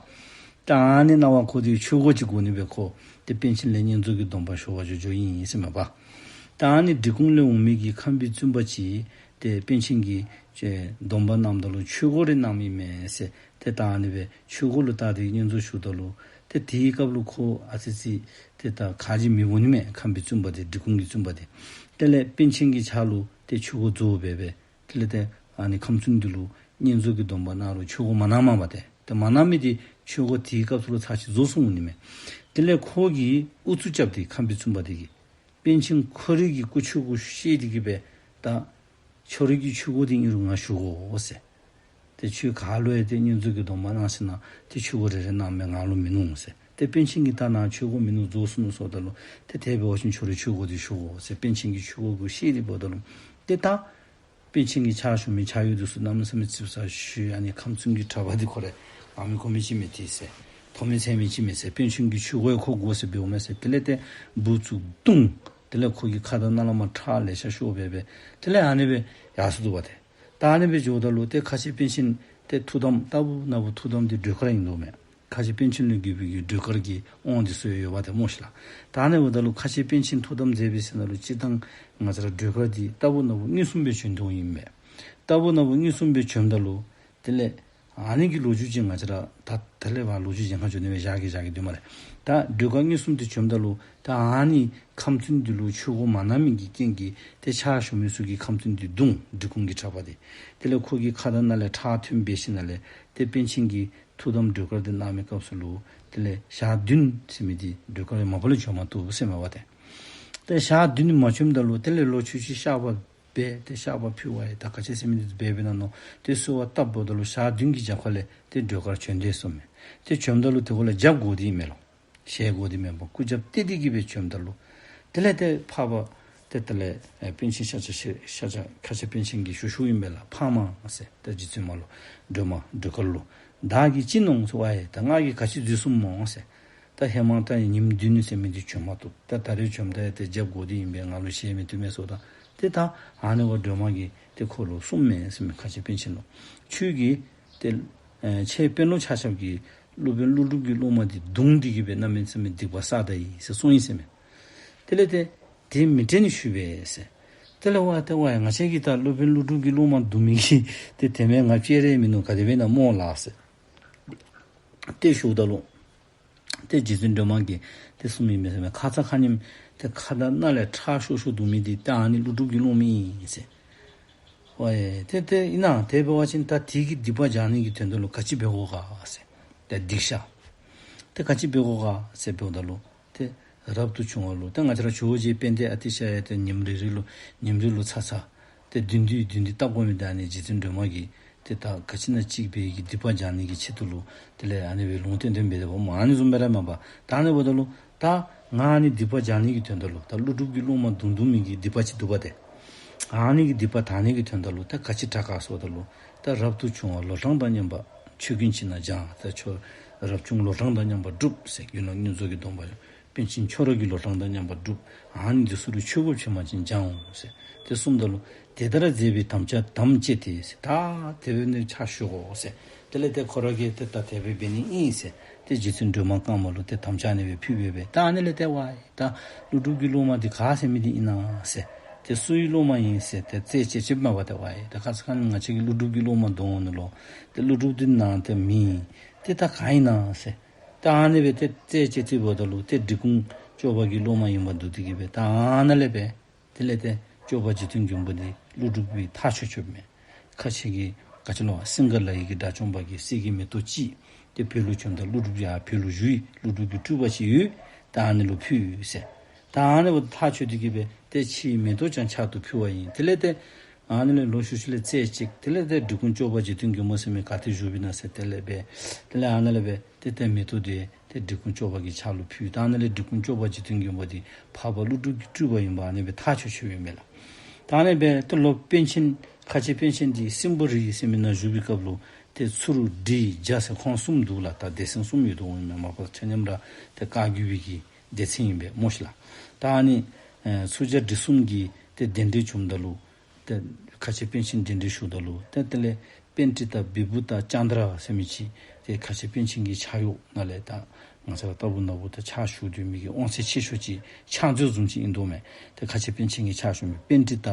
ད་ཨ་ནི་གནང་བར་ཁོ་འདི་ཆོས་གོས་ཅིག་དགོ་ནི་སྦེ་ཁོ་ཏེ་པཎ་ཆེན་ལས་བསྙེན་རྫོགས་ཀྱི་སྡོམ་པ་ཞུ་བར་འགྱོ་འགྱོཝ་ཨིན་ཟེར་མས་པ། ད་ཨ་ནི་འབྲི་གུང་ལས་འོང་མི་གི་ཁམས་པའི་བཙུན་པ་ཅིག་ཏེ་པཎ་ཆེན་གྱིས་ཅེ་སྡོམ་པ་གནངམ་ད་ལུ་ཆོས་གོས་རེ་གནངམ་ཨིན་མས་ཟེར། ཏེ་ད་ཨ་ནི་སྦེ་ཆོས་གོས་ལུ་བལྟ་སྟེ་བསྙེན་རྫོགས་ཞུཝ་ད་ལུ་ཏེ་དེའི་སྐབས་ལུ་ཁོ་ཨ་ཙི་ཙི་ཏེ་ད་ག་ཅི་མི་འོང་ནི་མས། ཁམས་པའི་བཙུན་པ་འདི་འབྲི་གུང་གི་བཙུན་པ་འདི། དེ་ལས་པཎ་ཆེན་གྱི་ཕྱག་ལུ་ཏེ་ཆོས་གོས་རྫོགསཔ་སྦེ་སྦེ། དེ་ལས་ཏེ་ཨ་ནི་ཁམས་བཙུན་འདི་ལུ་བསྙེན་རྫོགས་ཀྱི་སྡོམ་པ་གནང་རུང་ཆོས་གོས་མ་གནངམ་མས་པ་ཏེ། ཏེ་མ་གནང་མི་འདི་ཆོས་གོས་དེའི་སྐབས་སུ་ལུ་ཚར་གཅིག་རྫོགས་སོང་ནི་མས། དེ་ལས་ཁོ་གིས་ཨུ་ཚུགས་རྐྱབ་སྟེ་ཁམས་པའི་བཙུན་པ་འདི་གིས་པཎ་ཆེན་ཁོ་རའི་གི་སྐུ་ཆོས་གོས་བཤད་དེ་གིས་སྦེ་ད་ཁྱོད་རའི་གི་ཆོས་གོས་འདི་ཨིན་རུང་ང་ཞུ་དགོ་ཟེར། ཏེ་ཁྱོད་ག་ལུ་ཡང་ཏེ་བསྙེན་རྫོགས་ཀྱི་སྡོམ་པ་གནང་ཞིན་ན་ཏེ་ཆོས་གོས་རེ་རེ་གནངམ་ང་ལུ་མིན་ནུག་ཟེར། ཏེ་པཎ་ཆེན་གྱིས་ད་ནཱ་ཆོས་གོས་མིན་ནུག་རྫོགས་སོ་ནུག་ཟེརཝ་ད་ལུ་ཏེ་དེ་འབད་བ་ཅིན་ཁྱོད་རའི་ཆོས་གོས་འདི་ཞུ་དགོ་ཟེར་པཎ་ཆེན་གྱིས་ཆོས་གོས་གུ་བཤད་དེ་འབདཝ་ད་ལུ་ཏེ་ད་པཎ་ཆེན་གྱི་ཕྱག་ཞུ་མི་ཕྱག་གཡོག་འདི་ཚུ་གནམ་མེད་ས་མེད་ཙིགཔ་ཟ་ཞུ། ཨ་ནི་ཁམས་བཙུན་གྱི་གྲྭ་པ་འདི་ཁོ་ར་མངམ་མི་གོ་མི་ཅིག་མས་ཏེ་ཟེར། མཐོ་དམན་ཚད་མེད་ཅིག་མས་ཟེར། པཎ་ཆེན་གྱི་ཆོས་གོས་ཡང་ཁོ་དགོ་ཟེར་འབདཝ་མས་ཟེར། དེ་ལས་ཏེ་འབུ་ཚུ་བརྡུང་། དེ་ལས་ཁོ་གི་ཁ་དང་རྣ་ལམ་ཁྲག་ལེ་ཤ་ཤོར་སྦེ་སྦེ། དེ་ལས་ཨ་ནི་སྦེ་ཡར་སོ་ནུག་པ་ཏེ། ད་ཨ་ནི་སྦེ་འགྱོཝ་ད་ལུ་ཏེ་ཁ་ཆེ་པཎ་ཆེན་ཏེ་ཐུགས་དམ་ལྟ་བུ་ན་བུ་ཐུགས་དམ་འདི་སྒྲོལ་དཀར་ཨིན་དོ་མས། ཁ་ཆེ་པཎ་ཆེན་ལུ་བརྒྱུད་པའི་གི་སྒྲོལ་དཀར་གྱི་དབང་འདི་ཚུ་ཡོདཔ་འདི་སྨོ་ཤིག་ལགས། ད་ཨ་ནི་འབདཝ་ད་ལུ་ཁ་ཆེ་པཎ་ཆེན་ཐུགས་དམ་མཛད་པའི་ཚེ་ན་ལུ་སྤྱིར་བཏང་ང་བཅས་ར་སྒྲོལ་དཀར་འདི་རྟག་བུ་ན་བུ་མངོན་སུམ་སྦེ་བྱོན་དོ་ཨིན་མས། རྟག་བུ་ན་བུ་མངོན་སུམ་སྦེ་བྱོནམ་ད་ལུ་དེ་ལས་ཨ་ནི་གི་ལོ་རྒྱུས་ཅིག་ང་བཅས་ར་ད་དེ་ལས་ཕར་ལོ་རྒྱུས་ཅིག་ཧ་གོ་ནི་སྦེ་བཞག་གེ་བཞག་གེ་དུས་མ་རེ། ད་སྒྲོལ་དཀར་མངོན་སུམ་དེ་བྱོནམ་ད་ལུ་ད་ཨ་ནི་ཁམས་བཙུན་འདི་ལུ་ཆོས་གོས་མ་གནང་མི་གི་རྐྱེན་གྱིས་ཏེ་ཕྱག་ཞུ་མི་ཚུ་གིས་ཁམས་བཙུན་འདི་བརྡུང་འབྲི་གུང་གི་གྲགས་པ་འདི། དེ་ལས་ཁོ་གི་ཁ་དང་སྣ་ལས་ཁྲག་ཐོན་འབད་ཞིནམ་ལས་ཏེ་པཎ་ཆེན་གྱིས་ཐུགས་དམ་སྒྲོལ་དཀར་འདི་གནང་མི་སྐབས་སུ་ལུ་དེ་ལས་ཞག་བདུན་ཟེར་མི་འདི་སྒྲོལ་དཀར་མ་པ་ལས་བྱོན་མ་བཏུབ་ཟེར་མས་པ་ཏེ། ཏེ་ཞག་བདུན་མ་བྱོནམ་ད་ལུ་དེ་ལས་ལོག་ཆོས་ཀྱི་བཤགས་པ་འབད་དེ་བཤགས་པ་ཕུལ་བ་ཡི། ད་ག་ཅི་ཟེར་མི་འདི་འབད་འབད་ན་མནོ་སྟེ་གསོལ་བ་བཏབ་འབདཝ་ད་ལུ་ཞག་བདུན་གྱི་རྒྱབ་ཁ་ལས་ཏེ་སྒྲོལ་དཀར་བྱོན་དེས་གསུངས་མས། ཏེ་བྱོནམ་ད་ལུ་དེ་གུ་ལས་རྒྱབ་བསྒོར་ཏེ་ཨིན་མས་ལོ། ཞལ་བསྒོར་ཏེ་མེན་པར་སྐུ་རྒྱབ་བཏེགས་ཏེ་གི་སྦེ་བྱོནམ་ད་ལུ་དེ་ལས་ཏེ་འཕགས་པ་ཏེ་དེ་ལས་ཨེ་པཎ་ཆེན་ཤཱཀྱ་ཤཱཀྱ་ཁ་ཆེ་པཎ་ཆེན་གྱིས་ཞུ་ཞུཝ་ཨིན་པས་ལགས། འཕགས་མ་ཟེར་ཏེ་རྗེ་བཙུན་མ་ལུ་སྒྲོལ་མ་སྒྲོལ་དཀར་ལུ་བདག་གིས་ཅི་གནང་ཟེར་བ་ཡི། ད་ང་གིས་ག་ཅི་འཛོལ་སོངམ་སྨོ་ཟེར། ད་ཧེ་མ་ད་ཉིནམ་བདུན་ཟེར་མི་འདི་བྱོན་མ་བཏུབ། ད་ད་རེས་བྱོནམ་ད་ཡང་ཏེ་རྒྱབ་བསྒོར་ཏེ་ཨིན་པས། ང་ལུ་ཞལ་མི་བཏེགས་མས་ཟེརཝ་ད་ཏེ་ད་ཨ་ནི་བ་སྒྲོལ་མ་གིས་ཏེ་ཁོ་ལུ་གསུངམ་མས་ཟེར་མས། ཁ་ཆེ་པཎ་ཆེན་ལུ་ཁྱོད་ཀྱིས་ཏེ་ཨེ་ཁྱེད་དཔོན་སློབ་ཆ་ཁྱབ་ཀྱིས་སློབ་དཔོན་ཀླུ་སྒྲུབ་ཀྱི་སློབ་མ་འདི་བརྡུང་སྟེ་གི་སྦེ་གནམ་མེད་ས་མེད་སྡིག་པ་བསགས་ད་ཡི་ཟེར་གསུངས་ཡི་ཟེར་མས། དེ་ལས་ཏེ་དེ་མི་དྲན་ནི་ཞུ་བས་ཟེར། དེ་ལས་ཝའི་ཏེ་ཝའི་ང་བཅས་ཀྱིས་ད་སློབ་དཔོན་ཀླུ་སྒྲུབ་ཀྱི་སློབ་མ་བརྡུང་མི་གི་ཏེ་དེ་མེན་ང་བཅས་ར་མིན་ནུག། ག་དེ་སྦེ་ཨིན་ན་སྨོ་ལགས་ཟེར་ཏེ་ཞུཝ་ད་ལུ་ཏེ་རྗེ་བཙུན་སྒྲོལ་མ་གིས་ཏེ་གསུངམ་ཨིན་མས་ཟེར་མས། ཁ་ཙ་ཁ་ཉིནམ་ཏེ་ཁ་དང་སྣ་ལས་ཁྲག་ཤོར་ཤོར་བརྡུང་མི་འདི་ཏེ་ཨ་ནི་ཀླུ་སྒྲུབ་ཀྱི་སློབ་མ་ཨིན་ཟེར། ཝའི་ཏེ་ཏེ་ཨིན་ན་དེ་འབད་བ་ཅིན་ད་དེ་གི་སྡིག་པ་སྦྱང་ནི་གི་དོན་དག་ལུ་ག་ཅི་འབད་དགོ་ག་ཟེར། ཏེ་སྡིག་བཤགས་ཏེ་ག་ཅི་འབད་དགོ་ག་ཟེར་འབདཝ་ད་ལུ་ཏེ་རབ་ཏུ་བྱུང་བ་ལུ་ཏེ་ང་བཅས་ར་ཇོ་བོ་རྗེ་དཔལ་ལྡན་ཨ་ཏི་ཤ་ཡང་ཏེ་ཉིནམ་རེ་རེ་ལུ་ཉིནམ་རེ་ལུ་ཚར་ཚར་ཏེ་བདུན་བདུན་བདུན་བདུན་བཏབ་དགོ་མི་འདི་ཨ་ནི་རྗེ་བཙུན་སྒྲོལ་མ་གིས་ཏེ་ད་ག་ཅི་ཨིན་ན་ཅིག་སྦེ་གི་སྡིག་པ་སྦྱང་ནི་གི་ཆེད་དུ་ལུ་དེ་ལས་ཨ་ནི་སྦེ་ལུང་བསྟན་བསྟན་འབད་དེ་འབདཝ་སྨོ། ཨ་ནི་བཟུམ་སྦེ་ར་མས་པ། ད་ཨ་ནི་འབདཝ་ད་ལུ་ད་ང་ཨ་ནི་སྡིག་པ་སྦྱང་ནི་གི་དོན་དག་ལུ་ད་ཀླུ་སྒྲུབ་ཀྱི་སློབ་མ་བརྡུང་བརྡུང་མི་གི་སྡིག་པ་ཅིག་འདུག་པ་ཏེ། ཨ་ནི་གི་སྡིག་པ་དག་ནི་གི་དོན་དག་ལུ་ད་ག་ཅི་དྲག་ག་ཟེརཝ་ད་ལུ་ད་རབ་ཏུ་བྱུང་བ་ལོ་གྲངས་དང་མཉམ་པ་ཆོས་ཀུན་ཕྱི་ནང་སྦྱང་། ད་ཆོས་རབ་བྱུང་ལོ་གྲངས་དང་མཉམ་པར་སྒྲུབ་ཟེར། དགེ་སློང་བསྙེན་རྫོགས་ཀྱི་སྡོམ་པ་པཎ་ཆེན་ཁྱོད་ར་གི་ལོ་གྲངས་དང་མཉམ་པར་སྒྲུབ། ཨ་ནི་འདི་ཚུ་ལུ་ཆོས་གོས་ཕྱི་མ་ཅན་སྦྱང་འོང་ཟེར་ཏེ་གསུངམ་ད་ལུ་དེ་ལྟར་མཛད་པའི་དམ་བཅའ་དམ་བཅས་ཏེ་ཟེར། ད་དེ་སྦེ་ནི་ཕྱག་ཞུ་དགོ་ཟེར། དེ་ལས་ཏེ་ཁོ་ར་གིས་ཏེ་ད་དེ་སྦེ་འབད་ནི་ཨིན་ཟེར་ཏེ་རྗེ་བཙུན་སྒྲོལ་མ་དཀར་མོ་ལུ་ཏེ་དམ་བཅའ་ཨ་ནི་སྦེ་ཕུལ་སྦེ་སྦེ་ད་ཨ་ནི་ལས་ཏེ་ཝའི་ད་ཀླུ་སྒྲུབ་ཀྱི་སློབ་མ་འདི་ག་ཟེར་མི་འདི་ཨིན་ན་ཟེར་ཏེ་སུའི་སློབ་མ་ཨིན་ཟེར་ཏེ་རྩད་བཅད་བཅདཔ་མས་པ་ཏེ་ཝའི། ད་ཁ་ཙ་ཁ་ཉིནམ་ང་བཅས་ཀྱིས་ཀླུ་སྒྲུབ་ཀྱི་སློབ་མ་བརྡུང་འོང་ནུག་ལོ། ཏེ་ཀླུ་སྒྲུབ་འདི་ནཱ་ཏེ་མེད། ཏེ་ད་ག་ཨིན་ན་ཟེར། ད་ཨ་ནི་སྦེ་ཏེ་རྩད་བཅད་དེ་འབདཝ་ད་ལུ་ཏེ་འབྲི་གུང་སྐྱོབ་པ་གི་སློབ་མ་ཨིན་པ་འདུག་སྟེ་གི་སྦེ་ད་ཨ་ནཱ་ལས་སྦེ་དེ་ལས་ཏེ་སྐྱོབ་པ་འཇིག་རྟེན་མགོན་པོ་འདི་ཀླུ་སྒྲུབ་ཀྱིས་ཐག་ཆོད་ཆོདཔ་མས། ཁ་ཆེ་གི་ག་ཅི་ལོ་སིང་ག་ལ་ཡི་གི་དགྲ་བཅོམ་པ་གིས་གསེར་གྱི་མེ་ཏོག་ཅིག་ཏེ་བོད་ལུ་བྱོནམ་ད་ཀླུ་སྒྲུབ་ཡང་བོད་ལུ་བཞུགས་ཡི། ཀླུ་སྒྲུབ་ཀྱི་སྤྲུལ་པ་ཅིག་ཡོད། ད་ཨ་ནི་ལུ་ཕུལ་ཟེར། ད་ཨ་ནི་ལུ་ཐག་ཆོད་དེ་གི་སྦེ་ཏེ་ཕྱིའི་མེ་ཏོག་ཀྱང་ཕྱག་ཏུ་ཕུལ་བ་ཨིན། དེ་ལས་ཏེ་ཨ་ནི་ལས་ལོག་ཤུལ་ཤུལ་ལས་རྩད་བཅད། དེ་ལས་ཏེ་འབྲི་གུང་སྐྱོབ་པ་འཇིག་རྟེན་མགོན་པོ་ཟེར་མི་ག་ཏེ་བཞུགས་པས་ན་ཟེར་དེ་ལས་སྦེ་དེ་ལས་ཨ་ནི་ལས་སྦེ་ཏེ་ཏེ་མེ་ཏོག་འདི་ཏེ་འབྲི་གུང་སྐྱོབ་པ་གི་ཕྱག་ལུ་ཕུལ། ད་ཨ་ནི་ལས་འབྲི་གུང་སྐྱོབ་པ་འཇིག་རྟེན་མགོན་པོ་འདི་འཕགས་པ་ཀླུ་སྒྲུབ་ཀྱི་སྤྲུལ་པ་ཨིན་པ་ཨ་ནི་སྦེ་ཐག་ཆོད་ཆོདཔ་ཨིན་མས་ལགས། ད་ཨ་ནི་སྦེ་ཏེ་ལོག་པཎ་ཆེན་ཁ་ཆེ་པཎ་ཆེན་འདི་སྲིན་པོ་རི་ཟེར་མི་ནང་བཞུགས་པའི་སྐབས་ལུ་ཏེ་ཚུར་འདྲེ་བྱ་ཟེར་ཁོང་གསུམ་འདུག་ལགས། ད་སྡེ་ཚན་གསུམ་ཡོད་དོ་ཨིན་མས། མ་པ་ཆ་མཉམ་ར་ཏེ་བཀའ་བརྒྱུད་པའི་གི་སྡེ་ཚན་ཨིན་པས་སྨོ་ཤིག་ལགས། ད་ཨ་ནི་ཨེ་ཚུར་བྱ་འདྲེ་གསུམ་གྱིས་ཏེ་གདན་འདྲེན་བྱུངམ་ད་ལུ་ཏེ་ཁ་ཆེ་པཎ་ཆེན་གདན་འདྲེན་ཞུཝ་ད་ལུ་ཏེ་དེ་ལས་པཎྜི་ཏ་བི་བྷཱུ་ཏ་ཙནྡྲ་ཟེར་མི་ཅིག་ཏེ་ཁ་ཆེ་པཎ་ཆེན་གྱི་ཕྱག་གཡོག་ནང་ལས་ད་ང་བཅས་ར་ལྟ་བུ་ན་བུ་ད་ཕྱག་ཞུ་སྡོད་མི་གི་དབང་ཚད་ཆེ་ཤོས་ཅིག་ཕྱག་མཛོད་བཟུམ་ཅིག་ཨིན་དོ་མས། ཏེ་ཁ་ཆེ་པཎ་ཆེན་གྱི་ཕྱག་ཞུ་མི་པཎྜི་ཏ་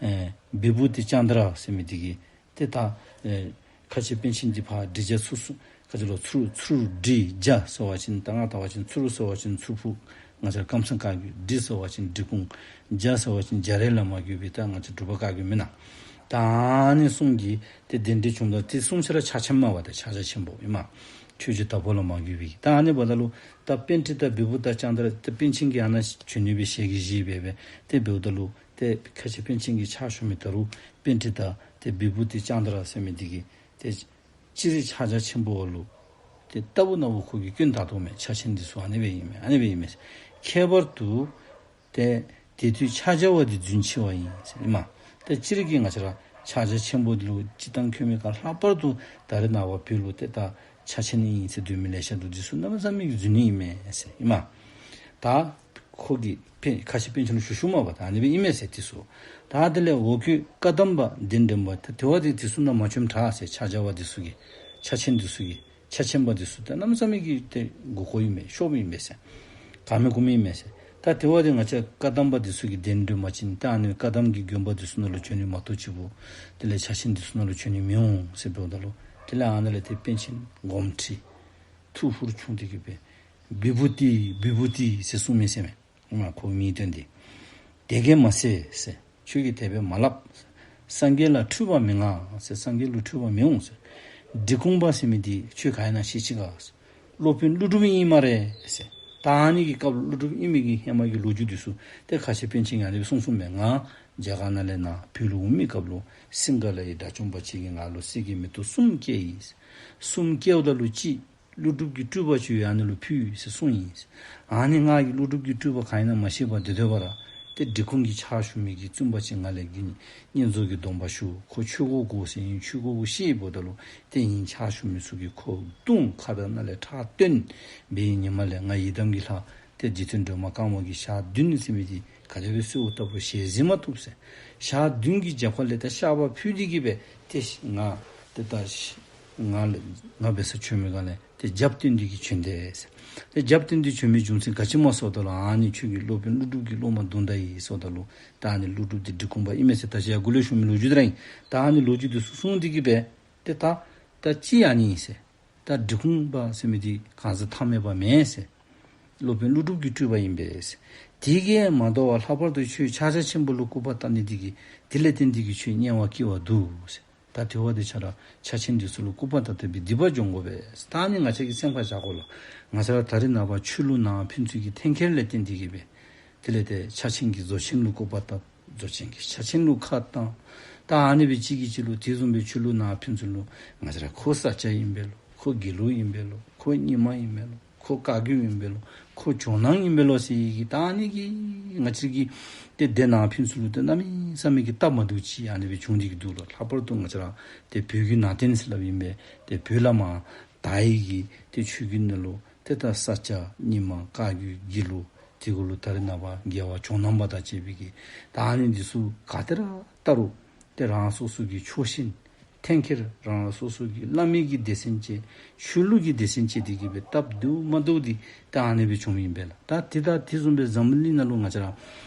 ཨེ་བི་བྷཱུ་ཏ་ཙནྡྲ་ཟེར་མི་འདི་གིས་ཏེ་ད་ཨེ་ཁ་ཆེ་པཎ་ཆེན་འདི་ཕར་འདྲེ་བྱ་ཚུར་ཚུར་ག་ཅི་ལོ་ཚུར་ཚུར་འདྲེ་བྱ་ཟེར་བ་ཅིན་ད་ང་ལྟ་བ་ཅིན་ཚུར་ཟེར་བ་ཅིན་ཚུར་ཕུག་ང་བཅས་ར་ཀམ་ཚང་བཀའ་བརྒྱུད། འདྲེ་ཟེར་བ་ཅིན་འབྲི་གུང་། བྱ་ཟེར་བ་ཅིན་རྒྱ་རས་ལས་མར་བརྒྱུད་པའི་ད་ང་བཅས་འབྲུག་པ་བཀའ་བརྒྱུད་མེན་ན། ད་ཨ་ནི་གསུམ་གྱིས་ཏེ་གདན་འདྲེན་བྱུངམ་ད་ཏེ་གསུམ་ཆ་ར་ཕྱག་ཆེན་མས་པ། ཏེ་ཕྱག་རྒྱ་ཆེན་པོ་ཨིན་མས། ཆོས་རྗེ་དྭགས་པོ་ལས་མར་བརྒྱུད་པའི་ད་ཨ་ནི་འབདཝ་ད་ལུ་ད་པཎྜི་ཏ་བི་བྷཱུ་ཏ་ཙནྡྲ་ཏེ་པཎ་ཆེན་གྱིས་ཨ་ནཱ་བྱོན་ནི་སྦེ་ཞལ་གྱིས་བཞེས་སྦེ་སྦེ་ཏེ་འབདཝ་ད་ལུ་ཏེ་ཁ་ཆེ་པཎ་ཆེན་གྱི་ཕྱག་ཞུ་མི་ད་རུང་པཎྜི་ཏ་ཏེ་བི་བྷཱུ་ཏ་ཙནྡྲ་ཟེར་མི་འདི་གིས་ཏེ་སྤྱིར་ཕྱག་རྒྱ་ཆེན་པོ་ལུ་ཏེ་ལྟ་བུ་ན་བུ་ཁོ་གིས་སྐྱོན་བཏགས་དོ་མས། ཕྱག་ཆེན་འདི་ཚུ་ཨ་ནི་སྦེ་ཨིན་མས། ཨ་ནི་སྦེ་ཨིན་མས། ཁྱད་པར་དུ་ཏེ་དེ་དུས་ཕྱག་རྒྱ་བ་འདི་རྫུན་ཆེ་བ་ཡིན་ཟེར་ཨིན་མས། ཏེ་སྤྱིར་གྱིས་ང་བཅས་ར་ཕྱག་རྒྱ་ཆེན་པོ་འདི་ལུ་སྤྱིར་བཏང་ཁྱོད་མི་ག་ལྷག་པར་དུ་ད་རེས་ནངས་པ་བོད་ལུ་ཏེ་ད་ཕྱག་ཆེན་ཨིན་ཟེར་སྡོད་མི་ལེ་ཤ་འདུག། འདི་ཚུ་གནམ་མེད་ས་མེད་ཀྱི་རྫུན་ཨིན་མས་ཟེར་ཨིན་མས། ད་ཁོ་གིས་པཎ་ཁ་ཆེ་པཎ་ཆེན་ལུ་ཞུ་ཞུཝ་མས་པ། ད་ཨ་ནི་སྦེ་ཨིན་མས་ཟེར་འདི་ཚུ། ད་དེ་ལས་འོ་སྐོལ་བཀའ་གདམས་པ་གདན་འདྲེན་པ་ད་དེ་བ་འདི་འདི་ཚུ་ནང་མ་བྱོནམ་དྲག་ཟེར། ཕྱག་རྒྱ་བ་འདི་ཚུ་གིས་ཕྱག་ཆེན་འདི་ཚུ་གིས་ ཕྱག་ཆེན་པ་འདི་ཚུ་ཏེ་གནམ་མེད་ས་མེད་ཀྱི་ཏེ་མགུ་སྐོར་ཨིན་མས། ཤོབ་ཨིན་མས་ཟེར། ག་མེད་གུ་མེད་ཨིན་མས་ཟེར། ད་དེ་བ་དེ་ང་བཅས་བཀའ་གདམས་པ་འདི་ཚུ་གིས་གདན་འདྲེན་པ་ཅིན་ད་ཨ་ནི་བཀའ་གདམས་ཀྱི་དགོན་པ་འདི་ཚུ་ནང་ལུ་བྱོན་ནི་མ་གཏོགས་ཅིག་པོ་དེ་ལས་ཕྱག་ཆེན་འདི་ཚུ་ནང་ལུ་བྱོན་ནི་མི་འོང་ཟེར་འབདཝ་ད་ལུ། དེ་ལས་ཨ་ནཱ་ལས་ཏེ་པཎ་ཆེན་དགོངསམ་ཁྲེལ་ཐུགས་ཧུར་བྱུང་སྟེ་གིས་སྦེ་བི་བྷུ་ཏི་བི་བྷུ་ཏི་ཟེར་གསུངས་མི་ཟེར་མས། ཨ་ཁོ་མིང་བཏོན་ཏེ། དེ་སྐད་མ་ཟེར་ཟེར། ཁྱོད་ཀྱིས་དེ་སྦེ་མ་སླབ་ཟེར། སངས་རྒྱས་ལ་འཁྲུལ་པ་མི་མངའ་ཟེར། སངས་རྒྱས་ལུ་འཁྲུལ་པ་མི་འོང་ཟེར། འབྲི་གུང་པ་ཟེར་མི་འདི་ཁྱོད་ག་ཨིན་ན་ཤེས་ཅི་ག་ཟེར། སློབ་དཔོན་ཀླུ་སྒྲུབ་ཨིན་སྨ་རེ་ཟེར། ད་ཨ་ནི་གི་སྐབས་ལུ་ཀླུ་སྒྲུབ་ཨིན་མི་གི་ཧེ་མ་གི་ལོ་རྒྱུས་འདི་ཚུ་ཏེ་ཁ་ཆེ་པཎ་ཆེན་གྱིས་ཨ་ནི་སྦེ་གསུངས་གསུངསམ་མས། ང་རྒྱ་གར་ནང་ལས་ནཱ་བོད་ལུ་འོང་མི་སྐབས་ལུ་སིང་ག་ལའི་དགྲ་བཅོམ་པ་ཅིག་གིས་ང་ལུ་གསེར་གྱི་མེ་ཏོག་གསུམ་བསྐྱལ་ཡི་ཟེར། གསུམ་བསྐྱལཝ་ད་ལུ་གཅིག་ཀླུ་སྒྲུབ་ཀྱི་སྤྲུལ་པ་ཅིག་ཡོད། ཨ་ནི་ལུ་ཕུལ་ཟེར་གསུངས་ཡི་ཟེར། ཨ་ནི་ང་གིས་ཀླུ་སྒྲུབ་ཀྱི་སྤྲུལ་པ་ག་ཨིན་ན་མ་ཤེས་པར་སྡོད་སྡོད་པ་ར་ཏེ་འབྲི་གུང་གི་ཕྱག་ཞུ་མི་གི་བཙུན་པ་ཅིག་ང་ལས་ཀྱི་བསྙེན་རྫོགས་ཀྱི་སྡོམ་པ་ཞུ། ཁོ་ཆོས་གོས་གོ་ཟེར་ཨིན། ཆོས་གོས་གོ་ཤེས་འབདཝ་ད་ལུ་ཏེ་ཨིན་ཕྱག་ཞུ་མི་ཚུ་གིས་ཁོ་བརྡུང་ཁ་དར་ནང་ལས་ཁྲག་བཏོན་སྦེ་ཉི་མ་ལས་ང་ཡི་དམ་གྱི་ལྷ་ཏེ་རྗེ་བཙུན་སྒྲོལ་མ་དཀར་མོ་གི་ཞག་བདུན་ཟེར་མི་འདི་ག་དེ་སྦེ་གསོལཝ་བཏབ་རུང་ཞལ་གཟིགས་མ་བཏུབ་ཟེར། ཞག་བདུན་གྱི་རྒྱབ་ཁ་ལས་ཏེ་བཤགས་པ་ཕུལ་ཏེ་གིས་སྦེ་ཏེ་ང་ཏེ་ད་ང་ལས་ང་འབད་སར་བྱོན་མི་ག་ལས་ཏེ་རྒྱབ་བསྟན་ཏེ་གིས་བྱོན་ཏེ་ཟེར། ཏེ་རྒྱབ་བསྟན་ཏེ་བྱོན་མི་རྒྱུ་མཚན་ག་ཅི་སྨོ་ཟེརཝ་ད་ལུ་ཨ་ནི་ཁྱོད་ཀྱི་སློབ་དཔོན་ཀླུ་སྒྲུབ་ཀྱི་སློབ་མ་བརྡུང་ད་ཡི་ཟེརཝ་ད་ལུ་ད་ཨ་ནི་ཀླུ་སྒྲུབ་འདི་འབྲི་གུང་པ་ཨིན་མས་ཟེར་ད་ཅི་ཡར་འགོ་ལས་ཞུ་མི་ལོ་རྒྱུས་འདི་ར་ཨིན། ད་ཨ་ནི་ལོ་རྒྱུས་འདི་ཚུ་གསུངས་ཏེ་གིས་སྦེ་ཏེ་ད་ད་ཅི་ཨ་ནི་ཨིན་ཟེར། ད་འབྲི་གུང་པ་ཟེར་མི་འདི་གང་ཟག་ཐ་མལ་པ་མེན་ཟེར། སློབ་དཔོན་ཀླུ་སྒྲུབ་ཀྱི་སྤྲུལ་པ་ཨིན་པས་ཟེར། དེ་གིས་མ་དོ་བར་ལྷག་པར་དུ་ཁྱོད་ཕྱག་རྒྱ་ཆེན་པོ་ལུ་སྐུར་པ་བཏབ་ནི་དེ་གིས་དེ་ལས་བརྟེན་ཏེ་གིས་ཁྱོད་དམྱལ་བར་སྐྱེ་བར་འདུག་ཟེར། ད་དེ་བ་དེ་ཆ་ར་ཕྱག་ཆེན་འདི་ཚུ་ལུ་སྐུར་པ་བཏབ་སྟེ་སྦེ་སྡིག་པ་སྦྱོང་དགོ་པས་ཟེར། ད་ཨ་ནི་ང་བཅས་ཀྱིས་སེམས་ཁར་བཞག་དགོ་ལགས། ང་བཅས་ར་ད་རེས་ནངས་པ་ཆོས་ལུགས་ནང་ཕན་ཚུན་གྱི་འཐེན་འཁྱེར་ལས་བརྟེན་ཏེ་གིས་སྦེ་དེ་ལས་ཏེ་ཕྱག་ཆེན་གྱིས་རྫོགས་ཆེན་ལུ་སྐུར་པ་བཏབ། རྫོགས་ཆེན་གྱིས་ཕྱག་ཆེན་ལུ་ཁ་བཏང་། ད་ཨ་ནི་སྦེ་གཅིག་གིས་གཅིག་ལུ་དེ་བཟུམ་སྦེ་ཆོས་ལུགས་ནང་ཕན་ཚུན་ལུ་ང་བཅས་ར་ཁོ་ས་སྐྱ་ཨིན་པས་ལོ། ཁོ་དགེ་ལུགས་ཨིན་པས་ལོ། ཁོ་རྙིང་མ་ཨིན་པས་ལོ། ཁོ་བཀའ་བརྒྱུད་ཨིན་པས་ལོ། ཁོ་ཇོ་ནང་ཨིན་པས་ལོ་ཟེར་བའི་གི་ད་ཨ་ནི་གིས་ང་བཅས་ཀྱི་ཏེ་སྡེ་ནང་ཕན་ཚུན་ལུ་ཏེ་གནམ་མེད་ས་མེད་ཀྱི་སྟབས་མ་བདེཝ་ཅིག་ཨ་ནི་སྦེ་བྱུང་སྟེ་གིས་འདུག་ལགས། ལྷག་པར་དུ་ང་བཅས་ར་ཏེ་བོད་ཀྱི་ནང་བསྟན་ཟེར་སླབ་ཨིན་པས། ཏེ་བོད་ལས་མར་དར་བའི་གི་ཏེ་ཆོས་བརྒྱུད་ནང་ལུ་ཏེ་ད་ས་སྐྱ་རྙིང་མ་བཀའ་བརྒྱུད་དགེ་ལུགས་དེ་གུ་ལུ་ད་རེས་ནངས་པ་རྒྱལ་བ་ཇོ་ནང་པ་དང་བཅས་པའི་གི་ད་ཨ་ནི་འདི་ཚུ་ག་ཏེ་ར་བལྟ་རུང་ཏེ་རང་སོ་སོ་གི་ཕྱོགས་ཞེན་འཐེན་འཁྱེར། རང་སོ་སོ་གི་བླ་མའི་གི་སྡེ་ཚན་བཅད། ཆོས་ལུགས་ཀྱི་སྡེ་ཚན་བཅད་དེ་གིས་སྦེ་སྟབས་བདེཝ་མ་བདེཝ་འདི་ད་ཨ་ནི་སྦེ་བྱུངམ་ཨིན་པས་ལགས། ད་དེ་ད་དེ་བཟུམ་སྦེ་འཛམ་བུ་གླིང་ནང་ལུ་ང་བཅས་ར་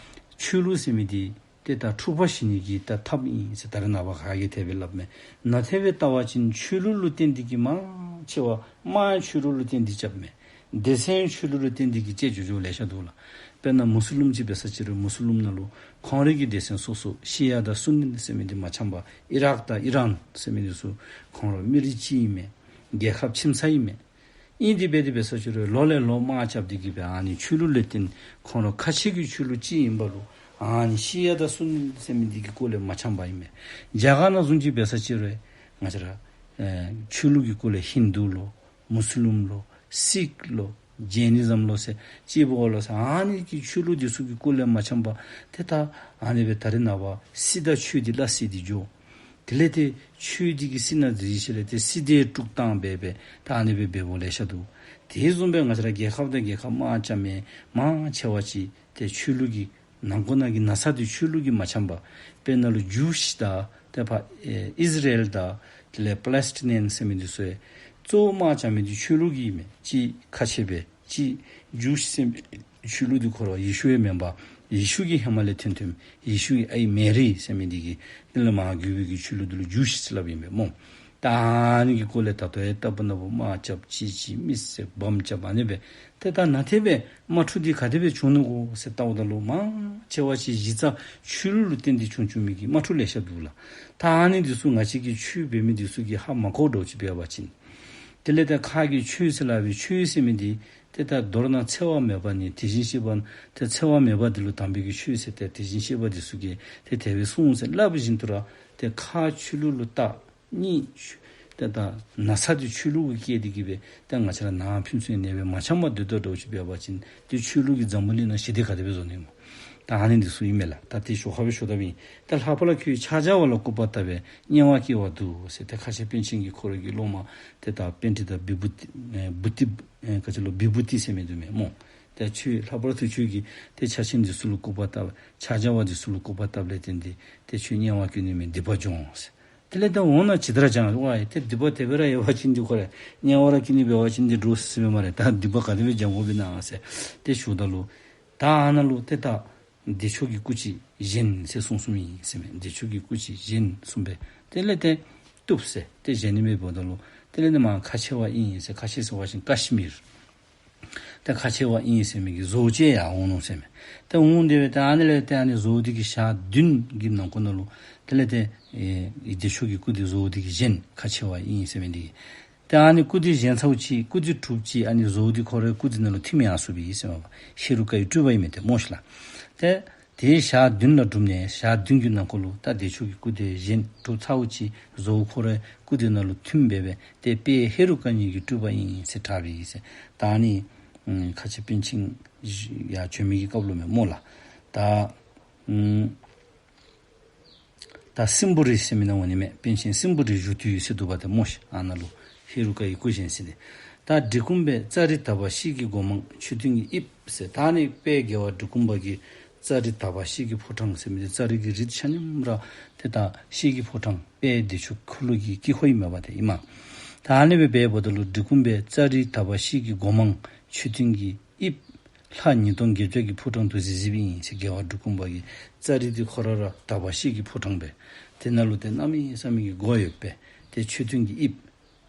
ཆོས་ལུགས་ཟེར་མི་འདི་ཏེ་ད་འཁྲུག་པ་ཞི་ནི་གི་ད་ཐབས་ཨིན་ཟེར་ད་རེས་ནངས་པ་ག་གིས་དེ་སྦེ་སླབ་མས། ནང་ཐད་སྦེ་བལྟ་བ་ཅིན་ཆོས་ལུགས་ལུ་བརྟེན་ཏེ་གིས་མང་ཆེ་བ་དམག་ཆོས་ལུགས་ལུ་བརྟེན་ཏེ་རྐྱབ་མས། སྡེ་ཚན་ཆོས་ལུགས་ལུ་བརྟེན་ཏེ་གིས་བཅད་འགྱོ་འགྱོཝ་ལེ་ཤ་འདུག་ལགས། དཔེར་ན་མུ་སི་ལིམ་ཅིག་འབད་ས་ཅིག་རུང་མུ་སི་ལིམ་ནང་ལུ་ཁོང་རའི་གི་སྡེ་ཚན་སོ་སོ་ཤི་ཡ་དང་སུ་ནི་ཟེར་མི་འདི་མ་འཆམ་པར་ཨི་རཱག་དང་ཨི་རཱན་ཟེར་མི་འདི་ཚུ་ཁོང་ར་མི་རིགས་གཅིག་ཨིན་མས། རྒྱལ་ཁབ་ཁྱིམ་ཚང་ཨིན་མས། ཨིན་དེ་སྦེ་དེ་འབད་ས་ཅིག་རུང་ལོ་ལས་ལོ་དམག་རྐྱབ་སྟེ་གིས་སྦེ་ཨ་ནི་ཆོས་ལུགས་ལས་བརྟེན་ཁོང་ར་ཁ་ཆེ་གི་ཆོས་ལུགས་གཅིག་ཨིན་པ་ལུ་ཨ་ནི་ཤི་ཡ་དང་སུ་ནི་ཟེར་མི་འདི་གི་སྐོར་ལས་མ་འཆམ་པ་ཨིན་མས། རྒྱ་གར་ནང་བཟུམ་ཅིག་འབད་ས་ཅིག་རུང་ང་བཅས་ར་ཨེ་ཆོས་ལུགས་ཀྱི་སྐོར་ལས་ཧིན་དུ་ལོ། མུ་སི་ལིམ་ལོ། སིག་ལོ། ཇེ་ནི་ཛམ་ལོ་ཟེར་ཅིག་འབདཝ་ལོ་ཟེར། ཨ་ནི་གི་ཆོས་ལུགས་འདི་ཚུ་གི་སྐོར་ལས་མ་འཆམ་པར་ཏེ་ད་ཨ་ནི་སྦེ་ད་རེས་ནངས་པ་སྲིད་དང་ཆོས་འདི་སླ་བསྲེ་སྟེ་འགྱོ། དེ་ལས་ཏེ་ཆོས་འདི་གིས་སྲིད་ནང་འཛུལ་ཞིནམ་ལས་ཏེ་སྲིད་དེ་དཀྲུག་བཏང་སྦེ་སྦེ་ད་ཨ་ནི་སྦེ་འབདཝ་ལེ་ཤ་འདུག། དེ་བཟུམ་སྦེ་ང་བཅས་ར་རྒྱལ་ཁབ་དང་རྒྱལ་ཁབ་དམག་རྐྱབ་མི་མང་ཆེ་བ་ཅིག་ཏེ་ཆོས་ལུགས་ཀྱི་ནང་འཁོད་ནང་གི་ན་ཚ་འདི་ཆོས་ལུགས་ཀྱིས་མ་འཆམ་པར་དཔེར་ན་ལུ་ཇུའུ་ཤི་དང་ཏེ་ཕར་ཨེ་ཨིས་ར་ཨེལ་དང་དེ་ལས་པ་ལེ་སི་ཊི་ནི་ཡཱན་ཟེར་མི་འདི་ཚུ་གཙོ་བོ་དམག་རྐྱབ་མི་འདི་ཆོས་ལུགས་ཀྱིས་ཨིན་མས། ཅིག་ཁ་ཆེ་སྦེ་ཅིག་ཇུའུ་ཤི་ཟེར་མི་ཆོས་ལུགས་འདི་ཁོ་ར་ཡེ་ཤུ་ཡང་མེན་པར་ཡེ་ཤུ་གི་ཧེ་མ་ལས་ཐོན་ཐོནམ་ཡེ་ཤུ་གི་ཨའི་མེ་རི་ཟེར་མི་འདི་གི་དེ་ལས་མར་བརྒྱུད་པའི་གི་ཆོས་ལུགས་འདི་ལུ་ཇུའུ་ཤི་ཟེར་སླབ་ཨིན་པས་སྨོ། ད་ཨ་ནི་གི་སྐོར་ལས་ད་ལྟོ་ཡང་ལྟ་བུ་ན་བུ་དམག་རྐྱབ་ཅིག་ཅིག་མི་བསད་བམ་རྐྱབ་ཨ་ནི་སྦེ་ཏེ་ད་ནང་ཐད་སྦེ་དམག་འཁྲུག་འདི་ག་དེ་སྦེ་བྱུང་ནུག་གོ་ཟེར་བལྟཝ་ད་ལུ་མང་ཆེ་བ་ཅིག་གཞི་རྩ་ཆོས་ལུགས་ལུ་བརྟེན་ཏེ་བྱུང་བྱུང་མི་གི་དམག་འཁྲུག་ལེ་ཤ་འདུག་ལགས། ད་ཨ་ནི་འདི་ཚུ་ང་བཅས་ཀྱི་ཆོས་འབད་མི་འདི་ཚུ་གིས་ཧ་མ་གོ་འདྲཝ་ཅིག་འབད་བ་ཅིན། དེ་ལས་ད་ཁ་གི་ཆོས་ཟེར་སླབ་པའི་ཆོས་ཟེར་མི་འདི་ཏེ་ད་མདོར་ན་འཚེ་བ་མེད་པ་ནི་དེ་བཞིན་གཤེགས་པ། ཏེ་འཚེ་བ་མེད་པ་འདི་ལུ་དམ་པའི་གི་ཆོས་ཟེར་ཏེ་དེ་བཞིན་གཤེགས་པ་འདི་ཚུ་གིས་ཏེ་དེ་སྦེ་གསུངས་ཟེར་སླབ་བཞིན་དུ་ར་ཏེ་ཁ་ཆོས་ལུགས་ལུ་བལྟ། གཉིས་ཆོས་ཏེ་ད་ན་ཚ་འདི་ཆོས་ལུགས་ཀྱིས་བསྐྱེད་དེ་གིས་སྦེ་ཏེ་ང་བཅས་ར་ནང་ཕན་ཚུན་ཨ་ནི་སྦེ་མ་འཆམ་པར་སྡོད་དོ་འདྲཝ་ཅིག་འབད་བ་ཅིན་ཏེ་ཆོས་ལུགས་ཀྱིས་འཛམ་བུ་གླིང་ནང་ཞི་བདེ་ག་དེ་སྦེ་བཟོ་ནི་སྨོ། ད་ཨ་ནི་འདི་ཚུ་ཨིན་མས་ལགས། ད་ཏེ་ཞོར་ཁ་སྦེ་ཞུ་དོ་བ་ཨིན། ད་ལྷག་པར་ལུ་ཁྱོད་ཕྱག་རྒྱ་བ་ལུ་སྐུར་པ་བཏབ་པས་དམྱལ་བར་སྐྱེ་བར་འདུག་ཟེར་ཏེ་ཁ་ཆེ་པཎ་ཆེན་གྱིས་ཁོ་རའི་གི་སློབ་མ་ཏེ་ད་པཎྜི་ཏ་བི་བྷུ་ཏི་ཨེ་བྷུ་ཏི་ཨེ་ག་ཅི་ལོ་བི་བྷུ་ཏི་ཟེར་མི་འདུག་མས་སྨོ། ད་ཁྱོད་ལྷག་པར་དུ་ཁྱོད་ཀྱིས་ཏེ་ཕྱག་ཆེན་འདི་ཚུ་ལུ་སྐུར་པ་བཏབ་ཕྱག་རྒྱ་བ་འདི་ཚུ་ལུ་སྐུར་པ་བཏབ་ལས་བརྟེན་ཏེ་ཏེ་ཁྱོད་དམྱལ་བར་སྐྱེ་ནི་མེད་སྡིག་པ་སྦྱོང་ཟེར། དེ་ལས་ཏེ་འོ་ན་ཇི་ལྟར་སྦྱང་བ་ཡི། ཏེ་སྡིག་པ་དེ་སྦེ་ར་ཡོད་པ་ཅིན་འདི་ཁོ་ར་དམྱལ་བ་ར་སྐྱེ་ནི་འབད་བ་ཅིན་འདི་འགྲོ་སྲིད་སྲིད་མས་སྨ་རེ། ད་སྡིག་པ་ག་དེ་སྦེ་སྦྱང་དགོཔ་ཨིན་ན་ཟེར་ཏེ་ཞུཝ་ད་ལུ། ད་ཨ་ནཱ་ལུ་ཏེ་ད་བདེ་མཆོག་གི་སྐུ་ཅིག་བཞེངས་ཟེར་གསུངས་གསུངསམ་ཨིན་ཟེར་མས། བདེ་མཆོག་གི་སྐུ་ཅིག་བཞེངས་གསུངས་པས། དེ་ལས་ཏེ་བཏུབ་ཟེར་ཏེ་བཞེངས་ནི་མས་འབདཝ་ད་ལུ། དེ་ལས་ཏེ་མར་ཁ་ཕྱེ་བ་ཨིན་ཟེར། ཁ་ཕྱེ་ཟེར་བ་ཅིན་ཀ་ཤི་མིར། ཏེ་ཁ་ཕྱེ་བ་ཨིན་ཟེར་མི་གི་བཟོ་བཅོས་ཡར་འོང་ནུག་ཟེར་མས། ཏེ་འོང་སྟེ་སྦེ་ཏེ་ཨ་ནི་ལས་ཏེ་ཨ་ནི་བཟོ་འདི་གི་ཞག་བདུན་གྱི་ནང་འཁོད་ནང་ལུ་དེ་ལས་ཏེ་ཨེ་བདེ་མཆོག་གི་སྐུ་འདི་བཟོ་འདི་གི་བཞེངས། ཁ་ཕྱེ་བ་ཨིན་ཟེར་མི་འདི་གིས། ཏེ་ཨ་ནི་སྐུ་འདི་བཞེངས་ཚརཝ་ཅིག་སྐུ་འདི་གྲུབ་ཅིག་ཨ་ནི་བཟོ་འདི་ཁོ་རའི་སྐུ་འདི་ནང་ལུ་ཐིམ་ཡར་སོང་པས་ཟེར་མས། ཧེ་རུ་ཀ་ཡི་སྤྲུལ་པ་ཨིན་མས་ཏེ་སྨོ་ཤིག་ལགས། ཏེ་དེའི་ཞག་བདུན་ལ་གྲུབ་ནས་ཞག་བདུན་གྱི་ནང་འཁོད་ལུ་ད་བདེ་མཆོག་གི་སྐུ་དེ་བཞེངས་གྲུབ་ཚརཝ་ཅིག་བཟོ་ཁོ་རའི་སྐུ་དེ་ནང་ལུ་ཐིམ་སྦེ་སྦེ་ཏེ་དཔལ་ཧེ་རུ་ཀ་ཉིད་ཀྱི་སྤྲུལ་པ་ཨིན་ཟེར་གྲགས་པའི་ཟེར། ད་ཨ་ནི་ཁ་ཆེ་པཎ་ཆེན་ཡར་བྱོན་མི་གི་སྐབས་ལུ་མས་སྨོ་ལགས། ད་ད་སྲིན་པོ་རི་ཟེར་མི་ནང་འོང་ནི་མས། པཎ་ཆེན་སྲིན་པོ་རི་བཞུགས་དུས་ཟེར་འདུག་པ་ཏེ་སྨོ་ཤིག། ཨ་ནཱ་ལུ་ཧེ་རུ་ཀ་ཡི་སྐུ་བཞེངས་ཟེར་ཏེ། ད་འབྲི་གུང་པས་ཙཱ་རི་དག་པ་ཤེལ་གྱི་སྒོ་མང་མཆོད་རྟེན་གྱི་དབྱིབས་ཟེར། ད་ཨ་ནི་དཔལ་རྒྱལ་བ་འབྲི་གུང་པ་གིས་ཙཱ་རི་དག་པ་ཤེལ་གྱི་ཕོ་བྲང་ཟེར་མི་འདི་ཙཱ་རི་གི་རིགས་ཆ་མཉམ་ར་ཏེ་ད་ཤེལ་གྱི་ཕོ་བྲང་དཔལ་བདེ་མཆོག་འཁོར་ལོ་གི་དཀྱིལ་འཁོར་ཨིན་མས་པ་ཏེ་ཨིན་མས། ད་ཨ་ནི་སྦེ་འབདཝ་ད་ལུ་འབྲི་གུང་པས་ཙཱ་རི་དག་པ་ཤེལ་གྱི་སྒོ་མང་མཆོད་རྟེན་གྱི་དབྱིབས་ལྷ་ཉིས་སྟོང་བརྒྱད་བརྒྱ་གི་ཕོ་བྲང་དུ་གཟིགས་གཟིགསཔ་ཨིན་ཟེར། རྒྱལ་བ་འབྲི་གུང་པ་གིས་ཙཱ་རི་འདི་ཁོ་ར་ར་དག་པ་ཤེལ་གྱི་ཕོ་བྲང་སྦེ་དེ་ནང་ལུ་ཏེ་གནམ་མེད་ས་མེད་ཀྱི་སྒོ་ཡོདཔ་སྦེ་ཏེ་མཆོད་རྟེན་གྱི་དབྱིབས་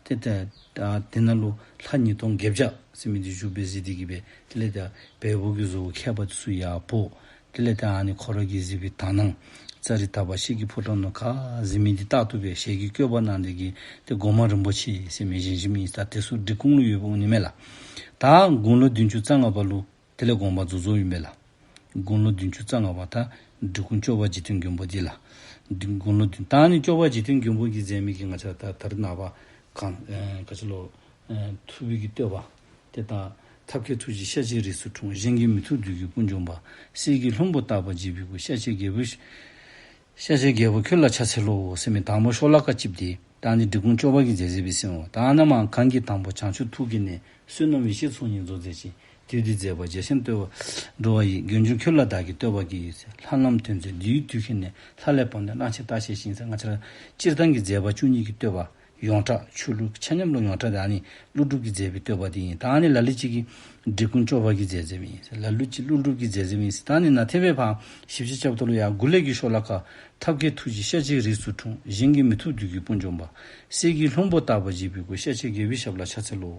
ཏེ་ད་ད་དེ་ནང་ལུ་ལྷ་ཉིས་སྟོང་བརྒྱད་བརྒྱ་ཟེར་མི་འདི་བཞུགས་པས་ཟེར་འདི་གིས་སྦེ་དེ་ལས་ད་བལ་པོ་གི་བཟོ་བོ་མཁས་པ་འདི་ཚུ་ཡར་འབོ། དེ་ལས་ད་ཨ་ནི་ཁོ་ར་གིས་གཟིགས་པའི་དག་སྣང་ཙཱ་རི་དག་པ་ཤེལ་གྱི་ཕོ་བྲང་ནང་ག་གཟིགས་མི་འདི་ལྟར་དུ་སྦེ་ཞལ་གྱི་བཀོད་པ་གནང་སྟེ་གིས་ཏེ་སྒོ་མང་རིན་པོ་ཆེ་ཟེར་མི་བཞེངས་བཞེངསམ་ཨིན། ད་དེ་ཚུ་འབྲི་གུང་ལུ་ཡོདཔ་འོང་ནི་མས་ལགས། ད་དགུང་ལོ་བདུན་ཅུ་རྩ་ལྔ་པ་ལུ་དེ་ལས་དགོངས་པ་རྫོགས་རྫོགསཔ་ཨིན་པས་ལགས། དགུང་ལོ་བདུན་ཅུ་རྩ་ལྔ་པ་ད་འབྲི་གུང་སྐྱོབ་པ་འཇིག་རྟེན་མགོན་པོ་འདི་ལགས། དགུང་ལོ་བདུན། ད་ཨ་ནི་སྐྱོབ་པ་འཇིག་རྟེན་མགོན་པོ་གིས་མཛད་མི་གི་ང་བཅས་ད་ད་རེས་ནངས་པ་གང་ཨེ་ག་ཅི་ལོ་ཨེ་ཐུབ་པའི་གི་བསྟོད་པ་ཏེ་ད་ཐབས་མཁས་ཐུགས་རྗེས་ཤཱཀྱའི་རིགས་སུ་འཁྲུངས། གཞན་གྱིས་མི་ཐུབ་བདུད་ཀྱི་དཔུང་འཇོམས་པ། གསེར་གྱི་ལྷུན་པོ་ལྟ་བུར་བརྗིད་པའི་སྐུ། ཤཱཀྱའི་རྒྱལ་པོ་ཤཱཀྱའི་རྒྱལ་པོ་ཁྱོད་ལ་ཕྱག་འཚལ་ལོ་ཟེར་མི་དང་པོ་ཤོ་ལོ་ཀ་གཅིག་འདི་ད་ཨ་ནི་འབྲི་གུང་སྐྱོབ་པ་གིས་མཛད་མཛདཔ་ཨིན་ཟེར་མས། ད་ཨ་ནཱ་མར་གང་གིས་དང་པོ་བྱང་ཆུབ་ཐུགས་བསྐྱེད་ནས། བསོད་ནམས་ཡེ་ཤེས་ཚོགས་གཉིས་རྫོགས་མཛད་ཅིང་། དུས་འདིར་མཛད་པ་རྒྱལ་མཚན་བསྟོད་པར་འགྲོ་བ་ཡི། མགོན་གྱུར་ཁྱོད་ལ་བདག་གིས་བསྟོད་པ་བགྱི་ཡི་ཟེར། ལྷ་རྣམས་དོན་མཛད་འདི་ཡི་དུས་མཁྱེན་ནས། ལྷ་ལས་བབས་ནས་གླང་ཆེན་རྟ་ཞོན་ཞིང་ཟེར། ང་བཅས་ར་སྤྱིར་བཏང་གི་མཛད་པ་བཅུ་གཉིས་ཀྱི་བསྟོད་པ་ཡོངས་གྲགས་ཆོས་ལུགས་ཆ་མཉམ་ལུ་ཡོངས་གྲགས་འདི་ཨ་ནི་ཀླུ་སྒྲུབ་ཀྱིས་མཛད་པའི་བསྟོད་པ་འདི་ཨིན། ད་ཨ་ནི་ལ་ལུ་ཅིག་གིས་འབྲི་གུང་སྐྱོབ་པ་གིས་མཛད་མཛདཔ་ཨིན་ཟེར། ལ་ལུ་ཅིག་ཀླུ་སྒྲུབ་ཀྱིས་མཛད་མཛདཔ་ཨིན་ཟེར། ད་ཨ་ནི་ནཱ་ཏེ་སྦེ་ཕར་ཞིབ་དཔྱད་རྐྱབ་ད་ལུ་ཡར་མགུ་ལས་ཀྱི་ཤོ་ལོ་ཀ། ཐབས་མཁས་ཐུགས་རྗེས་ཤཱཀྱའི་རིགས་སུ་འཁྲུངས། གཞན་གྱིས་མི་ཐུབ་བདུད་ཀྱི་དཔུང་འཇོམས་པ། གསེར་གྱི་ལྷུན་པོ་ལྟ་བུར་བརྗིད་པའི་སྐུ། ཤཱཀྱའི་རྒྱལ་པོའི་ཞབས་ལ་ཕྱག་འཚལ་ལོ།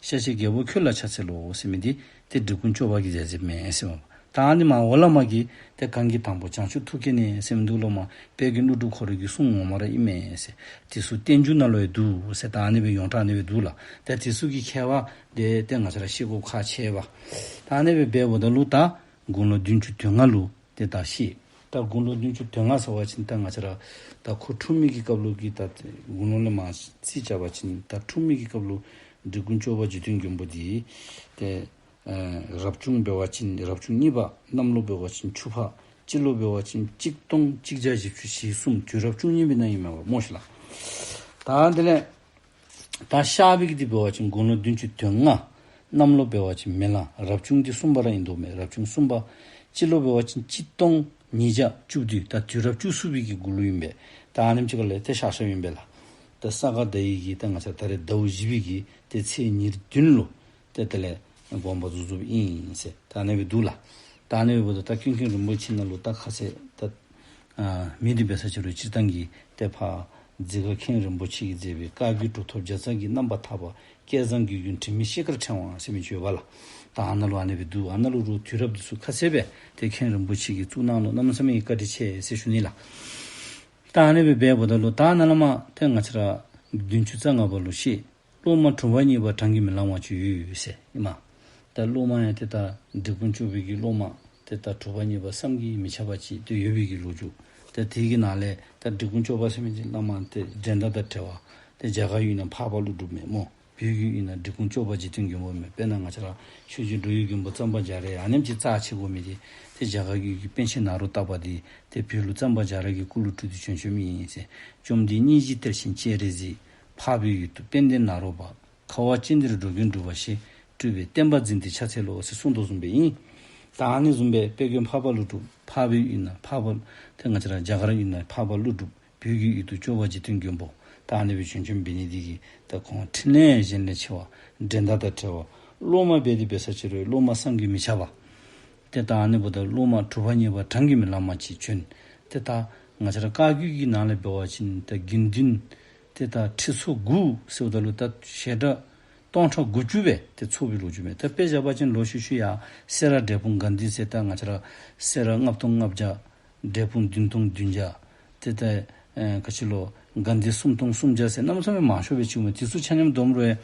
ཤཱཀྱའི་རྒྱལ་པོ་ཁྱོད་ལ་ཕྱག་འཚལ་ལོ་ཟེར་མི་འདི་ཏེ་འབྲི་གུང་སྐྱོབ་པ་གིས་མཛད་མཛདཔ་ཨིན་ཟེར་མས། ད་ཨ་ནི་མར་འོག་ལས་མར་གྱི་ཏེ་གང་གིས་དང་པོ་བྱང་ཆུབ་ཐུགས་བསྐྱེད་ནས་ཟེར་མི་འདི་ལུ་མར་དཔལ་མགོན་ཀླུ་སྒྲུབ་ཁོ་ར་གི་གསུང་ངོ་མ་ར་ཨིན་མས་ཟེར། དེ་ཚུ་བསྟན་འགྱུར་ནང་ལུ་ཡང་འདུག་ཟེར། ད་ཨ་ནི་སྦེ་ཡོངས་གྲགས་ཨ་ནི་སྦེ་འདུག་ལགས། ད་དེ་ཚུ་གི་ཁྱད་པར་འདི་ཏེ་ང་བཅས་ར་ཤེས་དགོཔ་ཁག་ཆེ་བས། ད་ཨ་ནི་སྦེ་འབདཝ་ད་ལུ་ད་དགུང་ལོ་བདུན་ཅུ་དོན་ལྔ་ལུ་ཏེ་ད་ཤི། ད་དགུང་ལོ་བདུན་ཅུ་དོན་ལྔ་ཟེར་བ་ཅིན་ད་ང་བཅས་ར་ད་ཁོ་འཁྲུངས་མི་གི་སྐབས་ལུ་གི་ད་དགུང་ལོ་ལས་མར་རྩིས་རྐྱབ་པ་ཅིན་ད་འཁྲུངས་མི་གི་སྐབས་ལུ་འབྲི་གུང་སྐྱོབ་པ་འཇིག་རྟེན་མགོན་པོ་འདི་ཏེ་ཨེ་རབ་བྱུང་འབད་བ་ཅིན་རབ་བྱུང་གཉིས་པ། གནམ་ལོ་འབད་བ་ཅིན་ཆུ་ཕག། སྤྱི་ལོ་འབད་བ་ཅིན་གཅིག་སྟོང་གཅིག་བརྒྱ་བཞི་བཅུ་ཞེ་གསུམ། དུས་རབས་བཅུ་གཉིས་པའི་ནང་ཨིན་མས་པ་སྨོ་ཤིག་ལགས། ད་དེ་ལས་ད་ཤར་པའི་གི་འདི་འབད་བ་ཅིན་དགུང་ལོ་བདུན་ཅུ་དོན་ལྔ། གནམ་ལོ་འབད་བ་ཅིན་མེ་གླང་། རབ་བྱུང་འདི་གསུམ་པ་ར་ཨིན་དོ་མས། རབ་བྱུང་གསུམ་པ། སྤྱི་ལོ་འབད་བ་ཅིན་གཅིག་སྟོང་ཉིས་བརྒྱ་བཅུ་བདུན། ད་དུས་རབས་བཅུ་གསུམ་པའི་གི་མགུ་ལུ་ཨིན་པས། ད་ཨ་ནེམ་ཅིག་ཁ་ལས་ཏེ་ཤར་ཤརཝ་ཨིན་པས་ལགས། ད་ས་ག་ཟླ་བའི་གི་ད་ང་བཅས་ད་རེས་ཟླཝ་བཞི་པའི་གི་ཏེ་ཚེས་ཉེར་བདུན་ལུ་ཏེ་དེ་ལས་དགོངས་པ་རྫོགས་རྫོགསཔ་ཨིན་ཟེར། ད་ཨ་ནི་སྦེ་འདུག་ལགས། ད་ཨ་ནི་སྦེ་འབདཝ་ད་ད་ཀུན་མཁྱེན་རིན་པོ་ཆེ་ནང་ལུ་ད་ཁ་གསལ་ད་ཨ་མི་འདི་འབད་ས་ཅིག་རུང་སྤྱིར་བཏང་གི་ཏེ་ཕར་རྫི་སྒར་མཁན་རིན་པོ་ཆེ་གིས་མཛད་པའི་བཀའ་བརྒྱུད་གྲུབ་ཐོབ་བརྒྱ་རྩ་གི་རྣམ་པར་ཐར་པ་སྐལ་བཟང་དགེ་རྒྱུན་དྲི་མེད་ཤེལ་དཀར་ཕྲེང་བ་ཟེར་མི་ཅིག་ཡོད་པ་ལགས། ད་ཨ་ནཱ་ལུ་ཨ་ནི་སྦེ་འདུག། ཨ་ནཱ་ལུ་རུང་དུས་རབས་འདི་ཚུ་ཁ་གསལ་སྦེ་ཏེ་མཁན་རིན་པོ་ཆེ་གིས་བཙུགས་གནང་ལུ་གནམ་མེད་ས་མེད་བཀའ་དྲིན་ཆེ་ཟེར་ཞུ་ནི་ལགས། ད་ཨ་ནི་སྦེ་འབདཝ་ད་ལུ་ད་ནཱ་ལས་མར་ཏེ་ང་བཅས་ར་བདུན་ཅུ་རྩ་ལྔ་པ་ལུ་ཤི། སློབ་མ་གྲུ་པ་གཉིས་པ་བྲམ་གྱི་མི་ལང་བ་ཅིག་ཡོད་ཟེར་ཨིན་མས། ད་སློབ་མ་ཡང་ཏེ་ད་འབྲི་གུང་སྐྱོབ་པའི་གི་སློབ་མ་ཏེ་ད་གྲུ་པ་གཉིས་པ་བསམ་གྱིས་མི་ཁྱབ་པ་ཅིག་ཏེ་ཡོད་པའི་གི་ལོ་རྒྱུས། ཏེ་དེ་གི་ནང་ལས་ད་འབྲི་གུང་སྐྱོབ་པ་ཟེར་མི་འདི་བླ་མ་ཏེ་འགྲན་ཟླ་དང་བྲལ་བ། ཏེ་རྒྱ་གར་ཡུལ་ན་འཕགས་པ་ཀླུ་སྒྲུབ་མས་སྨོ། བོད་ཀྱི་ཡུལ་ན་འབྲི་གུང་སྐྱོབ་པ་འཇིག་རྟེན་མགོན་པོ་མས། དཔེར་ན་ང་བཅས་ར་ཆོས་རྗེ་འགྲོ་བའི་མགོན་པོ་གཙང་པ་རྒྱ་རས་ཨ་ནེམ་ཅིག་རྩ་ཆེ་དགོ་མི་འདི་ཏེ་རྒྱ་གར་གྱི་ཡུལ་གྱི་པཎ་ཆེན་ནཱ་རོ་ཏ་པ་འདི་ཏེ་བོད་ལུ་གཙང་པ་རྒྱ་རས་ཀྱི་སྐུ་ལུ་སྤྲུལ་ཏེ་བྱོན་བྱོནམ་ཨིན་ཟེར། བཅོམ་ལྡན་སྙིང་རྗེའི་གཏེར་ཆེན་སྤྱན་རས་གཟིགས། འཕགས་པའི་ཡུལ་དུ་དཔལ་ལྡན་ནཱ་རོ་པ། ཁ་བ་ཅན་འདིར་འགྲོ་མགོན་འབྲུག་པ་ཞེས། སྤྲུལ་པའི་བསྟན་པ་འཛིན་ཏེ་ཕྱག་འཚལ་ལོ་ཟེར་གསུངས་དོ་བཟུམ་སྦེ་ཨིན། ད་ཨ་ནི་བཟུམ་སྦེ་དཔལ་མགོན་འཕགས་པ་ཀླུ་སྒྲུབ་འཕགས་པའི་ཡུལ་ན་འཕགས་པ་ཏེ་ང་བཅས་ར་རྒྱ་གར་ཡུལ་ན་འཕགས་པ་ཀླུ་སྒྲུབ། བོད་ཀྱི་ཡུལ་དུ་སྐྱོབ་པ་འཇིག་རྟེན་མགོན་པོ། ད་ཨ་ནི་སྦེ་བྱོན་བྱོནམ་འབད་ནི་འདི་གིས་ད་ཁོང་འཕྲིན་ལས་གཞན་ལས་ཆེ་བ། འགྲན་ཟླ་དང་བྲལ་བ། སློབ་མ་འབད་དེ་འབད་ས་ཅིག་རུང་སློབ་མ་བསམ་གྱིས་མི་ཁྱབ་པ། ཏེ་ད་ཨ་ནི་འབདཝ་ད་སློབ་མ་གྲུབ་པ་བརྙེས་པ་བགྲང་གིས་མི་ལང་མ་ཅིག་བྱོན། ཏེ་ད་ང་བཅས་ར་བཀའ་བརྒྱུད་ཀྱི་ནང་ལས་འབད་བ་ཅིན་ད་དགེ་འདུན་ཏེ་ད་ཁྲི་ཚོ་དགུ་ཟེརཝ་ད་ལུ་ད་ཞལ་གྲངས་སྟོང་ཕྲག་དགུ་བཅུ་སྦེ་ཏེ་ཚོགས་པའི་ལོ་རྒྱུས་མས། ད་དཔེ་བཞག་པ་ཅིན་ལོག་ཤུལ་ཤུལ་ཡང་སེ་ར་འབྲས་སྤུངས་དགའ་ལྡན་ཟེར་ད་ང་བཅས་ར་སེ་ར་ལྔ་སྟོང་ལྔ་བརྒྱ། འབྲས་སྤུངས་བདུན་སྟོང་བདུན་བརྒྱ། ཏེ་ད་ཨེ་ག་ཅི་ལོ་དགའ་ལྡན་སུམ་སྟོང་སུམ་བརྒྱ་ཟེར་གནམ་མེད་ས་མེད་མང་ཤོས་སྦེ་ཅིག་མས། དེ་ཚུ་ཆ་མཉམ་བསྡོམས་རུང་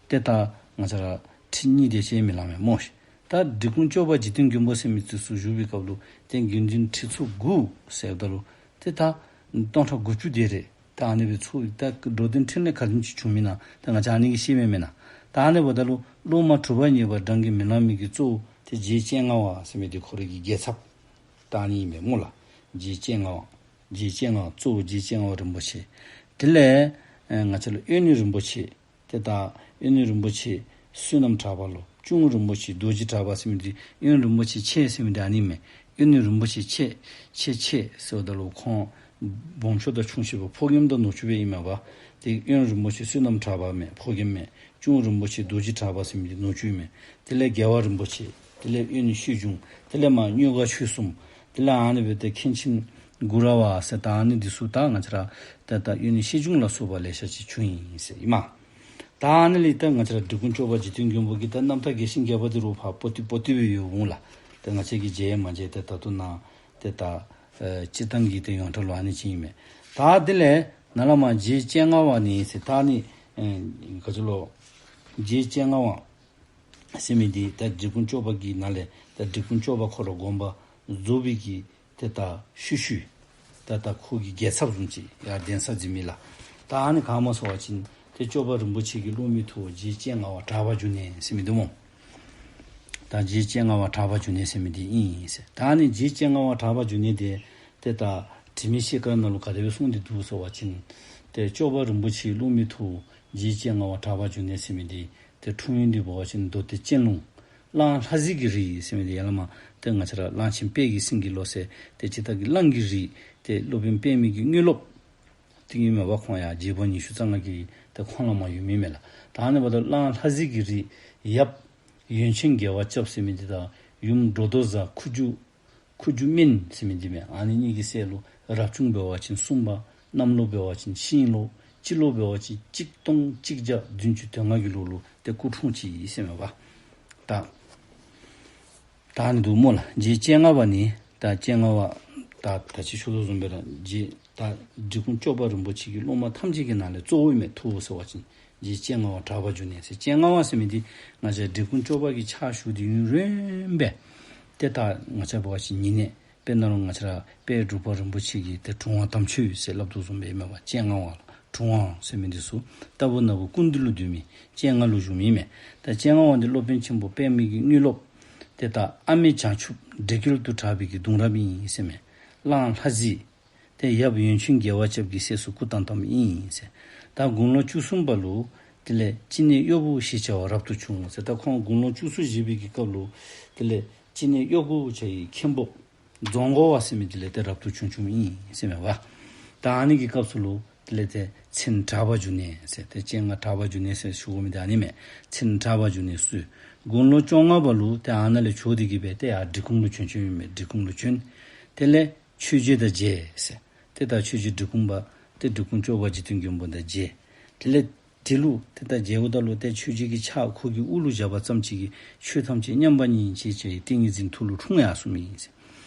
ཏེ་ད་ང་བཅས་ར་ཁྲི་གཉིས་དེ་ཅིག་མི་ལང་མས་སྨོ་ཤིག། ད་འབྲི་གུང་སྐྱོབ་པ་འཇིག་རྟེན་མགོན་པོ་ཟེར་མི་དེ་ཚུ་བཞུགས་པའི་སྐབས་ལུ་ཏེ་དགེ་འདུན་ཁྲི་ཚོ་དགུ་ཟེརཝ་ད་ལུ་ཏེ་ད་སྟོང་ཕྲག་དགུ་བཅུ་དེ་རེ་ད་ཨ་ནི་སྦེ་ཚོགས། ད་འགྲོ་དོན་འཕྲིན་ལས་ག་དེམ་ཅིག་བྱུང་མི་ན་ད་ང་བཅས་ཨ་ནི་གིས་ཤེས་མི་མེན་ན། ད་ཨ་ནི་འབདཝ་ད་ལུ་སློབ་མ་གྲུབ་པ་བརྙེས་པ་བགྲང་གིས་མི་ལང་མི་གི་གཙོ་བོ་ཏེ་རྗེ་སྤྱན་སྔ་བ་ཟེར་མི་དེ་ཁོ་རའི་གི་རྒྱལ་ཚབ་ད་ཨ་ནི་ཨིན་པས་སྨོ་ལགས། རྗེ་སྤྱན་སྔ་བ། རྗེ་སྤྱན་སྔ་བ། གཙོ་བོ་རྗེ་སྤྱན་སྔ་བ་རིན་པོ་ཆེ། དེ་ལས་ཨེ་ང་བཅས་ལུ་དབོན་རིན་པོ་ཆེ། ཏེ་ད་དབོན་རིན་པོ་ཆེ་བསོད་ནམས་གྲགས་པ་ལོ། གཅུང་རིན་པོ་ཆེ་རྡོ་རྗེ་གྲགས་པ་ཟེར་མི་འདི་དབོན་རིན་པོ་ཆེ་ཆེ་ཟེར་མི་འདི་ཨ་ནི་མས། དབོན་རིན་པོ་ཆེ་ཆེ་ཆེ་ཆེ་ཟེརཝ་ད་ལུ་ཁོང་སྦོམ་ཤོས་དང་ཆུང་ཤོས་སྦེ་ཕོ་རྒནམ་དང་ནུ་གཅུང་སྦེ་ཨིན་མས་པ། ཏེ་དབོན་རིན་པོ་ཆེ་བསོད་ནམས་གྲགས་པ་མས། ཕོ་རྒནམ་མས། གཅུང་རིན་པོ་ཆེ་རྡོ་རྗེ་གྲགས་པ་ཟེར་མི་འདི་ནུ་གཅུང་མས། དེ་ལས་རྒྱལ་བ་རིན་པོ་ཆེ། དེ་ལས་དབོན་ཤེར་འབྱུང་། དེ་ལས་མར་གཉོས་མགར་ཆོས་གསུམ། དེ་ལས་ཨ་ནི་སྦེ་ཏེ་མཁན་ཆེན་གུ་ར་བ་ཟེར་ད་ཨ་ནི་འདི་ཚུ་ད་ང་བཅས་ར་ད་ད་དབོན་ཤེར་འབྱུང་ལ་སོགས་པ་ལེ་ཤ་ཅིག་བྱུང་ཡི་ཟེར་ཨིན་མས། ད་ཨ་ནི་ལས་ད་ང་བཅས་ར་འབྲི་གུང་སྐྱོབ་པ་འཇིག་རྟེན་མགོན་པོ་གི་ད་རྣམ་ཐར་རྒྱས་ཤིང་རྒྱས་པ་འདི་རུང་ཕར་པོ་ཏི་པོ་ཏི་སྦེ་ཡོད་འོང་ལགས། ད་ང་བཅས་ཀྱིས་མཇལ་མ་མཇལ་ཏེ་ད་ལྟོ་ནཱ་ཏེ་ད་ཨེ་སྤྱིར་བཏང་གི་ཏེ་ཡོངས་གྲགས་ལུ་ཨ་ནི་ཅིག་ཨིན་མས། ད་དེ་ལས་ནཱ་ལས་མར་རྗེ་སྤྱན་སྔ་བ་ནི་ཟེར་ད་ཨ་ནི་ཨེ་ག་ཅི་ལོ། རྗེ་སྤྱན་སྔ་བ་ཟེར་མི་འདི་ད་འབྲི་གུང་སྐྱོབ་པ་གི་ནང་ལས་ད་འབྲི་གུང་སྐྱོབ་པ་ཁོ་ར་དགོངས་པ་རྫོགས་པའི་གི་ཏེ་ད་ཤུལ་ཤུལ་ད་ད་ཁོ་གི་རྒྱལ་ཚབ་བཟུམ་ཅིག་ཡར་གདན་ས་འཛིན་མི་ལགས། ད་ཨ་ནི་ག་སྨོ་ཟེར་བ་ཅིན་ཏེ་སྐྱོབ་པ་རིན་པོ་ཆེ་གི་སློབ་མའི་ཐུ་བོ་རྗེ་སྤྱན་སྔ་བ་གྲགས་པ་འབྱུང་གནས་ཟེར་མི་འདི་སྨོ། ད་རྗེ་སྤྱན་སྔ་བ་གྲགས་པ་འབྱུང་གནས་ཟེར་མི་འདི་ཨིན་ཟེར། ད་ཨ་ནི་རྗེ་སྤྱན་སྔ་བ་གྲགས་པ་འབྱུང་གནས་དེ་ཏེ་ད་དྲི་མེད་ཤེལ་དཀར་ནང་ལུ་ག་དེ་སྦེ་གསུངས་ཏེ་འདུག་ཟེར་བ་ཅིན་ཏེ་སྐྱོབ་པ་རིན་པོ་ཆེའི་སློབ་མའི་ཐུ་བོ་རྗེ་སྤྱན་སྔ་བ་གྲགས་པ་འབྱུང་གནས་ཟེར་མི་འདི་ཏེ་འཁྲུངས་ཡུལ་འདི་འབད་བ་ཅིན་མདོ་སྟོད་གཅེན་ལུང་གླང་ལྷ་གཟིགས་ཀྱི་རི་ཟེར་མི་འདི་ཡར་ལས་མར་ཏེ་ང་བཅས་ར་གླང་ཆེན་དཔལ་གྱི་སེང་གེ་ལོ་ཟེར་ཏེ་ཅིག་ད་གི་གླང་གི་རི་ཏེ་སློབ་དཔོན་པདྨའི་གི་དངོས་སློབ་འདི་ཨིན་མས་པ། ཁོང་ཡང་རྗེ་འབངས་ཉི་ཤུ་རྩ་ལྔ་གི་ཏེ་ཁོངས་ལས་མར་ཡོད་མི་མས་ལགས། ད་ཨ་ནི་འབདཝ་ད་གླང་ལྷ་གཟིགས་ཀྱི་རི་ཡབ་ཡོན་ཆེན་རྒྱལ་བ་སྐྱབས་ཟེར་མི་འདི་དང་ཡུམ་འགྲོ་མདོག་བཟང་ཁུ་བྱུག་ཁུ་བྱུག་སྨན་ཟེར་མི་འདི་མས། ཨ་ནི་གཉིས་ཀྱི་སྲས་ལུ་རབ་བྱུང་འབད་བ་ཅིན་གསུམ་པ། གནམ་ལོ་འབད་བ་ཅིན་ཤིང་ལོ། སྤྱི་ལོ་འབད་བ་ཅིན་གཅིག་སྟོང་གཅིག་བརྒྱ་བདུན་ཅུ་དོན་ལྔ་གི་ལོ་ལུ་ཏེ་སྐུ་འཁྲུངས་ཅི་ཟེར་མས་པ། ད་ད་ཨ་ནི་འདུག་སྨོ་ལགས། རྗེ་སྤྱན་སྔ་བ་ནི་ད་སྤྱན་སྔ་བ་ད་ད་ཅི་ཞུ་དོ་བཟུམ་སྦེ་ར་རྗེ་ད་འབྲི་གུང་སྐྱོབ་པ་རིན་པོ་ཆེ་གི་སློབ་མ་ཐམས་ཅད་ཀྱི་ནང་ལས་གཙོ་བོ་ཨིན་མས། ཐུ་བོ་ཟེར་བ་ཅིན་རྗེ་སྤྱན་སྔ་བ་གྲགས་པ་འབྱུང་གནས་ཟེར། སྤྱན་སྔ་བ་ཟེར་མི་འདི་ང་བཅས་འབྲི་གུང་སྐྱོབ་པ་གི་ཕྱག་ཞུ་སྟེ་ཡུན་རིངམོ་སྦེ་ཏེ་ད་ང་བཅས་འབད་བ་ཅིན་ཉེ་གནས་དཔེར་ན་ལུ་ང་བཅས་ར་དཔལ་འབྲུག་པ་རིན་པོ་ཆེ་གི་ཏེ་གྲུབ་དབང་དམ་ཆོས་ཟེར་སླབ་དོ་བཟུམ་སྦེ་ཨིན་མས་པ། སྤྱན་སྔ་བ་ལགས། གྲུབ་དབང་ཟེར་མི་འདི་ཚུ་ལྟ་བུ་ན་བུ་སྐུ་མདུན་ལུ་སྡོད་མི་སྤྱན་སྔ་ལུ་བཞུགས་མི་མས། ད་སྤྱན་སྔ་བ་འདི་སློབ་དཔོན་ཆེན་པོ་པདྨའི་གི་དངོས་སློབ་ཏེ་ད་ཨ་མྱེས་བྱང་ཆུབ་འདྲེ་རྒྱལ་དུ་གྲགས་པའི་གི་གདུང་རབས་ཨིན་ཟེར་མས། གླང་ལྷ་གཟིགས་ཏེ་ཡབ་ཡོན་ཆེན་རྒྱལ་བ་སྐྱབས་ཀྱི་སྲས་སུ་སྐུ་བལྟམས་བལྟམསམ་ཨིན་ཟེར། ད་དགུང་ལོ་བཅུ་གསུམ་པ་ལུ་དེ་ལས་ཅི་ནས་གཡོ་བུ་ཞེས་བྱ་བ་རབ་ཏུ་བྱུང་ཟེར། ད་ཁོང་དགུང་ལོ་བཅུ་གསུམ་བཞེས་པའི་གི་སྐབས་ལུ་དེ་ལས་ཅི་ནས་གཡོ་བུ་ཟེར་བའི་མཁན་པོ་རྫོང་འགོ་བ་ཟེར་མི་དེ་ལས་ཏེ་རབ་ཏུ་བྱུང་བྱུངམ་ཨིན་ཟེར་མས་པ། ད་ཨ་ནི་གི་སྐབས་སུ་ལུ་དེ་ལས་ཏེ་མཚན་གྲགས་པ་འབྱུང་གནས་ཟེར། ཏེ་སྤྱན་སྔ་གྲགས་པ་འབྱུང་གནས་ཟེར་ཞུ་དགོ་མི་འདི་ཨ་ནི་མས། མཚན་གྲགས་པ་འབྱུང་གནས་སུ། དགུང་ལོ་བཅོ་ལྔ་པ་ལུ་ཏེ་ཨ་ནཱ་ལས་བྱོག་སྟེ་གི་སྦེ་ཏེ་ཡར་འབྲི་གུང་ལུ་བྱོན་བྱོནམ་ཨིན་མས། འབྲི་གུང་ལུ་བྱོན། དེ་ལས་ཆོས་རྗེ་དང་མཇལ་ཟེར། ཏེ་ད་ཆོས་རྗེ་འབྲི་གུང་པ་ཏེ་འབྲི་གུང་སྐྱོབ་པ་འཇིག་རྟེན་མགོན་པོ་དང་མཇལ། དེ་ལས་དེ་ལུ་ཏེ་ད་མཇལཝ་ད་ལུ་ཏེ་ཆོས་རྗེ་གི་ཕྱག་ཁོ་གི་དབུ་ལུ་བཞག་པ་ཙམ་ཅིག་གིས་ཆོས་ཐམས་ཅད་མཉམ་པ་ཉིད་ཅེས་བྱ་བའི་ཏིང་ངེ་འཛིན་ཐུགས་ལུ་འཁྲུངས་ཡར་སོང་མི་ཨིན་ཟེར།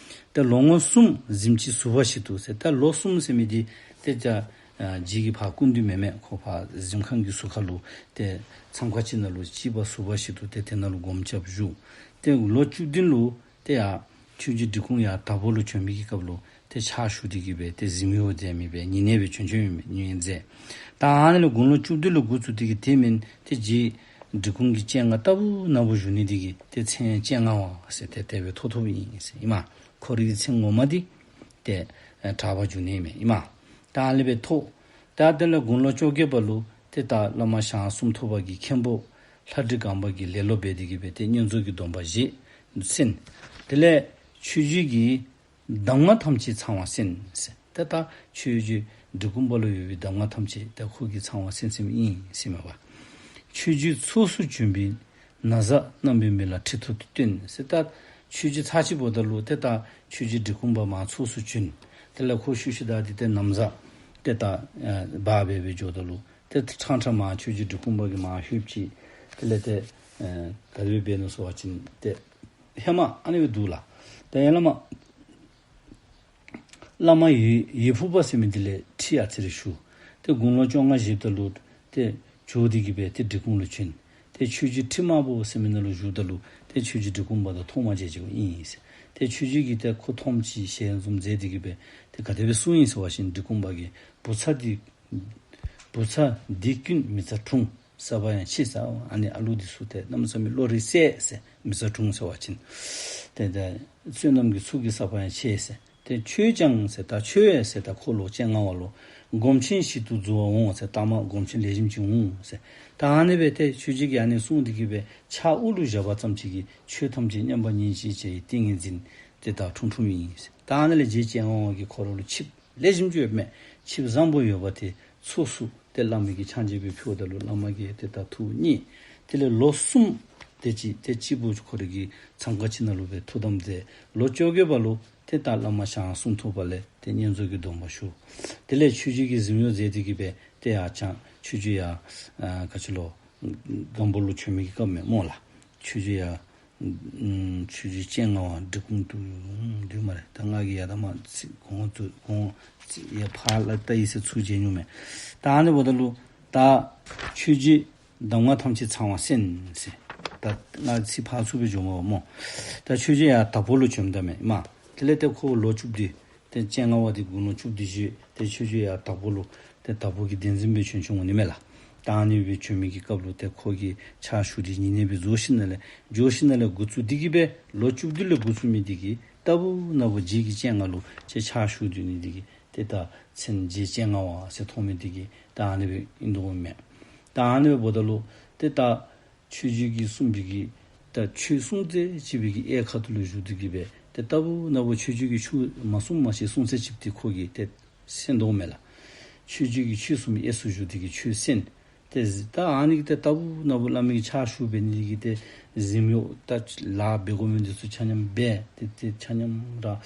ཏེ་ལོ་ངོ་གསུམ་གཟིམ་སྤྱིལ་ཟུར་པ་ཞིག་ཏུ་ཟེར། ད་ལོ་གསུམ་ཟེར་མི་འདི་ཏེ་ད་ཨ་རྗེ་གི་ཕར་སྐུ་མདུན་མེན་མས། ཁོ་ཕར་གཟིམ་ཁང་གི་ཟུར་ཁ་ལུ་ཏེ་མཚམས་ཁང་ཅིག་ནང་ལུ་སྤྱིལ་པ་ཟུར་པ་ཞིག་ཏུ་ཏེ་དེ་ནང་ལུ་སྒོམ་རྐྱབ་བཞུགས། ཏེ་ལོ་བཅུ་བདུན་ལུ་ཏེ་ཡར་ཆོས་རྗེ་འབྲི་གུང་ཡར་དྭགས་པོ་ལུ་བྱོན་མི་གི་སྐབས་ལུ་ཏེ་ཕྱག་ཞུ་སྟེ་གི་སྦེ་ཏེ་གཟིམ་གཡོག་མཛད་མི་སྦེ་ཉེ་གནས་སྦེ་བྱོན་བྱོནམ་ཨིན་མས། ཉེ་གནས་མཛད། ད་ཨ་ནི་ལས་དགུང་ལོ་བཅུ་བདུན་ལུ་འགོ་བཙུགས་ཏེ་གི་དེ་མེན་ཏེ་རྗེ་འབྲི་གུང་གི་སྤྱན་སྔ་ལྟ་བུ་ན་བུ་བཞུགས་ནི་དེ་གིས་ཏེ་མཚན་སྤྱན་སྔ་བ་ཟེར་ཏེ་དེ་སྦེ་ཐོབ་ཐོབ་ཨིན་ཟེར་ཨིན་མས། ཁོ་རའི་གི་མཚན་ངོ་མ་འདི་ཏེ་ཨེ་གྲགས་པ་འབྱུང་གནས་མས་ཨིན་མས། ད་ཨ་ནི་སྦེ་ཐོབ། ད་དེ་ལས་དགུང་ལོ་བཅོ་བརྒྱད་པ་ལུ་ཏེ་ད་བླ་མ་ཞང་གསུམ་ཐོག་པ་གི་མཁན་པོ་ལྷ་འབྲི་སྒང་པ་གི་ལེ་ལོ་འབད་དེ་གི་སྦེ་ཏེ་བསྙེན་རྫོགས་ཀྱི་སྡོམ་པ་བཞེས་གསན། དེ་ལས་ཆོས་རྗེ་གི་གདམས་ངག་ཐམས་ཅད་ཚང་བ་གསན་ཟེར། ཏེ་ད་ཆོས་རྗེ་ འབྲི་གུང་པ་ལུ་ཡོད་པའི་གདམས་ངག་ཐམས་ཅད་ད་ཁོ་གིས་ཚང་བ་གསན་གསནམ་ཨིན་ཟེར་མས་པ། ཆོས་རྗེ་ཚོགས་སུ་བྱོན་པའི་ན་བཟའ་རྣམ་པའི་མི་ལ་ཁྲི་ཐོག་ཏུ་བསྟན་ཟེར། ད་ཆོས་རྗེ་ཚར་ཅིག་འབདཝ་ད་ལུ་ཏེ་ད་ཆོས་རྗེ་འབྲི་གུང་པ་མར་ཚོགས་སུ་བྱོན། དེ་ལས་ཁོ་ཤུལ་ཤུལ་བདའ་སྟེ་ཏེ་ན་བཟའ་ཏེ་ད་ཨ་འབག་སྦེ་སྦེ་འགྱོཝ་ད་ལུ་ཏེ་ཕྲང་ཕྲང་མར་ཆོས་རྗེ་འབྲི་གུང་པ་གིས་མར་ལྷོདཔ་ཅིག་དེ་ལས་ཏེ་ཨ་ག་དེ་སྦེ་འབད་ནུག་ཟེར་བ་ཅིན་ཏེ་ཧེ་མ་ཨ་ནི་སྦེ་འདུག་ལགས། ཏེ་ཡར་ལས་མར་བླ་མ་ཡི་ཡི་ཕུག་པ་ཟེར་མི་འདི་ལས་ཁྲི་ཡར་ཚེ་རེ་ཞུ། ཏེ་དགུང་ལོ་བཅོ་ལྔ་བཞེསཔ་ད་ལུ་ཏེ་བྱོག་སྟེ་གི་སྦེ་ཏེ་འབྲི་གུང་ལུ་བྱོན། ཏེ་ཆོས་རྗེ་ཁྲི་དམར་པོ་ཟེར་མི་ནང་ལུ་བཞུགསཔ་ད་ལུ་ཏེ་ཆོས་རྗེ་འབྲི་གུང་པ་དང་ཐོག་མ་མཇལ་མཇལཝ་ཨིན་ཟེར། ཏེ་ཆོས་རྗེ་གིས་ཏེ་ཁོ་མཐོངམ་ཅིག་ཞལ་འཛུམ་མཛད་དེ་གི་སྦེ་ཏེ་ག་དེ་སྦེ་གསུངས་ཡི་ཟེར་བ་ཅིན་འབྲི་གུང་པ་གིས་བུ་ཚ་འདི་བུ་ཚ་འདི་ཀུན་མི་རྩ་འཁྲུངས། ས་པ་ཡང་ཆེ་ཟེར། ཨ་ནི་ཨ་ལུ་འདི་ཚུ་ཏེ་གནམ་མེད་ས་མེད་བློ་རིག་གསལ་ཟེར། མི་རྩ་འཁྲུངས་ཟེར་བ་ཅིན་ཏེ་ད་བསོད་ནམས་ཀྱི་ཚོགས་ཀྱིས་ས་པ་ཡང་ཆེ་ཟེར། ཏེ་ཁྱོད་ཀྱང་ཟེར་ད་ཁྱོད་ཟེར་ད་ཁོ་ལུ་སྤྱན་སྔ་བ་ལུ་སྒོམ་ཆེན་ཞིག་ཏུ་འགྱུར་བར་འོང་ཟེར། ད་མར་སྒོམ་ཆེན་ལེགས་ཤོམ་ཅིག་འོང་ཟེར། ད་ཨ་ནི་སྦེ་ཏེ་ཆོས་རྗེ་གིས་ཨ་ནི་གསུངས་ཏེ་གི་སྦེ་ཕྱག་དབུ་ལུ་བཞག་པ་ཙམ་ཅིག་གིས་ཆོས་ཐམས་ཅད་མཉམ་པར་ཉིད་ཀྱིས་བྱས་པའི་ཏིང་ངེ་འཛིན་ཏེ་ད་འཁྲུངས་འཁྲུངསམ་ཨིན་ཟེར། ད་ཨ་ནི་ལས་རྗེ་སྤྱན་སྔ་བ་གིས་ཁོ་ར་ལུ་ཆིབས་ལེགས་ཤོམ་ཅིག་ཡོདཔ་མས། ཆིབས་བཟང་པོ་ཡོད་པ་དེ་ཚོགས་སུ་ཏེ་བླ་མ་གིས་ཕྱག་མཇལ་སྦེ་ཕུལཝ་ད་ལུ་བླ་མ་གིས་ཏེ་ད་ཐུགས་མཉེས། དེ་ལས་ལོ་གསུམ་དེ་ཅིག་ཏེ་གཅིག་པུ་ཁོ་ར་གི་མཚམས་ཁང་ཅིག་ནང་ལུ་སྦེ་ཐུགས་དམ་མཛད། ལོ་བཅོ་བརྒྱད་པ་ལུ་ཏེ་ད་བླ་མ་ཞང་གསུང་ཐོག་པ་ལས་ཏེ་བསྙེན་རྫོགས་ཀྱི་སྡོམ་པ་ཞུ། དེ་ལས་ཆོས་རྗེ་གིས་གཟིམ་གཡོག་མཛད་དེ་གི་སྦེ་ཏེ་ཡར་བྱོན། ཆོས་རྗེ་ཡར་ཨ་ག་ཅི་ལོ་སྒམ་པོ་ལུ་བྱོན་མི་གི་སྐབས་མས་སྨོ་ལགས། ཆོས་རྗེ་ཡར་ཨམ་ཆོས་རྗེ་སྤྱན་སྔ་བ་འབྲི་གུང་དུ་འདུག་སྨ་རེ། ད་ང་གིས་ཡར་ད་མར་ཚིག་གོང་དུ་གོང་ཚིག་ཡར་ཕར་ལ་བལྟ་ཡི་ཟེར་ཚུར་མཇལ་མྱོང་མས། ད་ཨ་ནི་འབདཝ་ད་ལུ་ད་ཆོས་རྗེ་གདམས་ངག་ཐམས་ཅད་ཚང་བ་གསན་ཟེར། ད་ང་ཚིག་ཕར་ཚུར་སྦེ་འགྱོཝ་མས་སྨོ། ད་ཆོས་རྗེ་ཡར་དྭགས་པོ་ལུ་བྱོནམ་ད་མས་སྨོ། དེ་ལས་ཏེ་ཁོ་ལོ་བཅུ་བདུན། ཏེ་སྤྱན་སྔ་བ་འདི་དགུང་ལོ་བཅུ་བདུན་བཞེས། ཏེ་ཆོས་རྗེ་ཡར་དྭགས་པོ་ལུ་ཏེ་དྭགས་པོ་གི་གདན་འཛིན་སྦེ་བྱོན་བྱོནམ་འོང་ནི་མས་ལགས། ད་ཨ་ནི་སྦེ་བྱོན་མི་གི་སྐབས་ལུ་ཏེ་ཁོ་གིས་ཕྱག་ཞུ་སྟེ་ཉེ་གནས་སྦེ་རྫོགས་ཞིནམ་ལས་རྫོགས་ཞིནམ་ལས་འགོ་བཙུགས་ཏེ་གི་སྦེ་ལོ་བཅུ་བདུན་ལས་འགོ་བཙུགས་མི་འདི་གིས་ལྟ་བུ་ན་བུ་རྗེ་གི་སྤྱན་སྔ་ལུ་ཅིག་ཕྱག་ཞུ་སྡོད་ནི་འདི་གིས་ཏེ་ད་མཚན་རྗེ་སྤྱན་སྔ་བ་ཟེར་ཐོབ་མི་འདི་གིས་ད་ཨ་ནི་སྦེ་ཨིན་དོ་མས། ད་ཨ་ནི་སྦེ་འབདཝ་ད་ལུ་ཏེ་ད་ཆོས་རྗེ་གིས་གསུངས་པའི་གི་ད་ཆོས་གསུང་ཚད་ཅིག་པའི་གི་གཡས་ཁ་ཐུག་ལུ་བཞུགས་ཏེ་གི་སྦེ་ཏེ་ལྟ་བུ་ན་བུ་ཆོས་རྗེ་གིས་ཆོས་མ་གསུངས་མ་ཤེས་གསུང་ཚད་ཅིག་འདི་ཁོ་གིས་ཏེ་གསན་དོ་མས་ལགས། ཆོས་རྗེ་གིས་ཆོས་གསུངས་པའི་གཡས་སུ་བཞུགས་ཏེ་གི་ཆོས་གསན། ཏེ་ད་ཨ་ནི་གི་ཏེ་ལྟ་བུ་ན་བུ་བླ་མ་གིས་ཕྱག་ཞུ་འབད་ནི་འདི་གིས་ཏེ་གཟིམ་གཡོག་ད་ལཱ་འབད་དགོ་མི་འདི་ཚུ་ཆ་མཉམ་འབད། ཏེ་ཏེ་ཆ་མཉམ་ར་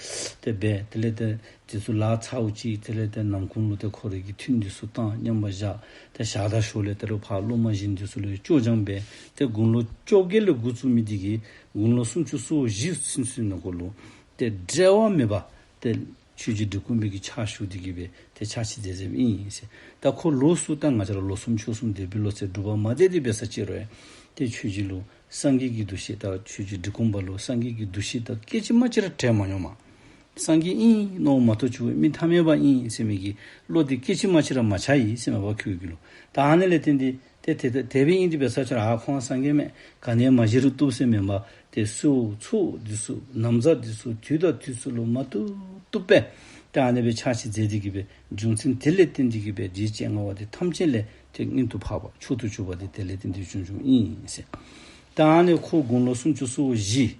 ཏེ་འབད། དེ་ལས་ཏེ་དེ་ཚུ་ལཱ་ཚརཝ་ཅིག་དེ་ལས་ཏེ་ནམ་གུང་ལུ་ཏེ་ཁོ་རའི་གི་ཐུན་འདི་ཚུ་བཏང་མཉམ་པར་བཞག། ཏེ་ཞག་དང་ཞོགས་ལས་ཏེ་རུ་ཕར་སློབ་མ་གཞན་འདི་ཚུ་ལུ་སྐྱོར་སྦྱང་འབད། ཏེ་དགུང་ལོ་བཅོ་བརྒྱད་ལས་འགོ་བཙུགས་མི་འདི་གིས་དགུང་ལོ་སུམ་ཅུ་སོ་བཞི་ཚུན་ཚོད་ནང་འཁོད་ལུ་ཏེ་འབྲལ་བ་མེད་པར་ཏེ་ཆོས་རྗེ་འབྲི་གུང་པའི་གི་ཕྱག་ཞུ་སྟེ་གི་སྦེ་ཏེ་ཕྱག་ཕྱིད་མཛད་མཛདཔ་ཨིན་ཟེར། ད་ཁོ་ལོགས་སུ་ད་ང་བཅས་ར་ལོ་གསུམ་ཕྱོགས་གསུམ་དེ་སྦེ་ལོ་ཚད་སྒྲུབ་པ་མ་མཛད་དེ་འབད་ས་ཅིག་རུང་ཡང་ཏེ་ཆོས་རྗེ་ལུ་སངས་རྒྱས་ཀྱི་འདུ་ཤེས་དང་ཆོས་རྗེ་འབྲི་གུང་པ་ལུ་སངས་རྒྱས་ཀྱི་འདུ་ཤེས་དང་སྐད་ཅིག་མ་གཅིག་ར་བྲལ་མ་མྱོང་མས། སངས་རྒྱས་ཨིན་མནོཝ་མ་གཏོགས་ཆོས་མི་ཐ་མལ་པ་ཨིན་ཟེར་མི་གི་བློ་འདི་སྐད་ཅིག་མ་གཅིག་ར་མ་ཆགས་ཡི་ཟེར་མས་པ་ཁོ་གི་ལུ། ད་ཨ་ནི་ལས་བརྟེན་ཏེ་ཏེ་དེ་དེ་སྦེ་ཨིན་ཏེ་འབད་ས་ཅིག་རུང་ཨ་ཁོང་སངས་རྒྱས་མས། ག་ནི་མ་བཞེས་རུང་བཏུབ་ཟེར་མེན་པར་ཏེ་གསོལ་ཚོགས་འདི་ཚུ་ན་བཟའ་འདི་ཚུ་དུས་དང་དུས་སུ་ལུ་མ་བཏུབ་བཏུབ་སྦེ་ཏེ་ཨ་ནི་སྦེ་ཕྱག་ཕྱིད་མཛད་དེ་གི་སྦེ་རྒྱུ་མཚན་དེ་ལས་བརྟེན་ཏེ་གི་སྦེ་རྗེ་སྤྱན་སྔ་བ་འདི་ཐམས་ཅད་ལས་ཏེ་སྔོན་དུ་འཕགས་པ་མཆོག་ཏུ་གྱུར་པ་འདི་དེ་ལས་བརྟེན་ཏེ་བྱུང་བྱུངམ་ཨིན་ཟེར། ད་ཨ་ནི་ཁོ་དགུང་ལོ་སུམ་ཅུ་སོ་བཞི་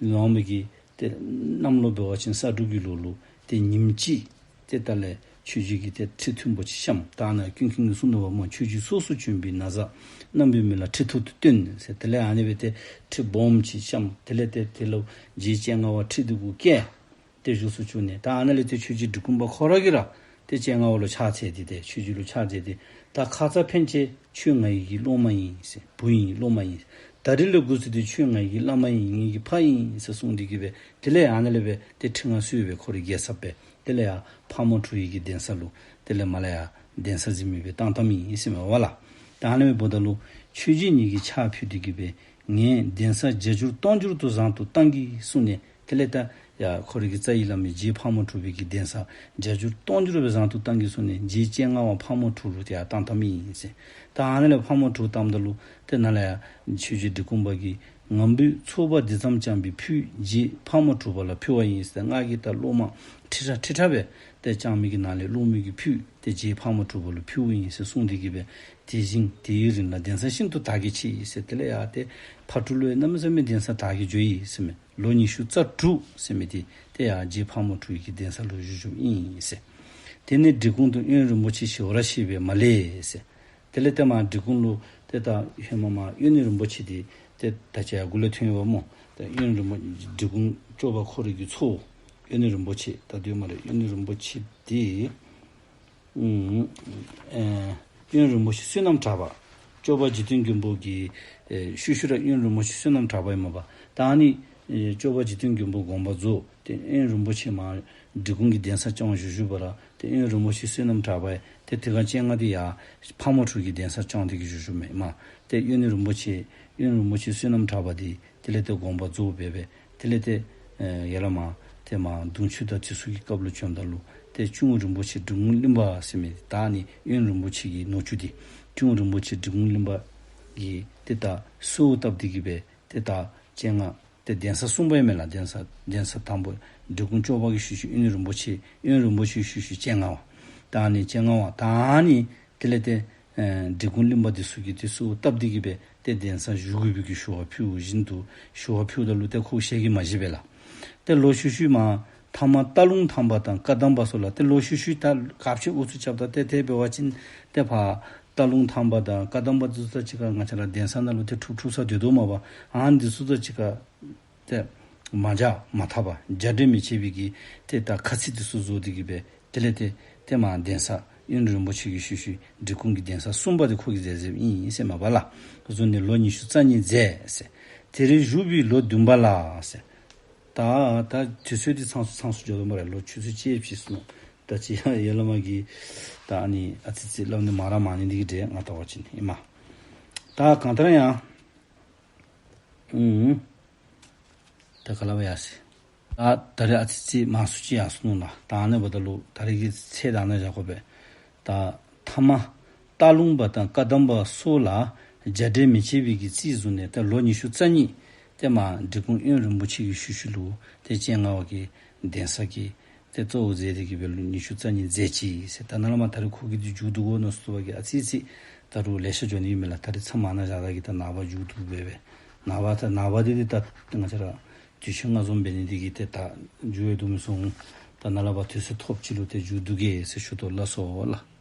ལོན་མི་གི་ཏེ་གནམ་ལོ་འབད་བ་ཅིན་ས་འབྲུག་གི་ལོ་ལུ་ཏེ་ཉིནམ་གཅིག་ཏེ་ད་ལས་ཆོས་རྗེ་གིས་ཏེ་ཁྲི་མཐོན་པོ་ཅིག་བཤམས། ད་ནཱ་ཀུན་མཁྱེན་གྱིས་གསུངས་དོ་བ་སྨོ། ཆོས་རྗེ་ཚོགས་སུ་བྱོན་པའི་ན་བཟའ་རྣམ་པའི་མི་ལ་ཁྲི་ཐོག་ཏུ་བསྟན་ཟེར། དེ་ལས་ཨ་ནི་སྦེ་ཏེ་ཁྲི་སྦོམ་ཅིག་བཤམས། དེ་ལས་ཏེ་དེ་ལུ་རྗེ་སྤྱན་སྔ་བ་ཁྲི་འདི་གུ་བཀལ། ཏེ་བཞུགས་སུ་བཅུག་ནི། ད་ཨ་ནཱ་ལས་ཏེ་ཆོས་རྗེ་འབྲི་གུང་པ་ཁོ་ར་གིས་ར་ཏེ་སྤྱན་སྔ་བ་ལུ་ཕྱག་འཚལ་ཏེ་ཏེ་ཆོས་རྗེ་ལུ་ཕྱག་འཚལ་ཏེ་ད་ཁ་ཙ་ཕན་ཆད་ཁྱོད་ང་ཡི་གི་སློབ་མ་ཨིན་ཟེར། བུ་ཨིན་སློབ་མ་ཨིན། ད་རིས་ལས་འགོ་བཙུགས་ཏེ་ཁྱོད་ང་ཡི་གི་བླ་མ་ཨིན། ངེ་གི་ཕ་ཨིན་ཟེར་གསུངས་ཏེ་གི་སྦེ་དེ་ལས་ཨ་ནཱ་ལས་སྦེ་ཏེ་ཁྲི་མངའ་གསོལ་སྦེ་ཁོ་རའི་རྒྱལ་ཚབ་སྦེ་དེ་ལས་ཡར་ཕག་མོ་གྲུ་ཡི་གི་གདན་ས་ལུ་དེ་ལས་མར་ལས་ཡར་གདན་ས་འཛིན་མི་སྦེ་བཏང་བཏངམ་ཨིན་ཟེར་མས་པ་ལགས། ད་ཨ་ནི་འབདཝ་ད་ལུ་ཆོས་རྗེ་ཉིད་ཀྱིས་ཕྱག་ཕུལ་ཏེ་གི་སྦེ་ངས་གདན་ས་བརྒྱ་འགྱུར་སྟོང་འགྱུར་དུ་བཟང་དུ་བཏང་གི་གསུངས་ནས། དེ་ལས་ད་ཡར་ཁོ་རའི་གི་རྩ་བའི་བླ་མ་རྗེ་ཕག་མོ་གྲུ་པའི་གི་གདན་ས་བརྒྱ་འགྱུར་སྟོང་འགྱུར་སྦེ་བཟང་དུ་བཏང་གི་གསུངས་ནས་རྗེ་སྤྱན་སྔ་བ་ཕག་མོ་གྲུ་ལུ་ཏེ་ཡར་བཏང་བཏངམ་ཨིན་ཟེར། ད་ཨ་ནཱ་ལས་ཕག་མོ་གྲུ་བཏངམ་ད་ལུ་ཏེ་ནཱ་ལས་ཡར་ཆོས་རྗེ་འབྲི་གུང་པ་གིས་ང་བུས་ཚོགས་པ་འདི་ཙམ་བསྐྱངས་པའི་ཕུད་རྗེ་ཕག་མོ་གྲུ་པ་ལ་ཕུལ་བ་ཨིན་ཟེར། ང་གིས་ད་སློབ་མ་ཁྲི་ཕྲག་ཁྲི་ཕྲག་སྦེ་ཏེ་བསྐྱངས་མི་གི་ནང་ལས་སློབ་མའི་གི་ཕུད་ཏེ་རྗེ་ཕག་མོ་གྲུ་པ་ལུ་ཕུལཝ་ཨིན་ཟེར་གསུངས་ཏེ་གི་སྦེ་དེ་བཞིན་དེ་ཡི་རིང་ལ་གདན་ས་ཤིན་ཏུ་དར་རྒྱས་ཆེ་ཡི་ཟེར། དེ་ལས་ཡར་ཏེ་ཕག་གྲུ་ལུ་ཡང་གནམ་མེད་ས་མེད་གདན་ས་དར་རྒྱས་འགྱོ་ཡི་ཟེར་མས། ལོ་ཉི་ཤུ་རྩ་དྲུག་ཟེར་མི་འདི་ཏེ་ཡར་རྗེ་ཕག་མོ་གྲུ་ཡི་གི་གདན་ས་ལུ་བཞུགས་བཞུགསཔ་ཨིན་ཟེར། དེ་ནས་འབྲི་གུང་དུ་དབོན་རིན་པོ་ཆེ་ཞི་བར་གཤེགས་པས་མ་ལེགས་ཟེར། དེ་ལས་ཏེ་མར་འབྲི་གུང་ལུ་ཏེ་ད་ཧེ་མ་མར་དབོན་རིན་པོ་ཆེ་འདི་ཏེ་ད་ཅི་ཡར་གུ་ལས་ཐོན་ཡོདཔ་སྨོ། ཏེ་དབོན་རིན་པོ་འབྲི་གུང་སྐྱོབ་པ་ཁོ་རའི་གི་ཚ་བོ་དབོན་རིན་པོ་ཆེ་ད་དུས་མ་རེད། དབོན་རིན་པོ་ཆེ་འདི་ཨུམ་ཨེ་དབོན་རིན་པོ་ཆེ་བསོད་ནམས་གྲགས་པ། སྐྱོབ་པ་འཇིག་རྟེན་མགོན་པོ་གི་ཨེ་ཤུལ་ཤུལ་ར་དབོན་རིན་པོ་ཆེ་བསོད་ནམས་གྲགས་པ་ཨིན་མས་པ། ད་ཨ་ནི་ཨེ་སྐྱོབ་པ་འཇིག་རྟེན་མགོན་པོ་དགོངས་པ་རྫོགས་ཏེ་དབོན་རིན་པོ་ཆེ་མར་འབྲི་གུང་གི་གདན་ས་སྐྱོང་བཞུགས་བཞུགས་པ་ར་ཏེ་དབོན་རིན་པོ་ཆེ་བསོད་ནམས་གྲགས་པ་ཏེ་དེ་ག་སྤྱན་སྔ་འདི་ཡར་ཕག་མོ་གྲུ་གི་གདན་ས་སྐྱོང་སྟེ་གི་བཞུགས་བཞུགསཔ་མས་མར། ཏེ་དབོན་རིན་པོ་ཆེ་དབོན་རིན་པོ་ཆེ་བསོད་ནམས་གྲགས་པ་འདི་དེ་ལས་ཏེ་དགོངས་པ་རྫོགས་སྦེ་སྦེ་དེ་ལས་ཏེ་ཨེ་ཡར་ལས་མར་ཏེ་མར་གདུང་མཆོད་དང་དེ་ཚུ་གི་སྐབས་ལུ་བྱོནམ་ད་ལུ་ཏེ་གཅུང་རིན་པོ་ཆེ་འབྲི་གུང་གླིང་པ་ཟེར་མི་ད་ཨ་ནི་དབོན་རིན་པོ་ཆེ་གི་ནུ་གཅུང་འདི་གཅུང་རིན་པོ་ཆེ་འབྲི་གུང་གླིང་པ་གིས་ཏེ་ད་གསོལཝ་བཏབ་སྟེ་གི་སྦེ་ཏེ་ད་སྤྱན་སྔ་ཏེ་གདན་ས་གསུམ་པ་ཨིན་མས་ལགས། གདན་ས་གདན་ས་དང་པོ་འབྲི་གུང་སྐྱོབ་པ་གི་ཤུལ་ཤུལ་དབོན་རིན་པོ་ཆེ། དབོན་རིན་པོ་ཆེ་ཤུལ་ཤུལ་སྤྱན་སྔ་བ། ད་ཨ་ནི་སྤྱན་སྔ་བ་ད་ཨ་ནི་དེ་ལས་ཏེ་ཨེ་འབྲི་གུང་གླིང་པ་འདི་ཚུ་གིས་ཏེ་གསོལཝ་བཏབ་སྟེ་གི་སྦེ་ཏེ་གདན་ས་བཞུགས་དགོ་པའི་གི་ཞུ་བ་ཕུལ་བཞིན་དུ་ཞུ་བ་ཕུལཝ་ད་ལུ་ཏེ་ཁོ་ཞལ་གྱིས་མ་བཞེས་པས་ལགས། ཏེ་ལོག་ཤུལ་ཤུལ་མར་ཐ་མ་སྟག་ལུང་ཐང་པ་དང་བཀའ་གདམས་པ་སོགས་ལ་ཏེ་ལོག་ཤུལ་ཤུལ་ད་ག་ཅི་ཨུ་ཚུགས་རྐྱབ་ད་ཏེ་དེ་འབད་བ་ཅིན་ཏེ་ཕར་སྟག་ལུང་ཐང་པ་དང་བཀའ་གདམས་པ་འདི་ཚུ་དང་གཅིག་ཁར་ང་བཅས་ར་གདན་ས་ནང་ལུ་ཏེ་འཁྲུག་འཁྲུག་ས་སྡོད་དོ་མས་པ། ཨ་ནི་འདི་ཚུ་དང་གཅིག་ཁར་ཏེ་མ་འཇགས་མ་འཐབ་པར་རྒྱ་འདྲེ་མི་བྱེད་པའི་གི་ཏེ་ད་ཁ་ཚིག་འདི་ཚུ་བཟོ་སྟེ་གི་སྦེ་དེ་ལས་ཏེ་ཏེ་མར་གདན་ས་དབོན་རིན་པོ་ཆེ་གི་ཤུལ་ཤུལ་འབྲི་གུང་གི་གདན་ས་གསུམ་པ་འདི་ཁོ་གིས་མཛད་མཛདཔ་ཨིན་ཟེར་མས་པ་ལགས། བཟུང་ནས་ལོ་ཉི་ཤུ་རྩ་གཉིས་མཛད་ཟེར། དེར་བཞུགས་པའི་ལོ་བདུན་པ་ལ་ཟེར། ད་ད་དུས་ཚོད་འདི་ཚང་སུ་ཚང་སུ་འགྱོ་དོ་སྨ་རེ། ལོ་ཆུ་ཚོད་ཅིག་ཕྱིས་སོང་ནུག། ད་ཅི་ཡར་ལས་མར་གྱི་ད་ཨ་ནི་ཨ་ཙི་ཙི་སླབ་ནི་མང་ར་མང་ནི་འདི་གིས་འདྲ་ང་བལྟ་བ་ཅིན་ཨིན་མས། ད་གང་ལྟར་ཡང་ཨུམ་ད་ག་ལས་འབད་ཡར་སོང་། ད་ད་རེས་ཨ་ཙི་ཙི་མང་སུ་ཅིག་ཡར་སོང་ནུག་ལགས། ད་ཨ་ནི་འབདཝ་ད་ལུ་ད་རེས་ཀྱི་ཚེ་ད་ནཱ་བཞག་དགོ་པས། ད་ཐ་མ་སྟག་ལུང་པ་དང་བཀའ་གདམས་པ་སོགས་ལ་རྒྱ་འདྲེ་མི་བྱེད་པའི་གི་རྩིས་བཟུང་ནས་ད་ལོ་ཉི་ཤུ་རྩ་གཉིས་ཏེ་མར་འབྲི་གུང་དབོན་རིན་པོ་ཆེ་གི་ཤུལ་ཤུལ་ལུ་ཏེ་སྤྱན་སྔ་བ་གི་གདན་ས་གི་ཏེ་གཙོ་བོ་མཛད་དེ་གི་སྦེ་ལོ་ཉི་ཤུ་རྩ་གཉིས་མཛད་ཅི་ཟེར། ད་ནཱ་ལས་མར་ད་རེས་ཁོ་གི་འདི་མཇུག་བསྡུ་དགོ་མནོ་སོང་བ་གི་ཨ་ཙི་ཙི་ད་རུང་ལེ་ཤ་འགྱོ་ནི་ཨིན་མས་ལགས། ད་རེས་མཚམས་མ་ནཱ་བཞག་ད་གི་ད་ནངས་པ་མཇུག་བསྡུ་འབད་འབད། ནངས་པ་ད་ནངས་པ་འདི་འདི་ད་ང་བཅས་ར་དུས་ཆེན་ལྔ་འཛོམས་འབད་ནི་འདི་གིས་ཏེ་ད་མཇུག་ཡང་བསྡུ་མི་ཚུགས་འོང་། ད་ནཱ་ལས་ཕར་དུས་ཚོད་ཐོབ་ཅིག་ལུ་ཏེ་མཇུག་བསྡུ་གེ་ཟེར་ཞུ་དོ་ལགས་སོ་ལགས།